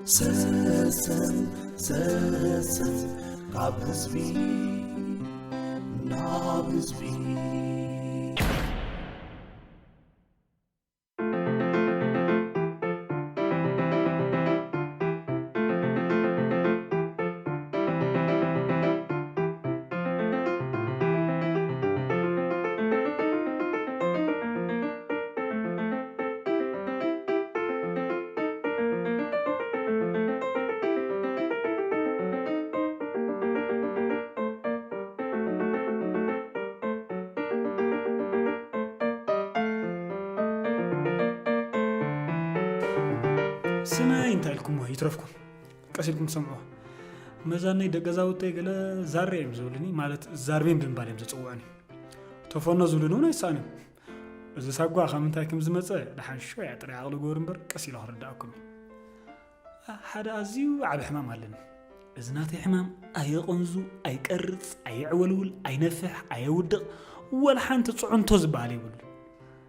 ሰሰን ሰሰን ካብ ህዝቢ ናብ ህዝቢ። ስመይ እንታይ ኢልኩሞ ይትረፍኩም። ቀስ ኢልኩም ትሰምዑዋ። መዛነይ ደቂ ገዛውተይ ገለ ዛሬ እዮም ዝብሉኒ፣ ማለት ዛርቤን ብምባል እዮም ዝጽውዑኒ። ተፈኖ ዝብሉኒ እውን ኣይሰኣኑን። እዚ ሳጓ ካብ ምንታይ ከም ዝመጸ ደሓን ሾያ ጥራይ ዓቕሊ ግበሩ እምበር ቀስ ኢለ ክርድኣኩም እዩ። ሓደ ኣዝዩ ዓቢ ሕማም ኣለኒ። እዚ ናተይ ሕማም ኣየቐንዙ፣ ኣይቀርጽ፣ ኣየዕወልውል፣ ኣይነፍሕ፣ ኣየውድቕ፣ ወላ ሓንቲ ጽዕንቶ ዝበሃል የብሉ።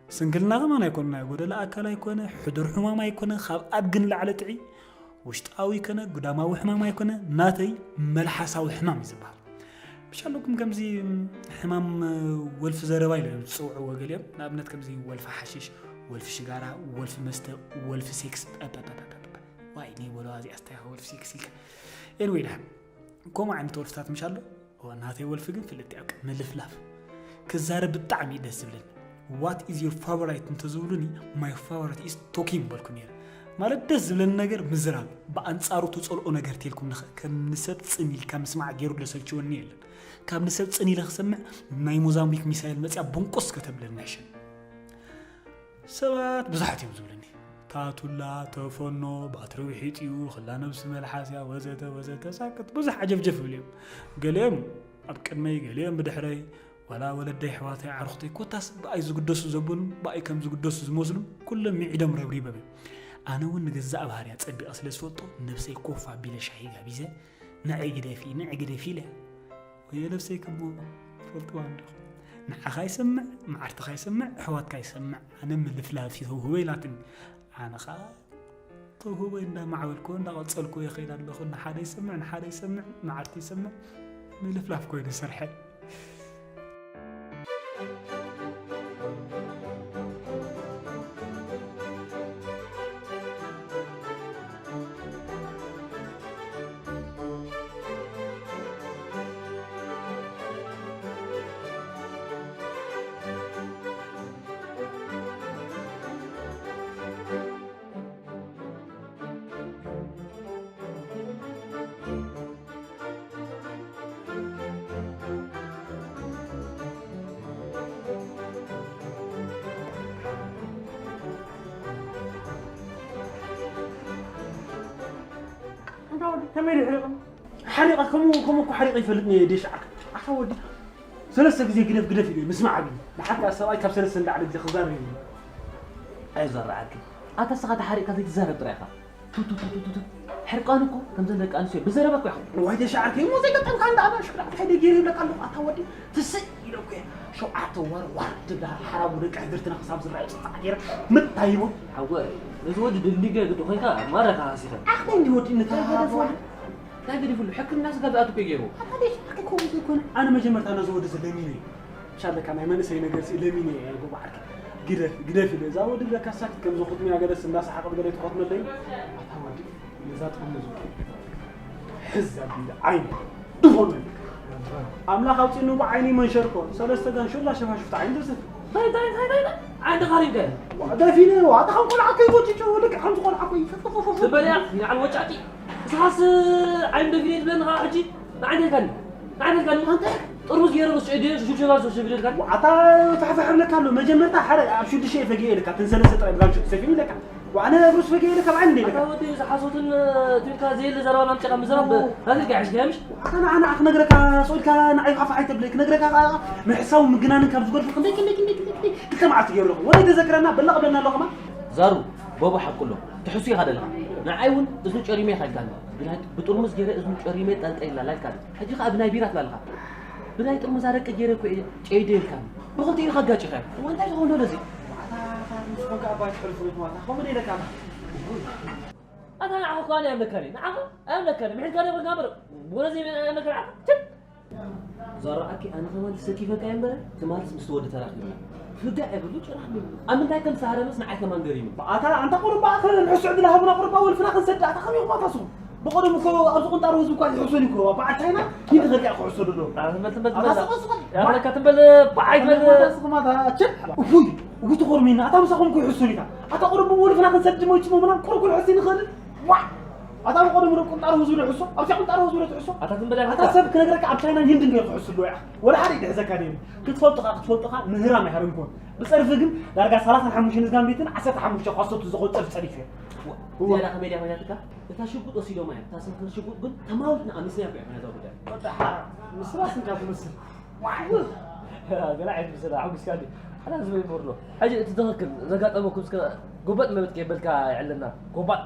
ስንክልና ከማን ኣይኮነን፣ ናይ ጎደለ ኣካል ኣይኮነ፣ ሕዱር ሕማም ኣይኮነ፣ ካብ ኣድጊ ንላዕሊ ጥዑይ፣ ውሽጣዊ ኮነ ግዳማዊ ሕማም ኣይኮነ፣ ናተይ መልሓሳዊ ሕማም እዩ ዝበሃል። ምሽ ኣለኩም ከምዚ ሕማም ወልፊ ዘረባ ኢሎም እዮም ዝፅውዕዎ ገሊኦም። ንኣብነት ከምዚ ወልፊ ሓሽሽ፣ ወልፊ ሽጋራ፣ ወልፊ መስተ፣ ወልፊ ሴክስ፣ ፐፐፐፐፐ። ዋይ፣ እኔ በለዋ እዚኣ ስታይ ወልፊ ሴክስ ኢልካ። ኤንወይ፣ ደሓን ከምኡ ዓይነት ወልፍታት ምሽ ኣሎ። እዋ፣ ናተይ ወልፊ ግን ፍልጥ እያ፣ በቃ ምልፍላፍ። ክዛረብ ብጣዕሚ እዩ ደስ ዝብለኒ። What is your favorite እንተዝብሉኒ፣ my favorite is talking በልኩ ነይረ። ማለት ደስ ዝብለኒ ነገር ምዝራብ፣ ብኣንጻሩ ትጸልኦ ነገር ተልኩም ንኸ ከም ንሰብ ጽን ኢልካ ምስማዕ ገይሩ ለሰልችወኒ የለን። ካብ ንሰብ ጽን ኢለ ክሰምዕ ናይ ሞዛምቢክ ሚሳይል መጽያ ቦንቆስ ከተብለኒ ሕሽን። ሰባት ብዙሓት እዮም ዝብሉኒ፣ ታቱላ፣ ተፈኖ፣ ባትሪ ውሒጥ እዩ፣ ክላ ነብሲ መልሓስ እያ፣ ወዘተ ወዘተ፣ ሳክት ብዙሕ ዓጀፍጀፍ ይብሉ እዮም። ገሊኦም ኣብ ቅድመይ፣ ገሊኦም ብድሕረይ፣ ዋላ ወለደይ፣ ኣሕዋተይ፣ ዓርኹተይ፣ ኮታስ ብኣይ ዝግደሱ ዘበሉን ብኣይ ከም ዝግደሱ ዝመስሉን ኩሎም ምዒዶም ረብሪቦም እዮም። ኣነ እውን ንገዛእ ባህርያ ጸቢቐ ስለ ዝፈልጦ፣ ነብሰይ ኮፍ ኣቢለ ሻሂ ጋቢዘ፣ ንዒ ግደፊ፣ ንዒ ግደፊ ኢለ። ወየ ነብሰይ ክሞ ትፈልጥዋ ኣለኹ። ንዓኻ ይሰምዕ፣ መዓርትኻ ይሰምዕ፣ ኣሕዋትካ ይሰምዕ። ኣነ ምልፍላፍ እዩ ተውህቦ ኢላትኒ። ኣነ ኸኣ ተውህቦ እንዳማዕበልኩ እንዳቐጸልኩ ይኸይድ ኣለኹ። ንሓደ ይሰምዕ፣ ንሓደ ይሰምዕ፣ መዓርቲ ይሰምዕ። ምልፍላፍ ኮይኑ ስርሐ። ኣንታ ወዲ ከመይ ድዩ ሕሪቑ? ሓሪቐ፣ ከምኡ፣ ከምኡ እኮ ሓሪቐ ይፈልጥ እየ፣ ዴሽ ዓርኪ። ኣታ ወዲ፣ ሰለስተ ግዜ ግደፍ፣ ግደፍ ኢለ፣ ምስማዕ ኣብዩ። ንሓቂ ሰብኣይ ካብ ሰለስተ ንላዕሊ ግዜ ክዛረብ የብሉን። ኣይዘራዓኪ። ኣታ ንስኻ ተሓሪቕካ ዘይትዛረብ ጥራይ ኢኻ። ቱ፣ ቱ፣ ቱ፣ ቱ፣ ቱ፣ ቱ። ሕርቃን እኮ ከምዘን ደቂ ኣንስትዮ ብዘረባ እኮ ኢኻ። ዋይ ዴሽ ዓርከይ፣ እሞ ዘይገጠምካ እንዳ ኣባ ሽክራ እንታይ ደይ ገይረ ይብለካ ኣለኹ፣ ኣታ ወዲ። ትስእ ኢለ እኮ እየ። ሸውዓተ ዋር ዋር ትብሃል ሓራቡ ደቂ ሕድርትና ክሳብ ዝረኣዩ ጽጻዕ ገይረ ምታይ ይብሉ። ሓወይ፣ ነዚ ወዲ ድልድል ገግዲ ኮይንካ ማረኻ ሃሲኻ። ዓኽነይ እንዲ ወዲ እንታይ እንታይ ገደፉ? ገደፉ? እንታይ ገዲፉሉ? ሕክምና ስጋ ዝኣቱ እኮ ገይሩ። ኣታ ዴሽ ዓርከይ ከምኡ ዘይኮነ፣ ኣነ መጀመርታ ነዚ ወዲ እዚ ለሚነ እየ። ሻለካ ናይ መንእሰይ ነገር ሲ ለሚነ እየ፣ ጎቦ ዓርከይ። ግደፍ፣ ግደፍ ኢለ። እዛ ወዲ ለካ ሳክት ከም ዝኹትምያ ገለስ እንዳሰሓቐት ገለ ትኾትመለይ። ኣታ ወዲ፣ ነዛ ጥቕሚ እዚ ሕዝ ኣቢለ ዓይኒ ድኾን። ኣምላኽ ኣውፂእኒ ብዓይኒ መንሸርኮ፣ ሰለስተ ጋንሹላ ሸፋሽፍቲ ዓይኒ ደስፍ። እንታይ፣ እንታይ፣ እንታይ፣ እንታይ፣ እንታይ? ዓይኒ ተኻሪምከ? ደፊነ፣ ዋታ ከም ቆልዓ ከይቦጭጭ፣ ልክዕ ከምዚ ቆልዓ ኮይ። ትበልያ፣ ንዓል ወጫጢ። እስኻስ ዓይኒ ደፊነ ትብለኒ ኸዓ ሕጂ? ንዓይ ደልካኒ? ንዓይ ደልካኒ? ኣንተ ጥርሙዝ ገይረ ርስ ሸዲ፣ ሽሹ ሸባ ርስ ሸዲ ደልካኒ? ዋታ ፋሕፋሕ እብለካ ኣሎ። መጀመርታ ሓደ ኣብ ሽዱሽተ እየ ፈጊኤ ኢልካ፣ እተን ሰለስተ ጥራይ ብጋንሹ ትሰፊኒ ኢለካ። ዋዕነ ሩስ ፈገየ ኢለ ካብ ዓይኒ ኣታ ደይልካ። ወዲ ዝሓሶትን ትብልካ ዘየለ ዘረባ ናምጨኻ ምዝራብ ኦ። ናትልካ ሕዝካ ምሽ? ኣታ ንዓ ንዓ ክነግረካ፣ ስቕ ኢልካ ንዓይ ፋሕፋሕ ኣይተብለይ። ክነግረካ ከኣ ምሕሳው ምግናንን ካብ ዝገድፉ ክንደይ፣ ክንደይ፣ ክንደይ፣ ክንደይ፣ ክንደይ ክልተ መዓልቲ ገይሩ ኣለኹ። ወለይ ተዘክረና፣ በላቕ ብለና ኣሎ ከማን። ዛሩ፣ ቦቦ ሓቁ ኣሎ። ትሕሱ ኢኻ ደለኻ። ንዓይ እውን እዝኑ ጨሪመ ኢኻ ኢልካኒ። ብናይ፣ ብጥርሙዝ ገይረ እዝኑ ጨሪመ ጠልጠይላ ኢልካኒ። ሕጂ ኸኣ ብናይ ቢራ ትብላለኻ። ብናይ ጥርሙዝ ኣረቂ ገይረ እኮ እየ ጨይደ ኢልካኒ። ብኽልቲኡ ኢኻ ኣጋጭኻዮ። እሞ እንታይ ዝኾነ ዘሎ እዚ? ኣታ፣ ኣታ፣ ንስኹም ከኣ እባ ኣይትሕልፉ፣ ኣታ፣ ከምኡ ዶ ኢለካ ኣታ? ኣታ ንዓኻ እኮ ኣነ ኣይምለካን እየ። ንዓኻ ኣይምለካን እየ። ምሒርካኒ ኮይንካ እምበር፣ ብወረ ዘይብለኒ ኣይምለካን ንዓኻ። ችድ! ዛራ ኣኪ፣ ኣነ ከማን ሰኪፈካ እየ እምበር፣ ትማልስ ምስ ወዲ ተራኺብና። ፍጋዕ የብሉ፣ ጭራሕ የብሉ። ኣብ ምንታይ ከም ዝተሃረመስ ንዓይ ከማን ገሪሙ። ኣታ ኣንታ ቁሩባ፣ ኣታ ንሕሱ ዕድል ሃቡና፣ ቁሩባ ወልፍና ክንሰድ፣ ኣታ ከመይ ኢኹም ኣታ ስኹም? ብቐደሙ እኮ ኣብዚ ቁንጣሮ ህዝቢ እኳ ይሕሱን እኮ፣ በዓል ቻይና፣ ሂንዲ ከልኪ ክሕሱ ደሎ። ኣታ ትንበል፣ ትንበል፣ ኣታ ትንበል። ስቕ፣ ስቕ። ያኽለካ ትንበል፣ በዓይ ትንበል። ኣታ ስኹም ኣታ፣ ችድ! እፉይ፣ እፉይ ትኾርሚና፣ ኣታ ምሳኹም እኮ ይሕሱን ኢታ። ኣታ ቁሩብ ወልፍና ክንሰድ ሞይት ሞ ምናምን፣ ቁሩብ ክንሕስ ንኽእል። ዋዕ! ኣታ ብቐደሙ ዶ ቁንጣሮ ህዝቢ ዶ ሕሶ? ኣብዚኣ ቁንጣሮ ህዝቢ ዶ ትሕሶ? ኣታ ትንበል ኣታ ያኽለካ። ሰብ ክነግረካ ኣብ ቻይናን ሂንድን ገይሩ ክሕሱ ኣሎ ኢኻ። ወላ ሓደ ይድሕዘካ ደየብሉ። ክትፈልጦ ኸኣ ክትፈልጦ ኸኣ ምህራም ኣይሃለንኩን። ብጸርፊ ግን ዳርጋ ሰላሳን ሓሙሽተን ዝጋምቢትን ዓሰርተ ሓሙሽተ ኳሶት ዝኾኑ ጸርፊ ጸሪፈ። እዋ። ዝያዳ ከመይ ድያ ኮይናትካ? እታ ሽጉጥ ወሲዶማ እዮም። እታ ስንክር ሽጉጥ ግን ተማዊትና ኣሚስና እኮ ኢና ነዛ ጉዳይ። ወዲ ሓራም። ምስላ ስንካ ትመስል። ገና ዓይነት ምስላ ሓጒስካ እንዲ። ሓላ ዝበይ ቦርሎ። ሕጂ እቲ ትኽክል ዘጋጠመኩም እስከ ጎባጥ መበጥ ከይበልካ ይዕለና። ጎባጥ።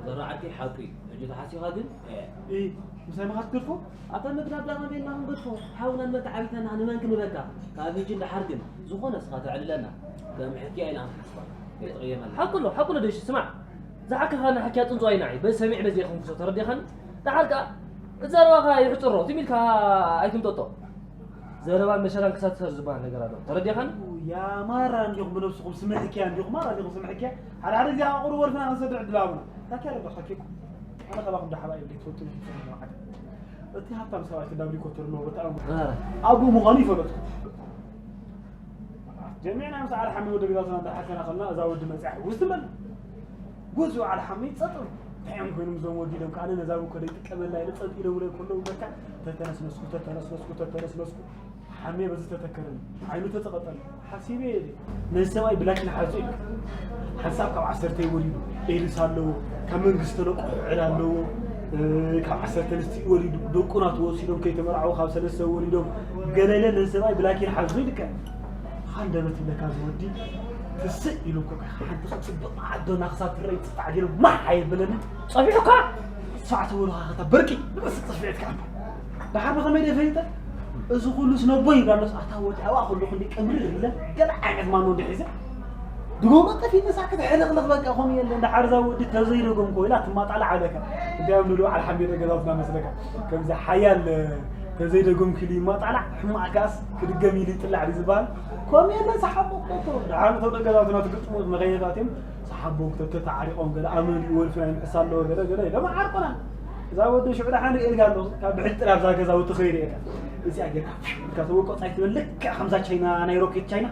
ዘራ ዓርከይ ሓቂ እዩ። ሕጂ ተሓሲኻ ግን፣ እ። እ፣ ምሳይ መኻ ትገድፎ? ኣታ ምግዳብ ዳማ ቤልና ክንገድፎ። ሓውናን መተዓቢትናን ንመን ክንበካ? ካብ ሕጂ ንደሓር ግን ዝኾነ እስኻ ተዕልለና። ከም ሕክያ ኢና ንሓስባ። ከይትቕየመልና። ሓቁ ኣሎ፣ ሓቁ ኣሎ ደሽ፣ ስማዕ። ዝሓከኻና ሕክያ ጽንጹ ኣይናዒ። በዚ ሰሚዕ በዚ የኸንኩሶ፣ ተረዲኻኒ? ደሓር ከኣ፣ እቲ ዘረባኻ ይሕጽሮ፣ ዝም ኢልካ ኣይትምጠጦ። ዘረባን መሸላን ክሳተር ዝበሃል ነገር ኣሎ። ተረዲኻኒ? ያ ማራ እንዲኹም ብነብስኹም ስምሕክያ እንዲኹም፣ ማራ እንዲኹም ስምሕክያ። ሓደ ሓደ ግዜ ኣቑሩ ወልፍና ክንሰድዕ ዕድል ሃቡና። ታኪያ ረባ ሓኪኩም። ኣነ ካባኹም ደሓባ እየ፣ ትፈቱ ትፈቱ ማለት። እቲ ሃብታም ሰብኣይ እቲ ዳብሊ ኮተር ኣለዎ፣ በጣም እ። ኣቦ ምዃኑ ይፈለጥኩ። ጀሚዕና ምስ ዓል ሓሚ ወደ ገዛትና እንዳሓከና ከለና እዛ ወዲ መጽያ ውስጥ በል። ጎዚ ዓል ሓሚ ጸጥ በል። እንታይ እዮም ኮይኖም እዞም ወዲ ኢሎም ከኣ ነዛ ብኮ ደይ ጥቀመላ ኢለ ጸጥ ኢሎም ኢለ ከለዉ በቃ ተተነስነስኩ፣ ተተነስነስኩ፣ ተተነስነስኩ። ሓሜ በዚ ተተከረኒ። ዓይኑ ተጸቐጠኒ። ሓሲበ እየ። ነዚ ሰብኣይ ብላኪን ሓዙ ኢልካ። ሓንሳብ ካብ ዓሰርተ ወሊዱ ኤድስ ኣለዎ። ካብ መንግስቲ ተለቆ ዕዳ ኣለዎ። እ፣ ካብ ዓሰርተ ኣንስቲ ወሊዱ ደቁና ተወሲዶም ከይተመርዓው ካብ ሰለስተ ወሊዶም ገለለ ነዚ ሰብኣይ ብላኪን ሓዙ ኢልካ። ሃንደበት ይብለካ ዝወዲ ትስእ ኢሉ እኮ ሓንቲ ክጽብቕ ዓዶና ክሳብ ትረይ ጽጣዕ ገይሩ ማሕ ኣየብለኒ። ጸፊዑካ? ሰዓተ ወልኻ ከታ በርቂ ንመስል ጽፍዒትካ። ደሓር ብኸመይ ደፈይተ? እዚ ኩሉ ስነቦ ይብላ ኣሎስ ኣታ ወዲ ኣብኣ ከለኹ እንዲ ቀምሪ ኢለ ገለ ዓይነት ማኖ እንዲ ሒዘ። ድጎማ ጠፊእኒ ሳክት ሕልኽልኽ በቃ ኮም የለ። ደሓር እዛ ወዲ ተዘይደጎምኮ ኢላ ትማጣላ ዓለካ። እንታይ እዮም ንሉ ዓል ሓምቤ ገዛውትና መስለካ? ከምዚ ሓያል ተዘይደጎምኪሉ ይማጣላ፣ ሕማቕ ከኣስ ክድገም ኢሉ ይጥላዕ ድዩ ዝበሃል? ኮም የለ ሰሓቦ እኮ እኮ። ደሓር እቶም ደገዛውትና ትግጥሙ መኸይነታት እዮም። ሰሓቦ ተተዓሪቖም ገለ ኣመል ይወልፍና ይንሕሳ ኣለዎ ገለ ገለ ኢሎም ዓርቆና። እዛ ወዲ ሽዑ ደሓን ርእየ ኢልካ ኣለኹ። ካብ ብሕጂ ጥራይ ኣብዛ ገዛውቲ ከይርእየካ። እዚኣ ጌርካ ኢልካ ተወቆ ጻይ ትብል ልክዕ ከምዛ ቻይና ናይ ሮኬት ቻይና።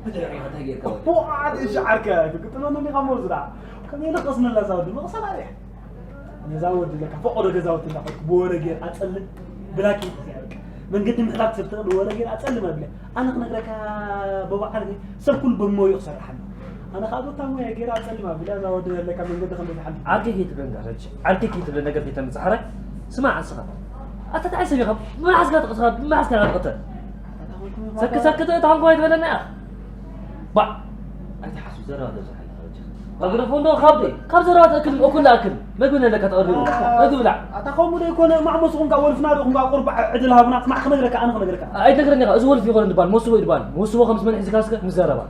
ብድሕሪኻ እንታይ ጌርካ ወዲ? ዋዓት እሺ ዓርከ ትግጥመኒ እንዲኻ እሞ ዝዳ። ከመይ ኢለ ቀስነላ እዛ ወዲ መቕሰላ እያ። ነዛ ወዲ ለካ ፈቐዶ ገዛውቲ እንዳኸድኩ ብወረ ጌር ኣጸልም ብላኪ እዚኣ በቃ። መንገዲ ምሕታት ሰብ ትኽእል ብወረ ጌር ኣጸልም ኣብለ። ኣነ ክነግረካ በባዓል ሰብ ኩሉ በሞዩ ክሰርሓሉ። ኣነ ካብ ዶታ ሞያ ጌር ኣጸልም ኣብለ እዛ ወዲ ዘለካ መንገዲ ከም ዝሓል። ዓርከይ ከይትብለ እንዳ ረጅ። ዓርከይ ከይትብለ ነገር ከይተምጽእ ሓራይ። ስማዕ ኣስኻ። ኣታ ታይ ሰብ ኢኻ? ብመሓዝካ ትቕትኻ፣ ብመሓዝካ ትቕትል። ሰክ ሰክ ተ ታንኳ ይትበለና ኢኻ። ባ ኣይትሓሱ ዘረባ ተብዝሓልና ረጅ። መግረፎን ዶ ካብ ካብ ዘረባ ትእክል እኩል ኣክል። መግቢ ነለካ ተቐሪቡ። መግቢ ብላዕ። ኣታ ከምኡ ዶ ይኮነ ማዕሞስኹም ካብ ወልፍና ዶ ኹም ካብ ቁርባ ዕድል ሃቡና ክማዕ ክነግረካ ኣነ ክነግረካ። ኣይትነግረኒ ኢኻ። እዚ ወልፍ ይኾነ ድባል፣ መውስቦ ይድባል። መውስቦ ከም ዝመን ሒዝካ እስከ ንዘረባ።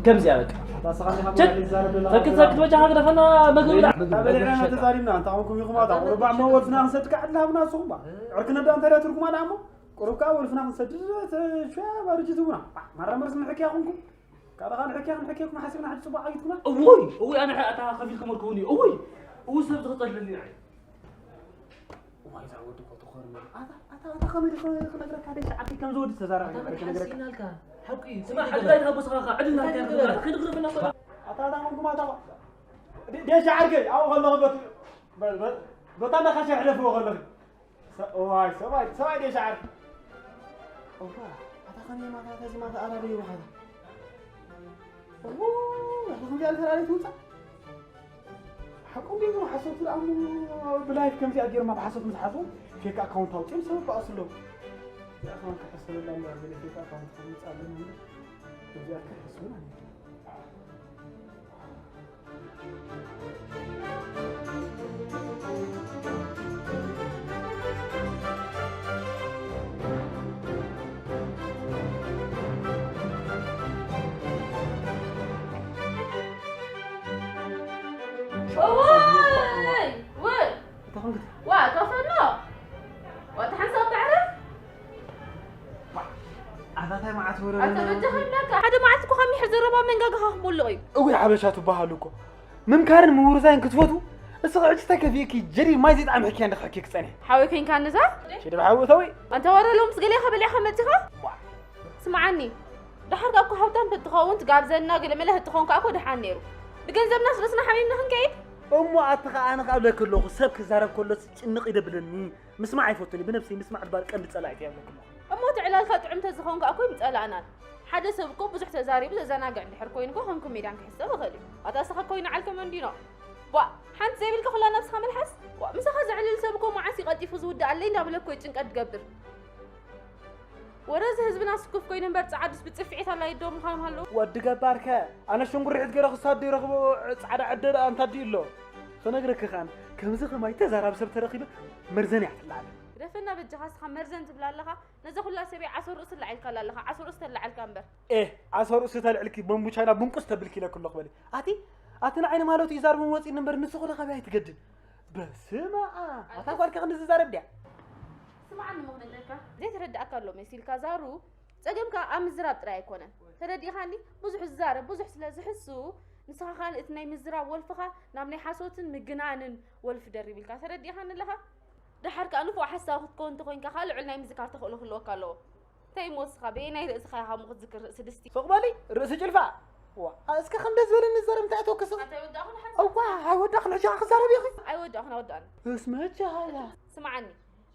ከምዚኣ በቃ። ኣታ ስኻ ዲኻ ቸክ። መግቢ ዝዛረብ ዘሎ ሰክት ሰክት በጃኻ ግደፈና መግቢ ብላዕ። መግቢ፣ መግቢ በሊዕና ሸጣ። ተዛሪብና፣ እንታይ ኾንኩም ኢኹም ኣታ? ቁርባ እሞ ወልፍና ክንሰድካ ዕድል ሃቡና ንስኹም ባ። ዕርክነት ዶ እንታይ ዳ ትርጉማ ዳ እሞ? ቁሩብ ከኣ ወልፍና ክንሰድድ ሸ ባርጅት እውና። ማራ መርስ ንሕክያ ኹንኩም። ካልኻ ንሕክያ ክንሕክየኩም ሓሲብና ሕጂ ጽቡቕ ዓጊትኩማ። እውይ፣ እውይ፣ ኣነ ኣታ ከፊልኩም ወድከውኒ። እውይ፣ እውይ፣ ሰብ ዝቕጸልኒ ንዓይ። እዋይ፣ እዛ ወዲ እኮ ትኾርመኒ። ኣታ፣ ኣታ፣ ኣታ ከመይ ድኸ ክነግረካ ደይ ሰዓብቲ ከም ዝወዲ ተዛራቢ ኣታ ነበር መን ክነግረካ። ሓሲብናልካ? ሓቂ እዩ። ስማ፣ ስማ፣ ዕድል ኣይትሃቦ ስኻ፣ ዕድል እንታይ ናትካ ትገብር? ክንግረፈና እኮ። ኣታ፣ ኣታ፣ ኹንኩም ኣታ፣ ደ-፣ ደሻ ዓርከይ፣ ኣብኡ ከለኹ በት-፣ በ-፣ በ-፣ በታ እንዳኻሻ ሕለፍዎ ከለኺ። ሰ-፣ እዋይ፣ ሰብኣይ፣ ሰብኣይ ደሻ ዓርከይ። እዋ፣ ኣታ ኸመይ ማታ ተዚ ማታ ኣራደይ ይብኻታ። እዎ፣ ኣታ ኸመይ ኣለ ተራደይ ትውጻእ። ሓቁ እንዴ ነው ሓሶት ለኣሙ ብላይፍ ከምዚ ኣገርማ ብሓሶት ምስ ሓሶት ፌክ ኣካውንት ኣውጺኦም ሰብ ባእሱ ኣለዉ። እዚኣ ኸማን ክሕሰበላ ኣለዋ፣ ገለ ፌክ ኣካውንት ከምጻ ኣለና። እዚኣ ክሕስቡና። መንጋጋኻ ክሞልቕ እዩ። እውይ ሓበሻ ትበሃሉ እኮ ምምካርን ምውርዛይን ክትፈቱ። እስኺ ሕጂ ተከፊእኪ ጀሪር ማይ ዘይጣዕም ሕክያ እንድሕር ሕኪ ክጸንሒ። ሓወይ ኮይንካ ንዛ? ሽድብ ሓዊ እተዊ። ኣንታ ወረ ሎምስ ገሌኻ በሊዕኻ መጺኻ? ስምዓኒ፣ ደሓር ከኣ እኮ ሃብታም ተትኸውን ትጋብዘና ገለ መለ ተትኾንካ እኮ ደሓን ነይሩ። ብገንዘብናስ ርእስና ሓሚምና ክንከይድ? እሞ ኣቲ ከኣ ኣነ ከኣ እብለኪ ኣለኹ ሰብ ክዛረብ ከሎስ ጭንቕ ይደብለኒ። ምስማዕ ኣይፈቱን እየ፣ ብነብሰይ ምስማዕ ድባር ቀንዲ ጸላኢት እየ እብለኪ ኣለኹ። እሞ እቲ ዕላልካ ጥዑም ተዝኸውን ከኣ እኮ ኣይምጸላእናን። ሓደ ሰብ እኮ ብዙሕ ተዛሪቡ ዘዘናግዕ እንድሕር ኮይኑ እኮ ከም ኮሜድያን ክሕሰብ ይኽእል እዩ። ኣታ እስኻ ኮይና ዓልከ መንዲኖ። ቧእ፣ ሓንቲ ዘይብልካ ኩላ ነብስኻ መልሓስ። ቧእ፣ ምሳኻ ዘዕልል ሰብ እኮ መዓስ እዩ ቀልጢፉ ዝውዳእ ኣለይ እንዳበለ እኮ እዩ ጭንቀት ትገብር። ወረ እዚ ህዝብና ስኩፍ ኮይኑ እምበር ጸዓዱስ ብጽፍዒት ኣላይዶም ምዃኖም ሃለዉ። ወዲ ገባርከ፣ ኣነ ሽንጉርሒት ገይረ ክሳዱ ይረኽቦ ጻዕዳ ዕደ ደኣ እንታ ድዩ ኣሎ? ክነግረኪ ከኣን፣ ከምዚ ከማይ ተዛራቢ ሰብ ተረኺበ መርዘን እያ ትለዓል። ግደፈና በጃኻ፣ እስኻ መርዘን ትብላ ኣለኻ። ነዛ ኩላ ሰበይ ዓሶ ርእሲ ኣላዒልካላ ኣለኻ፣ ዓሶ ርእሲ ተላዓልካ እምበር። ኤህ፣ ዓሶ ርእሲ ተልዕልኪ፣ ቦምቡ ቻይና ብንቁስ ተብልኪ ኢለኪ ኣለኹ በሊ። ኣቲ፣ ኣቲ ንዓይኒ ማለቱ ይዛርብን ወፂን እምበር ንስኹ ዶ ካበይ ኣይትገድን? በስመ ኣብ! ኣታ ጓልከ ክንዲ ዝዛረብ ድያ? ስምዓኒ እሞ ክነግረካ። ዘይተረድኣካ ኣሎ መሲልካ ዛሩ፣ ጸገምካ ኣብ ምዝራብ ጥራይ ኣይኮነን። ተረዲእኻኒ? ብዙሕ ዝዛረብ፣ ብዙሕ ስለ ዝሕሱ፣ ንስኻ ኻን እቲ ናይ ምዝራብ ወልፍኻ ናብ ናይ ሓሶትን ምግናንን ወልፊ ደሪብ ኢልካ። ተረዲእኻኒ ኣለኻ? ደሓር ከኣ ንፉዕ ሓሳዊ ክትከውን እንተኾይንካ ኸኣ ልዑል ናይ ምዝካር ተኽእሎ ክህልወካ ኣለዎ። እንታይ እሞ እስኻ በየናይ ርእስኻ ኢኻ እሞ ክትዝክር ርእሲ ድስቲ? ሱቕ በሊ ርእሲ ጭልፋ። ዋ፣ እስከ ክንደ ዝበለኒ ዝዛረብ እንታይ ኣተወክስ? ኣታ ኣይወዳእኹን ሓንሳብ? እዋ፣ ኣይወዳእኹን ሕጂ ክዛረብ ኢኺ? ኣይወዳእኹን፣ ኣይወዳእን። እስመ ቻላ። ስምዓኒ፣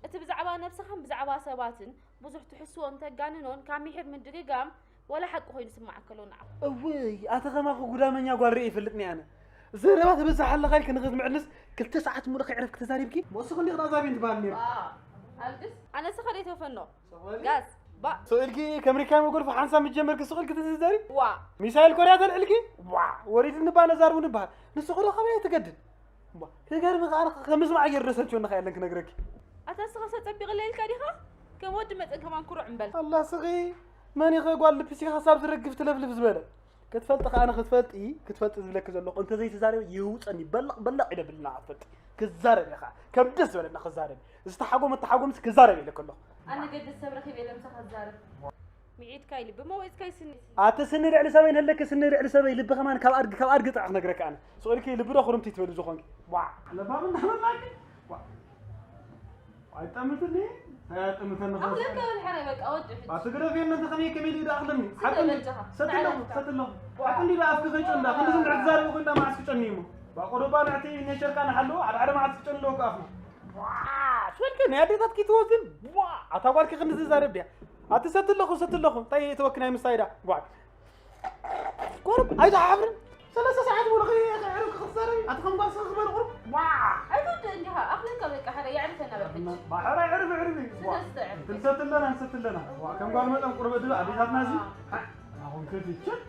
እቲ ብዛዕባ ነብስኻን ብዛዕባ ሰባትን ብዙሕ ትሕስዎ እንተጋንኖን ካብ ምሒር ምድግጋም ዋላ ሓቂ ኮይኑ ስምዓካ ኣሎ ንዓኹም። እውይ፣ ኣቲ ከማኺ ጉዳመኛ ጓል ርእየ ይፈልጥኒ ኣነ። ዘረባ ትበዝሕ ኣለኻ ኢልኪ ንኽትምዕልስ ክልተ ሰዓት ሙሉእ ከይዕረፍኪ ተዛሪብኪ? ሞስኺ እንዲኺ ናዛቢን ትበሃል ነይሩ። ዋ፣ ኣልግስ። ኣነ ስኻ ደይተፈኖ። ሰቕለሊ? ጋስ፣ ባ። ስቕ ኢልኪ ከም ሪካይ መጎልፎ ሓንሳብ ምስ ጀመርኪ ስቕ ኢልኪ ትዝዛሪ? ዋ። ሚሳይል ኮርያ ተልዕልኪ? ዋ፣ ወሪድኒ ባ ነዛርቡ ንበሃል። ንስኹ ዶ ከመይ ትገድል? እሞ፣ ክገርም ከኣ ከም ምስማዕ ገይሩ ደሰልችወኒ ከኣ የለን ክነግረኪ። ኣታ እስኻ ሰብ ጸቢቕለይ ኢልካ ዲኻ? ከም ወዲ መጠን ከማን ኩሩዕ እምበል። ኣላ ስኺ፣ መን ኢኸ ጓል ልፕስቲክ ሓሳብ ዝረግፍ ትለፍልፍ ዝበለ? ክትፈልጢ ከኣ ኣነ ክትፈልጢ፣ ክትፈልጢ ዝብለኪ ዘለኹ፣ እንተ ዘይትዛረቢ ይውጸኒ፣ በለቕ በለቕ ኢለ ብልና ክትፈልጢ። ክዛረብ ኢኻ፣ ከም ደስ ዝበለና ክዛረብ። ዝተሓጎመ ተሓጎምስ ክዛረብ ኢለ ከለኹ። ኣነ ገድስ ሰብ ረኺበ ኢለ ምሳኻ ክዛረብ። ሚዒድካይ ልቢ መወጽካይ ስኒ። ኣቲ ስኒ ልዕሊ ሰበይ ንህለኪ ስኒ ልዕሊ ሰበይ ልቢ ከማን ካብ ኣድጊ ካብ ኣድጊ ጥራሕ ክነግረካ ኣነ። ስቕ ኢልኪ ልቢ ዶ ኩርምቲ ትበሊ ዝኾንኪ? ዋ፣ ለባም እንዳመጣኪ። ዋ። ኣይጠምትኒ። ኣይጠምተኒ። ኣኽለካ በል ሓራይ በቃ ወዲ ሕጂ። ኣቲ ግደፍየኒ እንተ ከመይ ከመይ ኢሉ ይዳ ኣኽለኒ። ስለ ሓቂ እንዲ-፣ በጃኻ። ሰትለኹ፣ ተዓረፍካ። ሰትለኹ። ሓቂ እንዲ ዳ ኣፍኪ ከይጨንዳ። ክንዲ ዝም ብዕት ዛረብ ኮይና መዓስ ክጨኒ እሞ። ባቆዶባ ንዕቲ ኔቸርካ ንሓሉ፣ ሓደ ሓደ መዓስ ክጨኒ ኣለዎ ኣፍና። ዋ፣ ሽወልከ ናይ ኣዴታት ኪትወዝን። ዋ፣ ኣታ ጓልኪ ክንዲ ዝዛረብ ድያ? ኣቲ ሰትለኹ፣ ሰትለኹ። እንታይ እተወኪ ናይ ምሳይዳ? ጓል። ቁሩብ ኣይትሓፍርን? ሰለስተ ሰዓት ሙሉ ከይ-፣ ከይዕረፍኪ ክትዛረቢ? ኣቲ ከም ጓል ስኺ ክበሪ ቁሩብ? ዋ! ኣይትወድእ እንዲኻ፣ ኣኽለካ በቃ፣ ሓደ የዕርፈና በል ሕጂ። ባሕራ ዕርፍ ዕርፍ እዩ። ዋ! ስለስተ ዕርፍ። ክንሰቲ ኣለና፣ ንሰቲ ኣለና። ዋ፣ ከም ጓል መጠን ቁሩብ ድባ ኣዴታትና እዚ። ኣኹም ከፊ፣ ችል።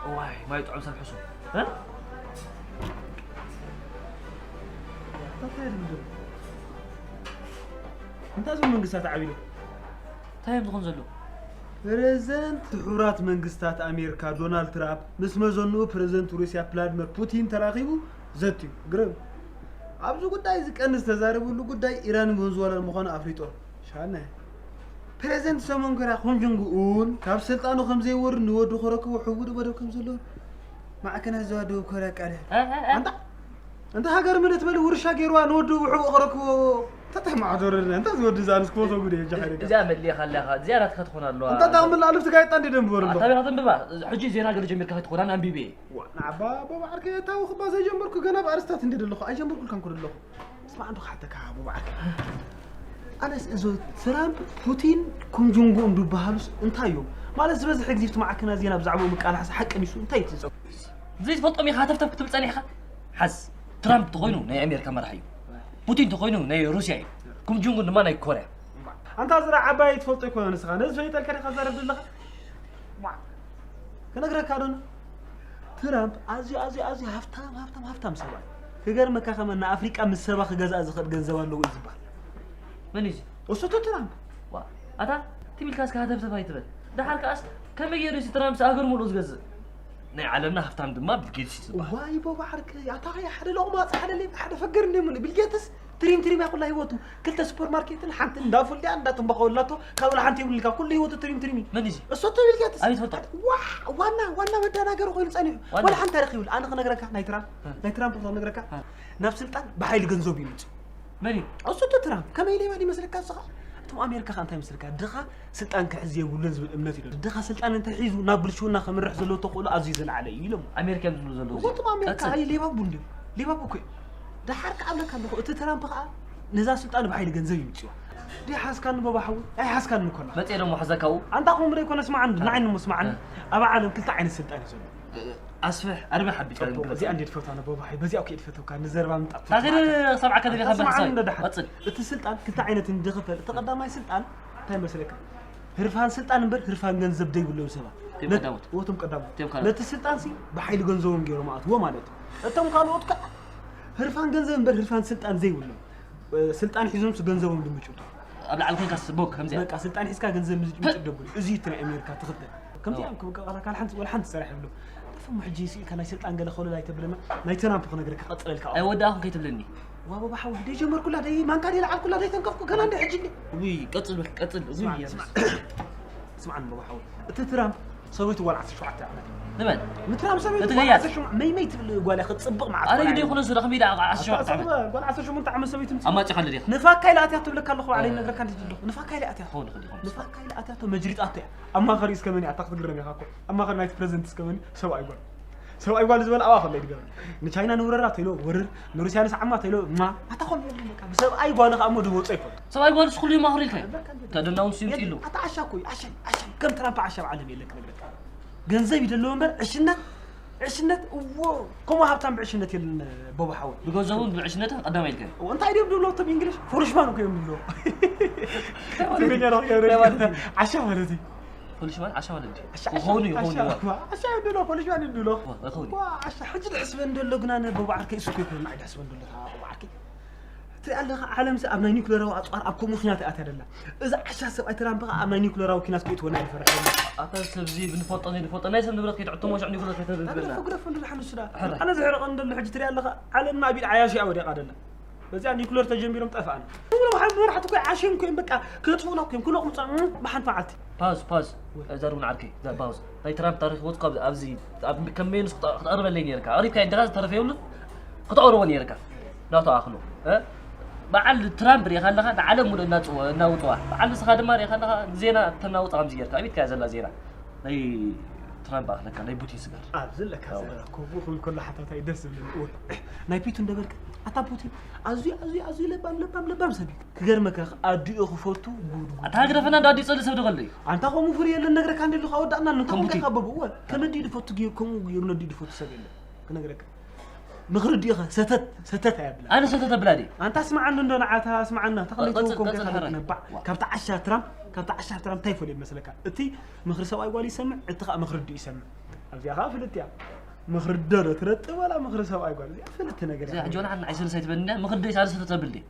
እዋይ፣ ማይ ጥዑም ሰብ ሕሱም። እ? እንታይ ድምድም? እንታይ ዝብል መንግስታት ዓቢሉ? እንታይ እዮም ዝኾኑ ዘለዉ? ፕረዚደንት ሕቡራት መንግስታት ኣሜሪካ ዶናልድ ትራምፕ ምስ መዘንኡ ፕረዚደንት ሩስያ ቭላድሚር ፑቲን ተራኺቡ ዘትዩ። ግርም። ኣብዚ ጉዳይ እዚ ቀንዲ ዝተዛረብሉ ጉዳይ ኢራንን ቬንዙዌላን ምዃኑ ኣፍሊጦም። ሻነ። ፕረዚደንት ሰሜን ኮርያ ኪም ጆንግ ኡን ካብ ስልጣኑ ከም ዘይወርድ ንወዱ ከረክቦ ሕቡእ መደብ ከም ዘለዎ ማዕከናት ዞባ ደቡብ ኮርያ ኣቃልዐ። እ፣ እ፣ እ። ኣንታ፣ ኣንታ ሃገር ምልእቲ በሊ ውርሻ ገይርዋ ንወዱ ብሕቡእ ከረክቦ። ተተማዕዶርና፣ እንታይ ዝወዲ ዝኣንስ ክቦቶ ጉድ እየ፣ ጃ ሓይለ። እዚኣ መሊእኻ ኣለኻ፣ እዚኣ ናትካ ትኾን ኣለዋ። እንታይ ታቕምላ ኣሉፍቲ ጋዜጣ እንደ ደንብበር ኣለኹ። ኣታ ቢኻ ተንብባ፣ ሕጂ ዜና ገለ ጀሚርካ ከይትኾናን ኣንቢበ። ዋ፣ ንዓባ ኣቦ ባዕርከ እታዊ ክባ ዘይጀመርኩ ገና ብኣርስታት እንደ ደለኹ፣ ኣይጀመርኩልካን ኩ ደለኹ። ስማዕ እንዶ ክሓተካ ኣቦ ባዕርከ። ኣነስ እዞ ትራምፕ፣ ፑቲን፣ ኩም ጆንግ ኡን ዝበሃሉስ እንታይ እዮም? ማለት ዝበዝሕ ግዜ ኣብቲ ማዕከናት ዜና ብዛዕባኦም ምቃላሕስ ሓቂ ድዩ? እንታይ እዩ እቲ ጸ-? ዘይትፈልጦም ኢኻ ሃተፍተፍ ክትብል ጸኒሕካ? ሓዝ፣ ትራምፕ ተኾይኑ ናይ ኣሜሪካ መራሒ እዩ። ፑቲን ተኾይኑ ናይ ሩስያ እዩ። ኩም ጆንግ ኡን ድማ ናይ ኮርያ። ኣንታ ዝራ ዓባይ ትፈልጦ ኣይኮነ ንስኻ። ነዚ ፈሊጠልካ ዲኻ ትዛረብ ዘለኻ? ክነግረካ ዶና? ትራምፕ ኣዝዩ፣ ኣዝዩ፣ ኣዝዩ ሃፍታም፣ ሃፍታም፣ ሃፍታም ሰብኣይ። ክገርመካ ከመ ንኣፍሪቃ ምስ ሰባ ክገዝኣ ዝኽእል ገንዘብ ኣለዎ እዩ ዝበሃል። መን እዩ እዚ? እሱ እቲ ትራምፕ። ዋ፣ ኣታ ትም ኢልካ እስከ ሃተፍተፍ ኣይትበል። ደሓር ከኣስ ከመይ ገይሩ እዚ ትራምፕ ሃገር ሙሉእ ዝገዝእ? ናይ ዓለምና ሃፍታም ድማ ቢል ጌትስ እዩ ዝበሃል። ዋይ ቦባ ዓርከይ፣ ኣታ ኸያ ሓደ ሎቕማጽ፣ ሓደ ሌባ፣ ሓደ ፈገር እንደ ሙሉ። ቢል ጌትስ ትሪም ትሪም እያ ኩላ ህይወቱ። ክልተ ሱፐርማርኬትን ሓንቲ እንዳ ፉል ድያ እንዳ ትንባኾ ኣላቶ። ካብኡ ሓንቲ የብሉን ኢልካ ኩሉ ህይወቱ ትሪም ትሪም እዩ። መን እዩ እዚ? እሱ ትብል ገትስ። ኣበይ ትፈልጦ? ዋ-፣ ዋና ዋና መዳናገሪ ኮይኑ ጸኒሑ። ዋና? ወላ ሓንቲ ኣይረኺቡሉ። ኣነ ክነግረካ ናይ ትራምፕ፣ እ። ናይ ትራምፕ ክነግረካ። እ። ናብ ስልጣን ብሓይሊ ገንዘብ ይምጽእ። መን እዩ? እሱ እቲ ትራምፕ ከመይ ሌባ ይመስለካ? እሱ ኸኣ እቶም ኣሜሪካ ኸኣ እንታይ ይመስለካ? ድኻ ስልጣን ክሕዝ የብሉን ዝብል እምነት እዩ። ድኻ ስልጣን እንተሒዙ ናብ ብልሽውና ከምርሕ ዘለዎ ተኽእሎ ኣዝዩ ዝለዓለ እዩ ኢሎም። ኣሜሪካ እዮም ዝብሉ ዘለዉ። እዎ፣ እቶም ኣሜሪካ ቀጽል። ኣይ ሌባ ቡ እንድዩ። ሌባ ቡ እኮ እዩ። ደሓር ክኣብለካ ኣለኹ፣ እቲ ትራምፕ ኸኣ ነዛ ስልጣን ብሓይሊ ገንዘብ ይምጽዋ። ደይ ሓዝካኒ በባ ሓዊ፣ ኣይ ሓዝካኒ እኮ ኣለኻ። መጽኤ ደሞ ሓዘካኡ? ኣንታ ከምኡ ደይ ኮነ ስማዓኒ፣ እ። ንዓይኒ እሞ ስማዓኒ። እ። ኣብ ዓለም ክልተ ዓይነት ስልጣን እዩ ዘሎ። እ፣ ኣስፍሕ፣ ኣርብሕ ሓቢት ጽቡቕ፣ እዚኣ እንዴት ፈታነ በባ ሓዊ፣ በዚኣ እኮ እየ ፈተውካ፣ ንዘረባ ምጣፍ ታገደ ሰብዓ ከደሊኻ ኣንታ ስማዓኒ በሕሳይ። እንደ ደሓር። ቀጽል። እቲ ስልጣን ክልተ ዓይነት እንድኽፈል፣ እቲ ቀዳማይ ስልጣን እንታይ መስለካ? ህርፋን ስልጣን እምበር ህርፋን ገንዘብ ዘይብሎም ሰባት። እቶም ነት-፣ ቀዳሞት። እቶም ቀዳሞት። እቶም ካልኦት። ነቲ ስልጣን ሲ ብሓይሊ ገንዘቦም ገይሮም ኣትዎ ማለት እዩ። እቶም ካልኦት ከኣ ህርፋን ገንዘብ እምበር ህርፋን ስልጣን ዘይብሎም። እ፣ ስልጣን ሒዞም ሲ ገንዘቦም ድምጭ። ኣብ ላዕሊ ኮንካ ስቦክ ከምዚኣ። በቃ ስልጣን ሒዝካ ገንዘብ ምጭ-፣ ምጭ ደብሉ። እዚ እቲ ናይ ኣሜሪካ ትኽክል። ከምዚኣ እዎ። ክብቀ ቃላ ካል ሓንቲ ወላ ሓንቲ ሰራሕ ይብሉ። እፎም ሕጂ ስኢልካ ናይ ስልጣን ገለ ከለላ ኣይተብለና። ናይ ትራምፕ ክነግረካ ቀጽለልካ። ኣይወዳእኹም ከይትብለኒ። ዋ በባ ሓዊ፣ ደይ ጀመርኩላ፣ ደይ ማንካ ደይ ለዓልኩላ፣ ደይ ተንከፍኩ፣ ገና እንደ ሕጂ እንደ። ውይ፣ ቀጽል በል፣ ቀጽል። እውይ፣ ስማዕ፣ የሱስ። ስማዕ። ስማዕኒ በባ ሓዊ። እቲ ትራምፕ ሰበይቱ ጓል ዓሰርተ ሸውዓተ ዓመት። ንበል። ንትራምፕ ሰበይቱ እቲ ጓል ገያት። ዓሰርተ ሸውዓተ፣ መይ መይ ትብል ጓል እያ፣ ክትጽብቕ መዓት ኣረ ጓል ግደ ኣይኮነ እሱ፣ ረኸም ኢዳ ዓሰርተ ሸውዓተ ዓመት። ኣታ ሰብ ጓል ዓሰርተ ሸሞንተ ዓመት ሰበይቱ ምጽእ። ኣማጺኻሉ ዲኻ? ንፋካ ኢላ ኣትያ ትብለካ ኣለኹ፣ ባዕለይ እ። ነግረካ እንደ ዘለኹ። ንፋካ ኢላ ኣትያ። ኾን፣ ኾን፣ ኾን። ንፋካ ኢላ ኣትያ፣ መጅሪጣቶ እያ። ኣማኻሪ እስከ መን እያ? ኣታ ክትግረም ኢኻ እኮ። ኣማኻሪ ናይቲ ፕረዚደንት እስከ መን እዩ? ሰብኣይ ጓል። ሰብኣይ ጓል ዝበል ኣዋ ከሎ ይድገም። ንቻይና ንውረራ ተይሎ ወርር፣ ንሩስያ ንስዓማ ተይሎ ማ። ኣታ ኾን የብሉ በቃ። ብሰብኣይ ጓል ኸኣ እሞ ድወጾ ይፈልጡ። ሰብኣይ ጓል ስኩሉ ይማኽሩ ኢልካ እዩ። በቃ እንዴ። ተደናውን ስዩም የለ፣ ኢሉ። ኣታ ዓሻ እኮ እዩ፣ ዓሻ፣ ዓሻ። ከም ትራምፕ ዓሻ ኣብ ዓለም የለን ክነግረካ። ገንዘብ ይደለዎ እምበር ዕሽነት፣ ዕሽነት፣ እዎ፣ ከምኡ ሃብታም ብዕሽነት የለን፣ ቦቦ ሓወይ። ብገንዘቡን ብዕሽነትን ቀዳማይ ኢልካ እዩ። እዎ፣ እንታይ ድዮም ድብሎ እቶም እንግሊሽ? ፎርሽማን እኮ እዮም ድብሎ። እንታይ ማለት እዩ? ትግርኛ ነው፣ እንታይ ማለት እዩ? ዓሻ ማለት እዩ። ፖሊሽማን ዓሻ ማለት እዩ። ዓሻ፣ ዓሻ፣ ክኸውን እዩ፣ ክኸውን እዩ። ዓሻ፣ ዓሻ ይብሉ፣ ፖሊሽማን ይብሉ። ዋ፣ ክኸውን እዩ። ዋ፣ ዓሻ፣ ሕጂ ዝሕስበን ዘሎ ግና ንቦቦ ዓርከይ እሱ እኮ ይኮን፣ ንዓይ ዝሕስበን ዘሎ፣ ቦቦ ዓርከይ። ትሪኣ ኣለኻ፣ ዓለምሲ ኣብ ናይ ኒውክለራዊ ኣጽዋር ኣብ ከምኡ ኩናት እያ ኣትያ ደላ። እዚ ዓሻ ሰብኣይ ትራምፕ ኸኣ ኣብ ናይ ኒውክለራዊ ኩናት ከይእትወና ይፈርሕ ዘሎ። ኣታ ሰብዚ ብንፈልጦ ዘይንፈልጦ ናይ ሰብ ንብረት ከይትዕትሞ ሽዑ ኒውክለር ከይተብልና። ግደፎ፣ ግደፎ፣ እንድላ ሓንሱ ዳ። ሕረ። ኣነ ዝሕርቐ እንደሎ ሕጂ ትሪኣ ኣለኻ፣ ዓለምና ኣቢድ ዓያሹ እያ ወዲቓ ደላ። በዚኣ ኒኩለር ተጀሚሮም ጠፋእና። ንብሎም ሓንቲ መራሕቲ እኮ ዓሽዮም እኮ እዮም፣ በቃ፣ ከጥፉኡና እኮ እዮም፣ ክነቑምጾም፣ እም፣ ብሓንቲ መዓልቲ። ፓውዝ፣ ፓውዝ። ወይ። እዛ ሩን ዓርከይ፣ እዛ ፓውዝ። ናይ ትራምፕ ታሪኽ ወጽኩ ኣብ-፣ ኣብዚ፣ ኣብ፣ ከም ሜንስ ክተ-፣ ክተቕርበለይ ነይርካ። ኣቕሪብካ እንዲኻ ዝተረፈ የብሉን፣ ክተቕርቦ ነይርካ። ናቱ ኣኽሎ፣ እ? በዓል ትራምፕ ርኢኻ ኣለኻ፣ ንዓለም ሙሉእ እናጽወ-፣ እናውጽዋ። በዓል ንስኻ ድማ ርኢኻ ኣለኻ፣ ዜና ተናውጽ ከምዚ ጌርካ። ኣቤት ከያ ዘላ ዜና። ናይ ትራምፕ ኣኽለካ፣ ናይ ፑቲን ስጋር። ኣብዚ ኣለካ ኣዎ። ዘረባ፣ ከምኡ ክብል ከሎ ሓታታይ ደስ ዝብለኒ። እወ፣ ናይ ፒቱ እንደበልካ፣ ኣታ ፑቲን ኣዝዩ፣ ኣዝዩ፣ ኣዝዩ ለባም፣ ለባም፣ ለባም ሰብ እዩ። ክገርመካ፣ ኣዲኡ ክፈቱ፣ ጉድ፣ ጉድ። ኣታ ግደፈና፣ እንዳ ኣዲኡ ጸሊ ሰብ ደኸለ እዩ። ኣንታ ከምኡ ፍሪ የለን፣ ነግረካ እንደ ኣለኹ፣ ኣወዳእና፣ እንታይ ከም ፑቲን። ወንጌል ካበቡ፣ እወ፣ ከም ኣዲኡ ዝፈቱ ገይሩ፣ ከምኡ ገይሩ ነዲኡ ዝፈቱ ሰብ የለን፣ ክነግረካ። ምኽሪ ዲኻ? ሰተት፣ ሰተት ኣየብላ። ኣነ ሰተት ኣብላ ድየ? ኣንታ ስምዓኒ እንዶ ንዓታ፣ ስምዓና፣ ተኽሊቱ ቀጽል፣ ኮንካ ቀጽል፣ ካልእ ሓራይ። ነባዕ። ዋ። ካብታ ዓሻ ትራምፕ፣ ካብታ ዓሻ ትራምፕ እንታይ ይፈልዮ መስለካ? እቲ ምኽሪ ሰብኣይ ጓል ይሰምዕ፣ እቲ ኸኣ ምኽሪ ኣዲኡ ይሰምዕ። ኣብዚኣ ኸኣ ፍልጥ እያ። ምኽሪ ኣዶ ዶ ትረጥብ ዋላ ምኽሪ ሰብኣይ ጓል? እዚኣ ፍልጥ ነገር እዚኣ እያ። ሕጂ ዋላ ሓንቲ ንዓይ ሰለስተ ኣይትበልኒ እንድያ፣ ምኽሪ ኣደይ ሳልስተ ተብል ድየ?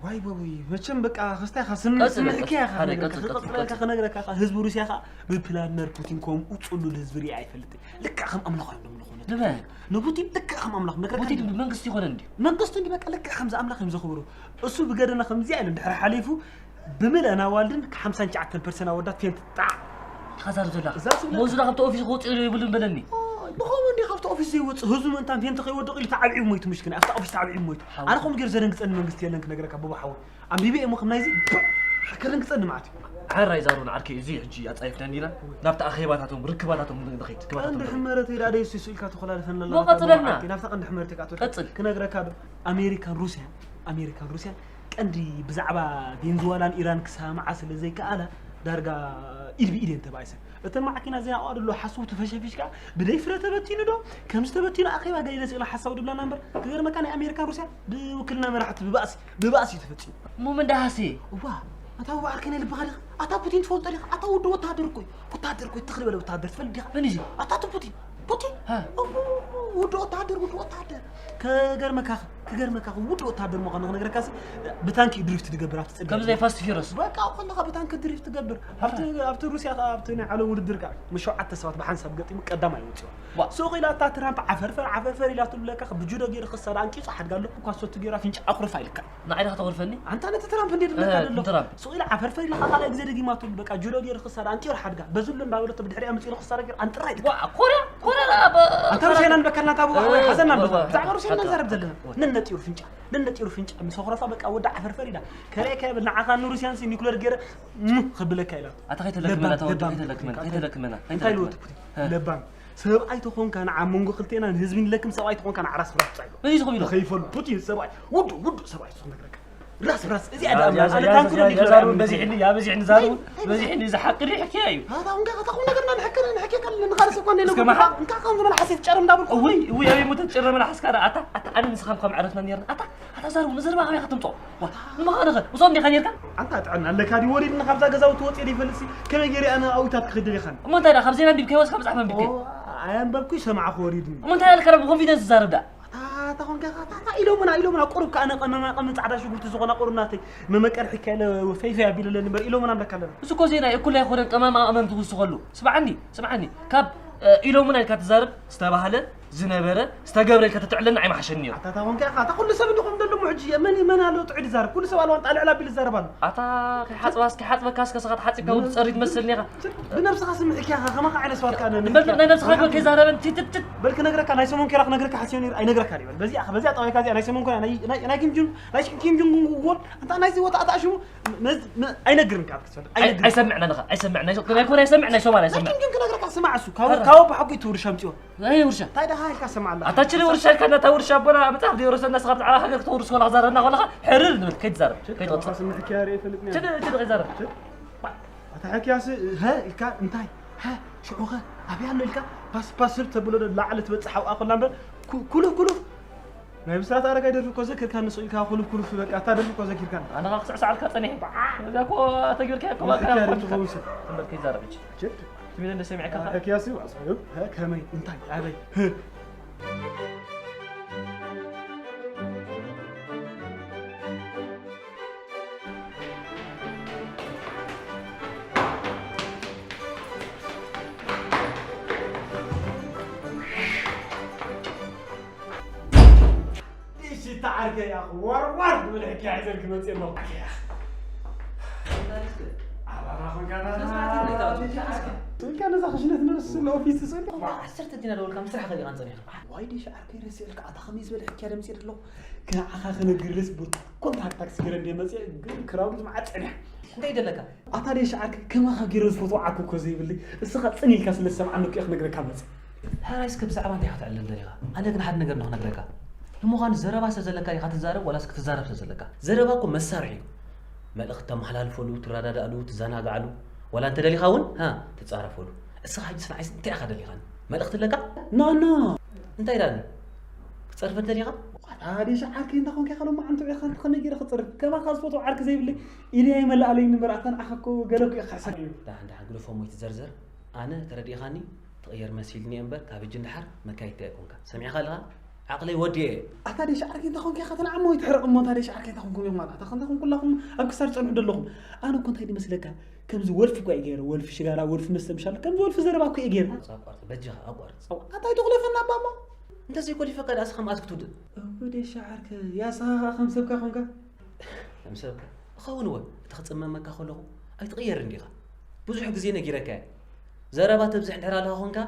ዋይ፣ ዋይ፣ ዋይ፣ መቸም በቃ፣ ክስታይ ኻ ስም-፣ ቀጽል፣ ስምዕኪ ቀጽል። ኢኻ ሓደ ክነግረካ፣ ቀጽል፣ ቀጽል፣ ክቕጽለልካ ቀጽል። ክነግረካ፣ ኸ-፣ ህዝቢ ሩስያ ኸኣ ብፕላድነር ፑቲን ከምኡ ጽሉል ህዝቢ ሪኣ ኣይፈልጥን። ልክዕ ከም ኣምላኽ እዮም ደምልኾ ነቲ ንበል። ፑቲን። ንፑቲን ልክዕ ከም ኣምላኽ ነግረካ ፑቲን እንዲ። መንግስቲ ይኾነ እንዲ። መንግስቲ እንዲ፣ በቃ፣ ልክዕ ከምዚ ኣምላኽ እዮም ዘኽብሩ። እሱ ብገደና ከምዚኣ ኢሉ እንድሕር ሓሊፉ፣ ብምልእና ዋልድን ሓምሳን ትሽዓተን ፐርሰንት ኣወዳት ፌንት ጣዕ። ኢኻ ዛር ዘለኻ። እዛ ስለ ሞዝና ካብቲ ኦፊስ ክወጽእ የብሉን በለኒ። ኦ፣ ብኸምኡ እንዲ ካብቲ ኦፊስ ዘይወጽእ፣ ህዝቡ ምእንታን ፌንት ከይወድቕ ኢሉ ተዓብዒቡ ሞይቱ፣ ምሽክና። ኣብቲ ኦፊስ ተዓብዒቡ ሞይቱ። ሓው። ኣነ ከምኡ ገይሩ ዘደንግጸኒ መንግስቲ የለን ክነግረካ፣ ቦቦ ሓወይ። ኣንቢበ እሞ ከም ናይዚ፣ ፕ-፣ ከደንግጸኒ መዓት እዩ። ሓራይ ዛሩ ንዓርከይ፣ እዚ ሕጂ ኣጻይፍና እንዲና፣ ናብቲ ኣኼባታቶም፣ ርክባታቶም ንኸይድ፣ ክባታቶም ቀንዲ ንኸይድ። ሕመረተይ ዳ ደይ እሱ ኢልካ ተኾላልፈና ሞ ኣለኻ፣ ቀጽለልና። ቦቦ ዓርከይ፣ ናብታ ቀንዲ ሕመረተይ ክኣትወካ ቀጽል። ክነግረካ ዶ፣ ኣሜሪካን ሩስያን፣ ኣሜሪካን ሩስያን ቀንዲ ብዛዕባ ቬንዙዋላን ኢራን ክሰማማዓ ስለ ዘይከኣላ፣ ዳርጋ ኢድ ብኢድ እየን ተባኢሰን። እተን ማዕኪና ዜና ኣዋድሎ ሓስቡ ተፈሸፊሽካ፣ ብደይ ፍረ ተበቲኑ ዶ፣ ከምዚ ተበቲኑ ኣኼባ ገለ ኢለ ስኢና ሓሳቡ ድብላና እምበር፣ ክገርመካ ናይ ኣሜሪካን ሩስያን ብውክልና መራሕቲ ብባእሲ፣ ብባእሲ እዩ ተፈጺሙ። እሞ መን ደሃሲ? እዋ፣ ኣታ እዋ ዓርከይ ናይ ልብኻ ዲኻ? ኣታ ፑቲን ትፈልጦ ዲኻ? ኣታ ውዱ ወታሃደር እኮ እዩ። ወታሃደር እኮ እዩ፣ ትኽሪ በለ ወታሃደር ትፈልጥ ዲኻ? መን እዩ? ኣታ እቲ ፑቲን። ፑቲን? ሃ። እው፣ ውዱ ወታሃደር፣ ውዱ ወታሃደር። ከገርመካ ገርመካ ውድ ወታደር ምዃኑ ክነግረካ ሲ ብታንኪ ድሪፍት ትገብር ኣብቲ ጽርግያ። ከምዚ ናይ ፋስት ፊረስ። በቃ ከለኻ ብታንኪ ድሪፍት ትገብር። ኣብቲ ኣብቲ ሩስያ ኣብቲ ናይ ዓለም ውድድር ከኣ ምስ ሸውዓተ ሰባት ብሓንሳብ ገጢሙ ቀዳማይ ወጺኡ። ሱቕ ኢላ እታ ትራምፕ ዓፈርፈር ዓፈርፈር ኢላ ትብለካ ብጁዶ ገይሩ ክሳዳ ኣንቂጹ ሓድጋ ኣለኩ ኳሶቱ ገይራ ፍንጫ ኣኹርፋ ኢልካ። ንዓይ ዳኻ ተኹርፈኒ? ኣንታ ነቲ ትራምፕ እንዴ ድብለካ ደሎ። ትራምፕ። ሱቕ ኢላ ዓፈርፈር ኢላ ካልኣይ ግዜ ደጊማ ትብል በቃ ጁዶ ገይሩ ክሳዳ ኣንቂሩ ሓድጋ። በዝሉ እንዳበለቶ ብድሕሪኣ መጺኡ ክሳዳ ገይሩ ኣንጥራ ኢልካ። ዋ ኮርያ ኮርያ። ኣንታ ሩስያ ኢና ንበከልና ታቡ ወይ ሓዘና ንበከ። ብዛዕባ ሩስያ ኢና ንዛረብ ዘለና። ነነጢሩ ፍንጫ ነነጢሩ ፍንጫ ምስ ኣኹረፋ በቃ ወዲ ዓፈርፈር ኢላ። ከረይ ከብል ንዓኻ ንሩስያን ሲ ኒኩለር ገይረ እም፣ ክብለካ ኢላ። ኣታ ከይተለክመና ለባም፣ ተወዲ ለባም። ከይተለክመና ከይተለክመና። እንታይ ኢልዎ እቲ ፑቲን? ለባም ሰብኣይ ተኾንካ ንዓ መንጎ ክልቴና ንህዝቢ ንለክም ሰብኣይ ተኾንካ ንዓ ራስ ብራስ ጻይሎ። በዚ ዝኾም ኢሎ። ከይፈሉ ፑቲን ሰብኣይ ውዱ ውዱ ሰብኣይ ዝኾም ነግረካ። ራስ ብራስ እዚኣ ደኣ ኣነ ታንክሮ ኒክለር ያዛሩ በዚሕኒ ያ በዚሕኒ ዛሩ በዚሕኒ ዝሓቅሪ ሕክያ እዩ። ኣታ እንካ ኣታ ኹም ነገርና ንሕከረ ንሕከ ካለ ንኻልስ እኮ እንደ እስከ መሓ- እንካ ከም ዝመልሓስ ይትጨርም እንዳብልኩ። እውይ እውይ ኣበይ ሞተ ጭረ መላሓስካ ኣታ ኣታ ኣነ ንስኻም ከም ዕረፍና ነርና ኣታ ኣታ ዛሩ ንዘርባ ከመይ ከተምጾ? ዋ ንመኻነ ኸ እሶም ዲኻ ነርካ? ኣንታ ጥዕና ኣለካ ድዩ ወሪድና ካብዛ ገዛ ውትወጽእ ይፈልሲ ከመይ ገይረ ኣነ ኣዊታት ክኽድል ኢኻን? እሞ እንታይ ደኣ ካብ ዜና ኣንቢብካዮ ወይስ ካብ መጽሓፍ ኣንቢብካዮ? ኣያንበብኩ ይሰማዕኹ ወሪድኒ። እሞ እንታይ ኣልካ ደኣ ብኮንፊደንስ ትዛረብ ደኣ? ኣታ ኣታ ኾንካ ኣታ ኣታ ኢሎምና ኢሎምና ቁሩብ ከኣ ነቐመማቐምን ጻዕዳ ሽጉርቲ ዝኾና ቁሩብ ናተይ መመቀርሒ ከለ ፈይፈይ ኣቢለለኒ እምበር ኢሎምና ኣለካ ኣለና። እዚ እኮ ዜና እዩ፣ እኩል ኣይኮነን ቀመማቐመም ትውስኸሉ። ስምዓኒ ስምዓኒ ካብ እ፣ ኢሎምና ኢልካ ትዛረብ ዝተባህለ ዝነበረ ዝተገብረ ኢልካ ተትዕለና ኣይምሓሸን ነይሩ። ኣታ ኣታ ኾንካ ኢኻ ኣታ ኩሉ ሰብ እንዲኹም ደለሙ ሕጂ መን መን ኣሎ ጥዑይ ዝዛረብ ኩሉ ሰብ ኣለዋ ጣልዕ ላቢል ዝዛረብ ኣሎ። ኣታ ከይሓጽባስ ከይሓጽበካስ ከስኻ ተሓጺብካ እውን ትጸሪ ትመስልኒ ኢኻ። ብነብስኻ ስምዕ ኢኻ ከማኻ ዓይነት ሰባት ከኣ ንበል ናይ ነብስኻ ግበር ከይዛረበን ትትትት በል ክነግረካ ናይ ሰሞን ኬራ ክነግረካ ሓስዮ ነይሩ ኣይነግረካ ይበል በዚኣ በዚኣ ጠባይካ እዚኣ ናይ ሰሞን ኮና ናይ ናይ ናይ ኪም ጁን ናይ ኪም ጁን ጉን ኣንታ ናይዚ ወጣ ኣታ ሽሙ ኣይነግርን ካብ ክትፈልጥ ኣይነግርን ኣይሰምዕና ንኻ ኣይሰምዕ ናይ ናይ ኮርያ ኣይሰምዕ ናይ ሶማል ኣይሰምዕ ኪም ጁን ክነግረካ ስማዕ እሱ ካብ ካብ ብሓቁ ይትውርሻ ምጽዮ ናይ ውርሻ እንታይ ደኻ ኢልካ ስማዕ ኣላ ኣታችን ውርሻ ኢልካ ነታ ውርሻ ኣቦና መጽሓፍ ደይወረሰና ስኻ ብዛዕባ ሃገር ክተውርስ ኮላ ክዛረብና ኮለኻ ሕርር ንብል ከይትዛረብ ከይትወጽእ ስምዕ ኪያር ይፈልጥኒ ችድ ችድ ከይዛረብ ኣታ ሕክያስ ሀ ኢልካ እንታይ ሀ ሽዑኸ ኣበይ ኣሎ ኢልካ ፓስ ፓስ ስር ተብሎ ዶ ላዕሊ ትበጽሕ ኣብኣ ኮላ እምበር ኩ- ኩሉ ኩሉ ናይ ብስራት ኣረጋይ ደርፊ እኮ ዘኪርካ ንሱ ኢልካ ኩሉ ኩሉ በቃ እታ ደርፊ እኮ ዘኪርካ ኣነ ከዓ ክስዕስዓልካ ጸኒሐ በዓ እዛ እኮ ተግብርካ እኮ በቃ ምክንያት ትኸውን ሰብ ትንበር ከይዛረብ እጂ ችድ ትሚለ እንደ ሰሚዕካ ሕክያስ ይባስ ከመይ እንታይ ኣበይ እሺ ተዓርከ ያኹ ወርዋር ትብል ሕክያ ሒዘልክ መፅእ ኣለኹ ኣባራ ኮንካ ስልካ ነዛ ክሽነት ንርስ ንኦፊስ ትፅል ዓሰርተ ዲና ደወልካ ምስራሕ ከሊኻን ፀኒኻ ዋይ ዲሽ ዓርከይ ረሲዕልካ ኣታ ከመይ ዝበለ ሕክያ ደምፅእ ኣለኹ ንዓኻ ክነግርስ ኮንታክት ታክሲ ገይረ እንደ መፅእ ግን ክራውድ ዝመዓት ፀኒሓ እንታይ ይደለካ ኣታ ደሽ ዓርከይ ከማኻ ገይረ ዝፈትዎ ዓርኩ እኮ ዘይብለይ እስኻ ፅን ኢልካ ስለ ዝሰምዓኒ እኮ እየ ክነግረካ መፅእ ሕራይ እስከ ብዛዕባ እንታይ ኢኻ ትዕልል ደሊኻ ኣነ ግን ሓደ ነገር እንዶ ክነግረካ ንምዃኑ ዘረባ ስለ ዘለካ ኢኻ ትዛረብ ዋላስ ክትዛረብ ስለ ዘለካ ዘረባ እኮ መሳርሒ እዩ መልእኽቲ ተመሓላልፈሉ ትረዳዳእሉ ትዘናግዓሉ ዋላ እንተደሊኻ እውን ሃ ትፃረፈሉ እስኻ ሕጂ ስንዓይስ እንታይ ኢኻ ደሊኻኒ መልእኽቲ ኣለካ ናና እንታይ ኢላኒ ክፀርፈ ደሊኻ ኣዴሽ ዓርከይ እንዳ ኾንካ ኢኻ ሎማዓንቲ ውዒኻ እንተ ኸመይ ገይረ ክፅርፍ ከማኻ ዝፈትዎ ዓርኪ ዘይብለይ ኢደይ ኣይመልኣለይን እምበር ኣታ ንዓኻ እኮ ገለ እኮ ኢኻ ሕሳብ እዩ ደሓን ደሓን ግደፎ እሞ ይትዘርዘር ኣነ ተረዲእኻኒ ትቕየር መሲልኒ እየ እምበር ካብ ሕጂ ንደሓር መካይድቲ ኣይኮንካ ሰሚዕኻ ኣለኻ ዓቕለይ ወዲኤ እየ ኣታ ዴሽ ዓርከይ እንተ ኾንካ ኢኻ ተንዓሞ ይትሕረቕ እሞ እታ ዴሽ ዓርከይ እንተ ኾንኩም እዮም ማለት ኣታ ኸንታ ኹም ኩላኹም ኣብ ክሳድ ጸንሑ ደለኹም ኣነ እኮ እንታይ ድመስለካ ከምዚ ወልፊ እኳ እየ ገይረ ወልፊ ሽጋራ ወልፊ መስተ ምሻል ከምዚ ወልፊ ዘረባ እኮ እየ ገይረ ኣቋርጽ በጃኻ ኣቋርጽ ኣታ ኣይተኹለፈና ኣባ እሞ እንተ ዘይኮሊፈካ ደኣ ስኻ መኣስ ክትውድእ እው ዴሽ ዓርከይ ያስኻ ኸዓ ከም ሰብካ ኾንካ ከም ሰብካ እኸውን እወ እቲ ክጽመመካ ከለኹ ኣይትቕየርን ዲኻ ብዙሕ ግዜ ነጊረካ እየ ዘረባ ተብዝሕ እንድሕር ኣለኻ ኾንካ